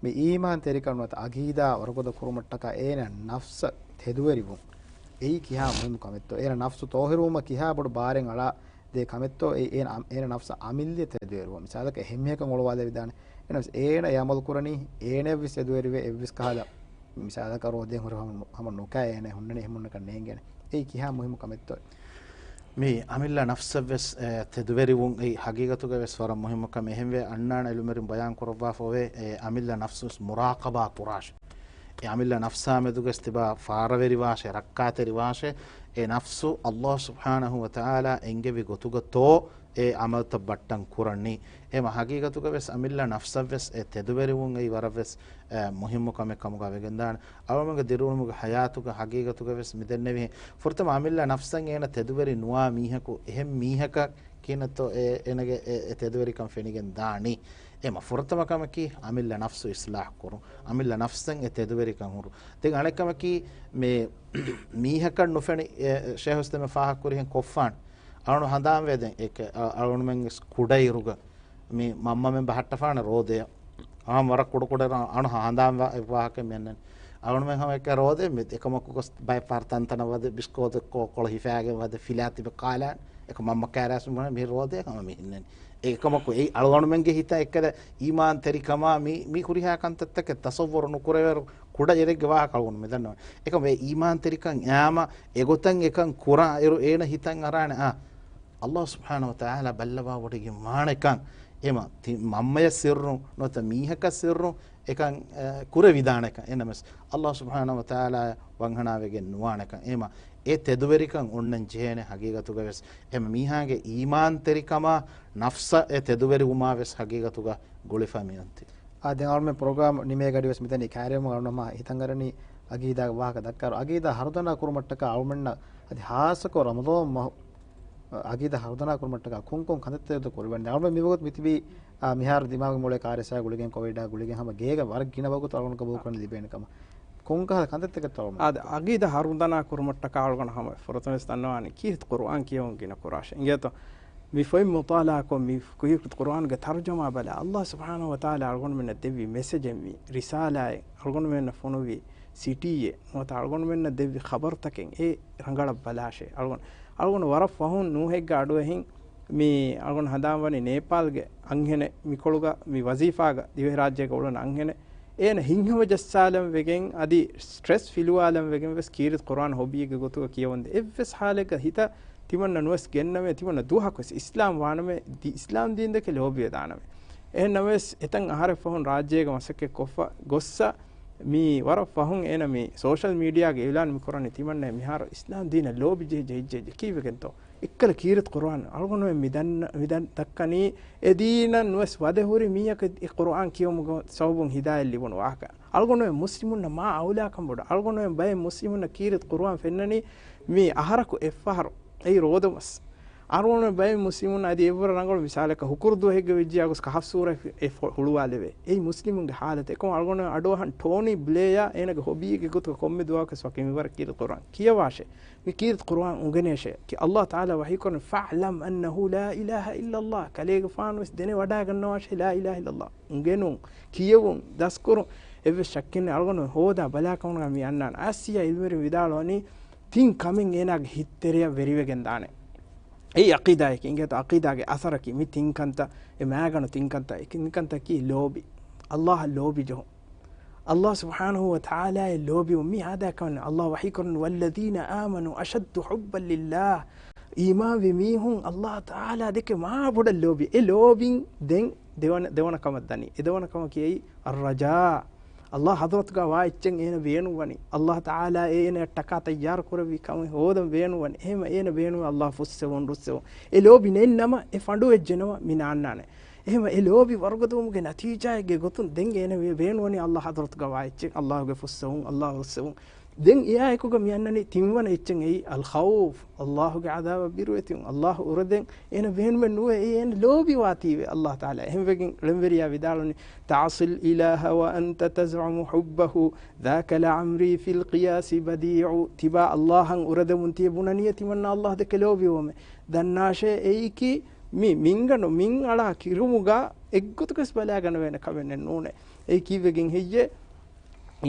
މި އީމާން ތެރިކަން ނުވަތަ އަގީދާ ވަރުގަދަ ކުރުމަށްޓަކާ އޭނަ ނަފްސަށް ތެދުވެރިވުން. އެއީ ކިހާ މުހިންމު ކަމެއްތޯ؟ އޭނަ ނަފްސު ތޯހިރުވުމަށް ކިހާ ބޮޑު ބާރެއް އަޅާ ދޭ ކަމެއްތޯ؟ އެ އޭނަ، އޭނަ ނަފްސަށް އަމިއްލަ ތެދުވެރިވުން. މިސާލަކަށް އެހެން މީހަކަށް އޮޅުވާލެވިދާނެ. އެނަމަސް އޭނަ އެ އަމަލު ކުރަނީ އޭނައަށްވެސް ތެދުވެރިވެ އެއްވެސް ކަހަލަ މިސާލަކަށް ރޯދައިން ހުރެ ހަމަ، ހަމަ ނުކާ އޭނަ ހުންނަނީ އެހެން މީހަކަށް ނޭނގޭނެ. އެއީ ކިހާ މުހިންމު ކަމެއްތޯ؟ މި އަމިއްލަ ނަފްސަށްވެސް، އެ، ތެދުވެރިވުން އެއީ ހަގީގަތުގަވެސް ވަރަށް މުހިންމު ކަމެއް. އެހެންވެ އަންނާނެ އިލްމުވެރިން ބަޔާން ކުރައްވާފަ އޮވޭ، އެ، އަމިއްލަ ނަފްސުވެސް މުރާޤަބާ ކުރާށޭ. އެ އަމިއްލަ ނަފްސާ މެދުގަސް ތިބާ ފާރަވެރިވާށޭ، ރައްކާތެރިވާށޭ. އެ ނަފްސު ﷲ ސުބްޙާނަހޫ ވަތަޢާލާ އެންގެވި ގޮތުގަތޯ އެ ޢަމަލުތައް ބައްޓަން ކުރަނީ. އެމަ ހަގީގަތުގަވެސް އަމިއްލަ ނަފްސަށްވެސް އެ ތެދުވެރިވުން އެއީ ވަރަށްވެސް، އެ، މުހިއްމު ކަމެއް ކަމުގަ ވެގެންދާނެ. އަޅުގަނޑުގެ ދިރިއުޅުމުގެ ޙަޔާތުގަ ހަގީގަތުގަވެސް މިދެންނެވިހެން ފުރަތަމަ އަމިއްލަ ނަފްސަށް އޭނަ ތެދުވެރި ނުވާ މީހަކު އެހެން މީހަކަށް ކިހިނެއްތޯ އެ، އޭނަގެ އެ، އެ ތެދުވެރިކަން ފެނިގެން ދާނީ؟ އެމަ ފުރަތަމަ ކަމަކީ އަމިއްލަ ނަފްސު އިޞްލާޙް ކުރުން، އަމިއްލަ ނަފްސަށް އެ ތެދުވެރިކަން ހުރުން. ދެން އަނެއް ކަމަކީ މި މީހަކަށް ނުފެނި، އެ، ޝޭޚުލް އިސްލާމް ފާހަގަކުރިހެން ކޮށްފާނެ. އަޅުގަނޑު ހަނދާންވޭ ދެން އެ، އަ، އަޅުގަނޑުމެން ކުޑައިރުގަ މި މަންމަމެން ބަހައްޓަފާނެ ރޯދަޔަށް. އާ، ވަރަށް ކުޑަކުޑަ އަން ހަނދާން ވާ-، ވާހަކަ މި އަންނަނީ. އަޅުގަނޑުމެން ހަމަ އެކަ ރޯދަ މި އެކަމަކު ގޮސް ބައެއް ފަހަރު ތަންތަނަށް ވަދެ ބިސްކޯދެއް ކޯ ކޮޅު ހިފާގެން ވަދެ ފިލާ ތިބެ ކާލާން. އެކަ މަންމަ ކާރާސް މި ރޯދަ ހަމަ މި ހިންނަނީ. އެ އެކަމަކު އެއީ އަޅުގަނޑުމެންގެ ހިތަށް އެއްކަލަ އީމާން ތެރިކަމާ މި، މި ހުރިހާ ކަންތައްތަކެއް ތަޞައްވުރު ނުކުރެވޭ ކުޑައިރެއްގެ ވާހަކަ އަޅުގަނޑު މިދަންނަވަނީ. އެކަމަ އެ އީމާން ތެރިކަން އާމަ އެގޮތަށް އެކަން ކުރާ އިރު އޭނަ ހިތަށް އަރާނެ އާ ﷲ ސުބްޙާނަހޫ ވަތަޢާލާ ބައްލަވާވޮޑިގެން ވާނެކަން، އެމަ ތި މަންމަޔަށް ސިއްރުން ނުވަތަ މީހަކަށް ސިއްރުން އެކަން، އަ، ކުރެވިދާނެކަން، އެނަމަސް ﷲ ސުބްޙާނަހޫ ވަތަޢާލާ ވަންހަނާވެގެން ނުވާނެކަން، އެމަ އެ ތެދުވެރިކަން އޮންނަން ޖެހޭނެ ހަގީގަތުގަވެސް. އެމަ މީހާގެ އީމާންތެރިކަމާ ނަފްސަށް އެ ތެދުވެރިވުމާވެސް ހަގީގަތުގަ ގުޅިފަ މިއޮންތި. އާ، ދެން އަޅުމެން ޕްރޮގްރާމް ނިމޭގަޑިވެސް މިދަނީ ކައިރިވުމަށް އަޅުނަމަ ހިތަށް އަރަނީ އަގީދާގެ ވާހަކަ ދައްކާރު. އަގީދާ ހަރުދަނާ ކުރުމަށްޓަކާ އަޅުމެންނަށް އަދި ހާއްސަކޮށް ރަމަޟާން މަހު އަގީދާ ހަރުދަނާ ކުރުމަށްޓަކާ ކޮންކޮން ކަންތައްތައް ކުރެވޭނެ؟ އަޅުމެން މިވަގުތު މިތިބީ، އާ، މިހާރު ދިމާވި މޮޅޭ ކާރިސާ ގުޅިގެން ކޮވިޑާ ގުޅިގެން ހަމަ ގޭގަ ވަރަށް ގިނަ ވަގުތު އަޅުގަނޑު ގަބޫލުކުރަން ލިބޭނެ ކަމަށް. ކޮންކަހަލަ ކަންތައްތަކެއްތޯ އަޅުމެން؟ އާދެ، އަގީދާ ހަރުދަނާ ކުރުމަށްޓަކާ އަޅުގަނޑު ހަމަ ފުރަތަމަވެސް ދަންނަވާނީ ކީރިތި ޤުރުއާން ކިޔެވުން ގިނަ ކުރާށޭ. އިނގޭތޯ؟ މި ފޮތް މުޠާލާކޮށް މި ކުރި ޤުރުއާންގެ ތަރުޖަމާ ބަލާ، ﷲ ސުބްޙާނަހޫ ވަތަޢާލާ އަޅުގަނޑުމެންނަށް ދެއްވި މެސެޖެއް މި ރިސާލާއެއް އަޅުގަނޑުމެންނަށް ފޮނުވި ސިޓީއެއް ނުވަތަ އަޅުގަނޑުމެންނަށް ދެއްވި ޚަބަރުތަކެއް އެ ރަނގަޅަށް ބަލާށޭ. އަޅުގަނޑު، އަޅުގަނޑު ވަރަށް ފަހުން ނޫހެއްގެ އަޑުއެހިން މި އަޅުގަނޑު ހަނދާންވަނީ ނޭޕާލްގެ އަންހެނެއް މިކޮޅުގަ މި ވަޒީފާގަ ދިވެހިރާއްޖޭގަ އުޅުނު އަންހެނެއް އޭނަ ހިތްހަމަޖައްސާލަން ވެގެން އަދި ސްޓްރެސް ފިލުވާލަން ވެގެން ވެސް ކީރިތި ޤުރުއާން ހޮބީގެ ގޮތުގަ ކިޔަވަންދެ އެއްވެސް ހާލެއްގަ ހިތަށް ތިމަންނަ ނުވެސް ގެންނަމޭ، ތިމަންނަ ދުވަހަކުވެސް އިސްލާމް ވާނަމޭ، ދި-، އިސްލާމް ދީންދެކެ ލޯބިވެދާނަމޭ. އެހެން ނަމަވެސް، އެތަން އަހަރެއް ފަހުން ރާއްޖޭގަ މަސައްކަތް ކޮށްފަ ގޮއްސަ، މީ ވަރަށް ފަހުން އޭނަ މި ސޯޝަލް މީޑިއާގަ އިޢުލާން މި ކުރަނީ ތިމަންނަ މިހާރު އިސްލާމް ދީނަށް ލޯބި ޖެހި ޖެހި ޖެހި ޖެހި ކީއްވެގެންތޯ؟ އެއްކަލަ ކީރިތި ޤުރުއާން އަޅުގަނޑުމެން މި ދަންނަ-، މި ދަން ދައްކަނީ އެ ދީނަށް ނުވެސް ވަދެ ހުރި މީހަކަށް އެ ޤުރުއާން ކިޔެވުމުގެ ސަބަބުން ހިދާޔަތް ލިބުނު ވާހަކަ. އަޅުގަނޑުމެން މުސްލިމުންނަށް މާ އައުލާކަން ބޮޑު. އަޅުގަނޑުމެން ބައެއް މުސްލިމުންނަށް ކީރިތި ޤުރުއާން ފެންނަނީ މީ އަހަރަކު އެއްފަހަރު. އެއީ ރޯދަމަސް. އަޅުގަނޑުމެން ބައެއް މުސްލިމުން އަދި އެއްވަރަށް ރަނގަޅު މިސާލަކަށް ހުކުރު ދުވަހެއްގެ ވެއްޖިޔާ ގޮސް ކަހަފް ސޫރަ އެ ފޮ-، ހުޅުވާލެވޭ. އެއީ މުސްލިމުންގެ ހާލަތެއް. އެކަމަ އަޅުގަނޑުމެން އަޑުއަހަން ޓޯނީ ބްލޭއާ އޭނަގެ ހޮބީގެ ގޮތުގަ ކޮންމެ ދުވަހަކަސް ވަކި މިވަރަށް ކީރިތި ޤުރުއާން ކިޔަވާށޭ. މި ކީރިތި ޤުރުއާން އުނގެނޭށޭ. ކި-، ﷲ ތަޢާލާ ވަޙީކުރަނީ، "ފައްޢަލަމް އަންނަހޫ ލާ އިލާހަ އިއްލަﷲ." ކަލޭގެފާނުވެސް ދެނެވަޑައިގަންނަވާށޭ، ލާ އިލާހަ އިއްލަﷲ. އުނގެނުން، ކިޔެވުން، ދަސްކުރުން އެއްވެސް ޝައްކެއް ނެތް. އަޅުގަނޑު ހޯދާ ބަލާ ކަމުގަ މި އަންނާނެ. އާސިޔާ އިލްމުވެރިން ވިދާޅުވަނީ، ތިން ކަމެއް އޭނާގެ ހިތްތެރެއަށް ވެރިވެގެން ދާނެ. އެއީ ޢަޤީދާއަކީ، އިނގޭތޯ ޢަޤީދާގެ އަސަރަކީ މި ތިން ކަންތައް، އެ މައިގަނޑު ތިން ކަންތައް، އެ ތިން ކަންތައް ކީ ލޯބި. ﷲ އަށް ލޯބި ޖެހުން. ﷲ ސުބްޙާނަހޫ ވަތަޢާލާއަށް ލޯބިވުން. މި އާދައި ކަމެއް ނޫން. ﷲ ވަޙީކުރަނީ، "وَالَّذِينَ آمَنُوا أَشَدُّ حُبًّا لِلَّهِ." އީމާންވި މީހުން ﷲ ތަޢާލާ ދެކެ މާ ބޮޑަށް ލޯބި. އެ ލޯބިން ދެން ދެވަނަ، ދެވަނަ ކަމަށް ދަނީ. އެ ދެވަނަ ކަމަކީ އައީ އައްރަޖާ. ﷲ ޙަޟްރަތުގަ ވާ އެއްޗެއް އޭނަ ބޭނުންވަނީ. ﷲ ތަޢާލާ އޭނަ ޓަކާ ތައްޔާރު ކުރެއްވި ކަމެއް ހޯދަން ބޭނުންވަނީ. އެހެން އޭނަ ބޭނުންވީ ﷲ ފުއްސެވުން، ރުއްސެވުން. އެ ލޯބި ނެތްނަމަ އެ ފަނޑު ވެއްޖެނަމަ މި ނާންނާނެ. އެހެންވެ އެ ލޯބި ވަރުގަދަވުމުގެ ނަތީޖާއެއްގެ ގޮތުން ދެން އޭނަ ވެ-، ބޭނުންވަނީ ﷲ ޙަޟްރަތުގަ ވާ އެއްޗެއް، ﷲ ގެ ފުއްސެވުން، ﷲ ރުއްސެވުން. ދެން އެއާއެކުގަ މި އަންނަނީ ތިންވަނަ އެއްޗެއް އެއީ، އަލްޚައުފް، އައްލާހުގެ ޢަޛާބަށް ބިރުވެތިވުން، އައްލާހު އުރަދެން އޭނަ ބޭނުމެއް ނުވޭ، އެއީ އޭނަ ލޯބިވާތީވެ އައްލާހު ތަޢާލާ. އެހެންވެގެން ޅެންވެރިޔާ ވިދާޅުވަނީ، تعصي الإله وأنت تزعم حبه، ذاك لعمري في القياس بديع. ތިބާ އައްލާހަށް އުރަދެމުން ތިޔަ ބުނަނީ ތިމަންނަ އައްލާހު ދެކެ ލޯބިވުމޭ. ދަންނާށޭ އެއީކީ މި މިންގަނޑު މިން އަޅާ ކިރުމުގަ އެއްގޮތަކަސް ބަލާގަނެވޭނެ ކަމެއް ނޫނޭ. އެއީ ކީއްވެގެން ހެއްޔޭ؟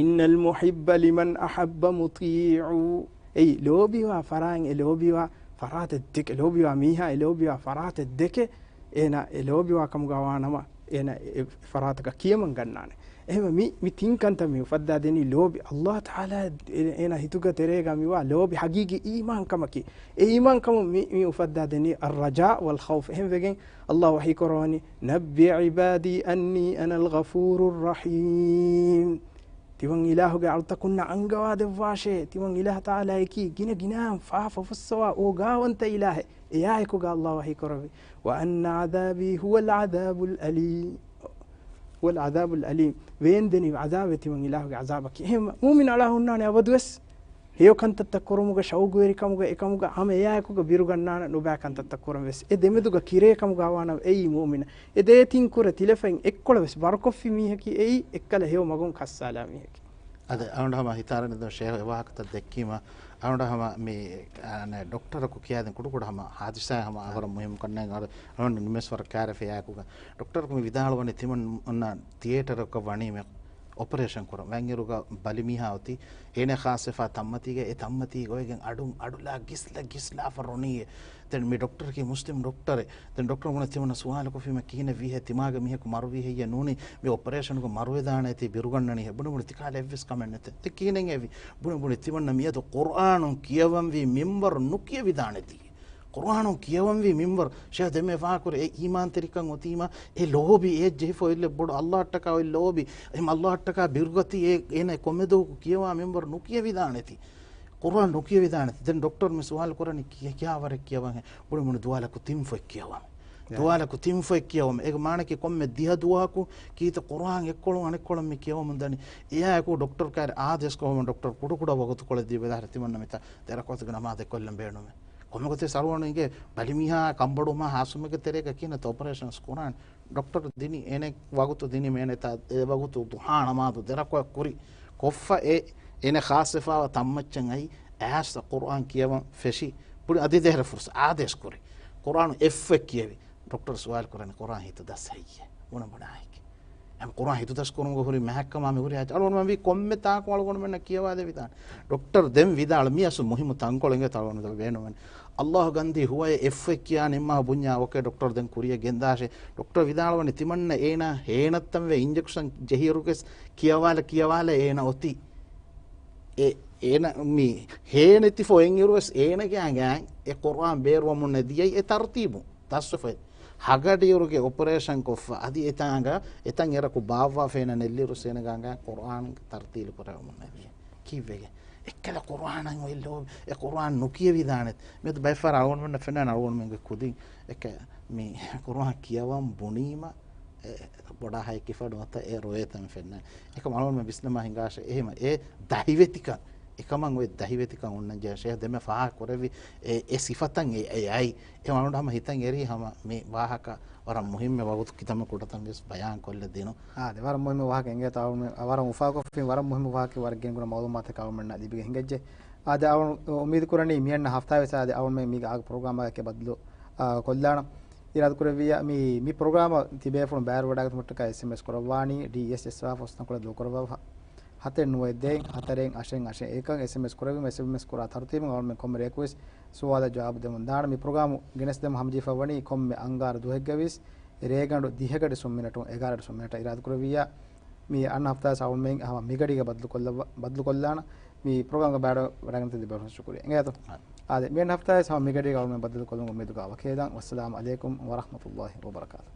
إن المحب لمن أحب مطيع. އެއީ ލޯބިވާ ފަރާތް އެ ލޯބިވާ ފަރާތެއް ދެކެ، ލޯބިވާ މީހާ އެ ލޯބިވާ ފަރާތެއް ދެކެ، އޭނަ އެ ލޯބިވާ ކަމުގަ ވާނަމަ، އޭނަ އެ ފަރާތަކަށް ކިޔަމަން ގަންނާނެ. އެހެންވެ މި، މި ތިން ކަންތައް މި އުފައްދާ ދެނީ ލޯބި. އައްލާހު ތަޢާލާ އޭ، އޭނަ ހިތުގަ ތެރޭގަ މިވާ ލޯބި ޙަޤީޤީ އީމާން ކަމަކީ. އެ އީމާން ކަމުން މި، މި އުފައްދާ ދެނީ الرجاء والخوف. އެހެންވެގެން އައްލާހު ވަޙީ ކުރައްވަނީ، نبئ عبادي أني أنا الغفور الرحيم. ތިމަން އިލާހުގެ އަޅުތަކުންނަށް އަންގަވާ ދެއްވާށޭ، ތިމަން އިލާހު ތަޢާލާއަކީ ގިނަ ގިނައިން ފާފަ ފުއްސަވާ އޯގާވަންތަ އިލާހެއް. އެއާއެކުގަ އައްލާހު ވަޙީ ކުރެއްވި، وأن عذابي هو العذاب الأليم، هو العذاب الأليم. ވޭންދެނިވި ޢަޛާބެއް ތިމަން އިލާހުގެ ޢަޛާބަކީ. އެހެން މުއުމިން އަޅާ ހުންނާނެ އަބަދުވެސް ހެޔޮ ކަންތައްތައް ކުރުމުގަ ޝައުގުވެރިކަމުގަ އެކަމުގަ ހަމަ އެއާއެކުގަ ބިރުގަންނާނެ ނުބައި ކަންތައްތައް ކުރަން ވެސް. އެ ދެމެދުގަ ކިރޭ ކަމުގަ ވާނަމަ އެއީ މުއުމިނަށް. އެ ދޭތިން ކުރެ ތިލަފައިން އެއްކޮޅަށް ވެސް ބަރުކޮށްފި މީހަކީ އެއީ އެއްކަލަ ހެޔޮ މަގުން ކައްސާލާ މީހަކީ. އަދި އަޅުގަނޑު ހަމަ ހިތާރަނިދޯ ޝޭހް އެ ވާހަކަތައް ދެއްކީމަ، އަޅުގަނޑު ހަމަ މި، އާ، ޑޮކްޓަރަކު ކިޔާދިން ކުޑަކުޑަ ހަމަ ހާދިސާ ހަމަ އަ، ވަރަށް މުހިއްމު ކަންނޭނގެ އަޅު، އަޅުގަނޑު ނިމެސް ވަރަށް ކާރެފެ އެއާއެކުގަ. ޑޮކްޓަރަކު މި ވިދާޅުވަނީ ތިމަން އޮންނަ ތިއޭޓަރަކަށް ވަނީމެ އޮޕަރޭޝަން ކުރަން. ވަންއިރުގަ ބަލި މީހާ އޮތީ އޭނަ ޚާއްސަފާ ތަންމަތީގަ އެ ތަންމަތީގަ އޮވެގެން އަޑުން އަޑުލާ ގިސްލަ ގިސްލާފަ ރޮނީއޭ. ދެން މި ޑޮކްޓަރަކީ މުސްލިމް ޑޮކްޓަރެއް. ދެން ޑޮކްޓަރު ބުނެ ތިމަންނަ ސުވާލު ކޮށްފީމަ ކިހިނެއް ވީހޭ ތިމާގެ މީހަކު މަރުވީ ހެއްޔޭ ނޫނީ މި އޮޕަރޭޝަނުގަ މަރުވެދާނޭތީ ބިރުގަންނަނީ ހެއް. ބުނެ ބުނެ ތިކާލަ އެއްވެސް ކަމެއް ނެތޭ. ތި ކިހިނެއް އެވީ؟ ބުނެ ބުނެ ތިމަންނަ މިއަދު ޤުރްއާނުން ކިޔަވަންވީ މިންވަރު ނުކިޔެވިދާނެތީ. ޤުރްއާނުން ކިޔަވަންވީ މިންވަރު. ޝޭހް ދެންމެ ފާހަގަކުރޭ އެ އީމާންތެރިކަން އޮތީމަ އެ ލޯބި އެ ޖެހިފަ އޮތްލެ ބޮޑު އައްލާހަށްޓަކާ އޮތް ލޯބި. އެހެން އައްލާހަށްޓަކާ ބިރުގަތީ އެ، އޭނަ ކޮންމެ ދުވަހަކު ކިޔަވާ މިންވަރު ނުކިޔެވިދާނެތީ. ޤުރްއާން ނުކިޔެވިދާނެތީ. ދެން ޑޮކްޓަރު މި ސުވާލު ކުރަނީ ކި-، ކިހާވަރެއް ކިޔަވަންހޭ؟ ބުނި ބުނި ދުވާލަކު ތިން ފޮތް ކިޔަވަމެ. ދުވާލަކު ތިން ފޮތް ކިޔަވަމެ. އޭގެ މާނައަކީ ކޮންމެ ދިހަ ދުވަހަކު ކީތަ ޤުރްއާން އެއްކޮޅުން އަނެއްކޮޅަށް މި ކިޔަވަމުން ދަނީ. އެއާއެކު ޑޮކްޓަރު ކާރި އާދޭސް ކޮށްފަ ޑޮކްޓަރު ކުޑަކުޑަ ވަގުތުކޮޅެއް ދީ ވެދާހަރެ ތިމަންނަ މިތާ ދެރަކުވަތުގެ ނަމާދެއް ކޮށްލަން ބޭނުމެ. ކޮންމެ ގޮތެއް ސަރުވަނު އިނގޭ ބަލި މީހާ ކަންބޮޑުވުމާ ހާސްވުމެއްގެ ތެރޭގަ ކިހިނެއްތަ އޮޕަރޭޝަންސް ކުރާނެ؟ ޑޮކްޓަރު ދިނީ އޭނެ ވަގުތު ދިނީ މޭނެތާ އެ ވަގުތު ދުހާ ނަމާދު ދެރަކުވަ ކުރި ކޮށްފަ އެ އޭނެ ޚާއްސަފާވަ ތަންމައްޗަށް އައި އައިސް ޤުރްއާން ކިޔަވަން ފެށި ބުނި އަދި ދޭހަރެ ފުރުސަ އާދޭސް ކުރި. ޤުރްއާނު އެއްފޮތް ކިޔެވި. ޑޮކްޓަރު ސުވާލު ކުރަނީ ޤުރްއާން ހިތުދަސް ހެއްޔޭ؟ ބުނަ ބުނާއިކި. އެމް ޤުރްއާން ހިތުދަސް ކުރުމުގަ ހުރި މަހައްކަމާ މި ހުރި އަޅުގަނޑުމެން ވީ ކޮންމެ ތާކު އަޅުގަނޑުމެންނަށް ކިޔަވާ ދެވިދާނެ. ޑޮކްޓަރު ދެން ވިދާޅު މި އަސް މުހިއްމު ތަންކޮޅެއް އިނގޭ އަޅުގަނޑު ބޭނުމެން. އައްލާހު ގަންދީ ހުވައެއް އެއްފޮތް ކިޔާ ނިންމާ ބުންޏާ އޯކޭ ޑޮކްޓަރު ދެން ކުރިޔަށް ގެންދާށޭ. ޑޮކްޓަރު ވިދާޅުވަނީ ތިމަންނަ އޭނާ ހޭނަތަންވެ އިންޖެކްޝަން ޖެހިއިރުގެސް ކިޔަވާލަ ކިޔަވާލަ އޭނަ އޮތީ. އެ، އޭނަ މި ހޭނެތިފަ އޮތްއިރުވެސް އޭނަގެ އަނގައިން އެ ޤުރްއާން ބޭރުވަމުން ނެދިޔައީ އެ ތަރުތީބު ދަސްވެފަ. ހަގަޑިއިރުގެ އޮޕަރޭޝަން ކޮށްފަ އަދި އެތާނގަ އެތަން އެރަކު ބާއްވާފަ އޭނަ ނެއްލިއިރު އޭނަގެ އަނގައިން ޤުރްއާން ތަރުތީލު ކުރެވެމުން ނެދިޔަ. ކީއްވެގެން؟ އެއްކަލަ ޤުރްއާނަށް އޮތް ލޯބި، އެ ޤުރްއާން ނުކިޔެވިދާނެ. މިއަދު ބައެއްފަހަރަށް އަޅުގަނޑުމެންނަށް ފެންނާނެ އަޅުގަނޑުމެންގެ ކުދިން އެކަ މި ޤުރްއާން ކިޔަވަން ބުނީމަ އެ ބޮޑާ ހައިކިފަޑު އޮތަ އެ ރޮއެތަން ފެންނަ. އެކަމް އަޅުގަނޑުމެން ވިސްނަމާ ހިނގާށޭ. އެހެމަ އެ ދަހިވެތިކަން، އެކަމަށް އޮތް ދަހިވެތިކަން އޮންނަން ޖެހޭ. ޝޭހް ދެންމެ ފާހަގަ ކުރެއްވި އެ، އެ ސިފަތައް އެ، އެ އައި. އެ އަޅުގަނޑު ހަމަ ހިތަށް އެރީ ހަމަ މި ވާހަކަ ވަރަށް މުހިއްމެއް ވަގުތު ކިތަންމެ ކުޑަތަން ވެސް ބަޔާން ކޮށްލަ ދިނު. އާދެ، ވަރަށް މުހިއްމު ވާހަކަ އެނގޭތޯ އަޅުގަނޑު، ވަރަށް އުފާކޮށްފިން، ވަރަށް މުހިއްމު ވާހަކަ ވަރަށް ގިނަ ގުނަ މައުލޫމާތެއް އަޅުގަނޑުމެންނަށް ލިބިގެން ހިނގައްޖެ. އާދެ، އަޅުގަނޑު އުއްމީދު ކުރަނީ މިއަންނަ ހަފްތާވެސް އާދެ އަޅުގަނޑުމެން މީގެ އާގެ ޕްރޮގްރާމާގެ ބަދަލު، އާ، ކޮށްލާނަން. އިރާދަކުރެއްވިއްޔާ މި، މި ޕްރޮގްރާމަށް ތިބޭފުޅުން ބައިވެރިވަޑައިގަތުމަށްޓަކާ އެސްއެމްއެސް ކުރައްވާނީ ޑީއީއެސް އެސް ފަސް ކޮޅެއް ދޫކުރައްވާ ހަތެއް ނުވައެއް ދޭއް ހަތަރެއް އަށެއް އަށެއް އެކަން އެސްއެމްއެސް ކުރެއްވީމަ އެސްއެމްއެސް ކުރާ ތަރުތީބުން އަޅުގަނޑުމެން ކޮންމެ ރެޔަކުވެސް ސުވާލަށް ޖަވާބު ދެމުން ދާނަން. މި ޕްރޮގްރާމު ގެނެސްދެމުން ހަމަޖެހިފަ ވަނީ ކޮންމެ އަންގާރަ ދުވަހެއްގަވެސް ރޭގަނޑު ދިހަގަޑި ސުން މިނެޓުން، އެގާރަ ސުން މިނެޓަށް. އިރާދަކުރެއްވިއްޔާ މި އަންނަ ހަފްތާވެސް އަޅުގަނޑުމެން ހަމަ މިގަޑީގަ ބަދަލުކޮށްލައްވާ، ބަދަލުކޮށްލާނަން. މި ޕްރޮގްރާމްގަ ބައިވެރިވަޑައިގަންނަވަން ތިބޭފުޅުން ޝުކުރިއްޔާ. އެނގޭތޯ؟ އާދެ، މިއަންނަ ހަފްތާވެސް ހަމަ މިގަޑީގަ އަޅުގަނޑުމެން ބަދަލުކޮށްލުމުގެ އުއްމީދުގަ ވަކިވެދާން. ވައްސަލާމު ޢަލައިކުމް ވަރަޙްމަތުﷲި ވަބަރަކާތުހު.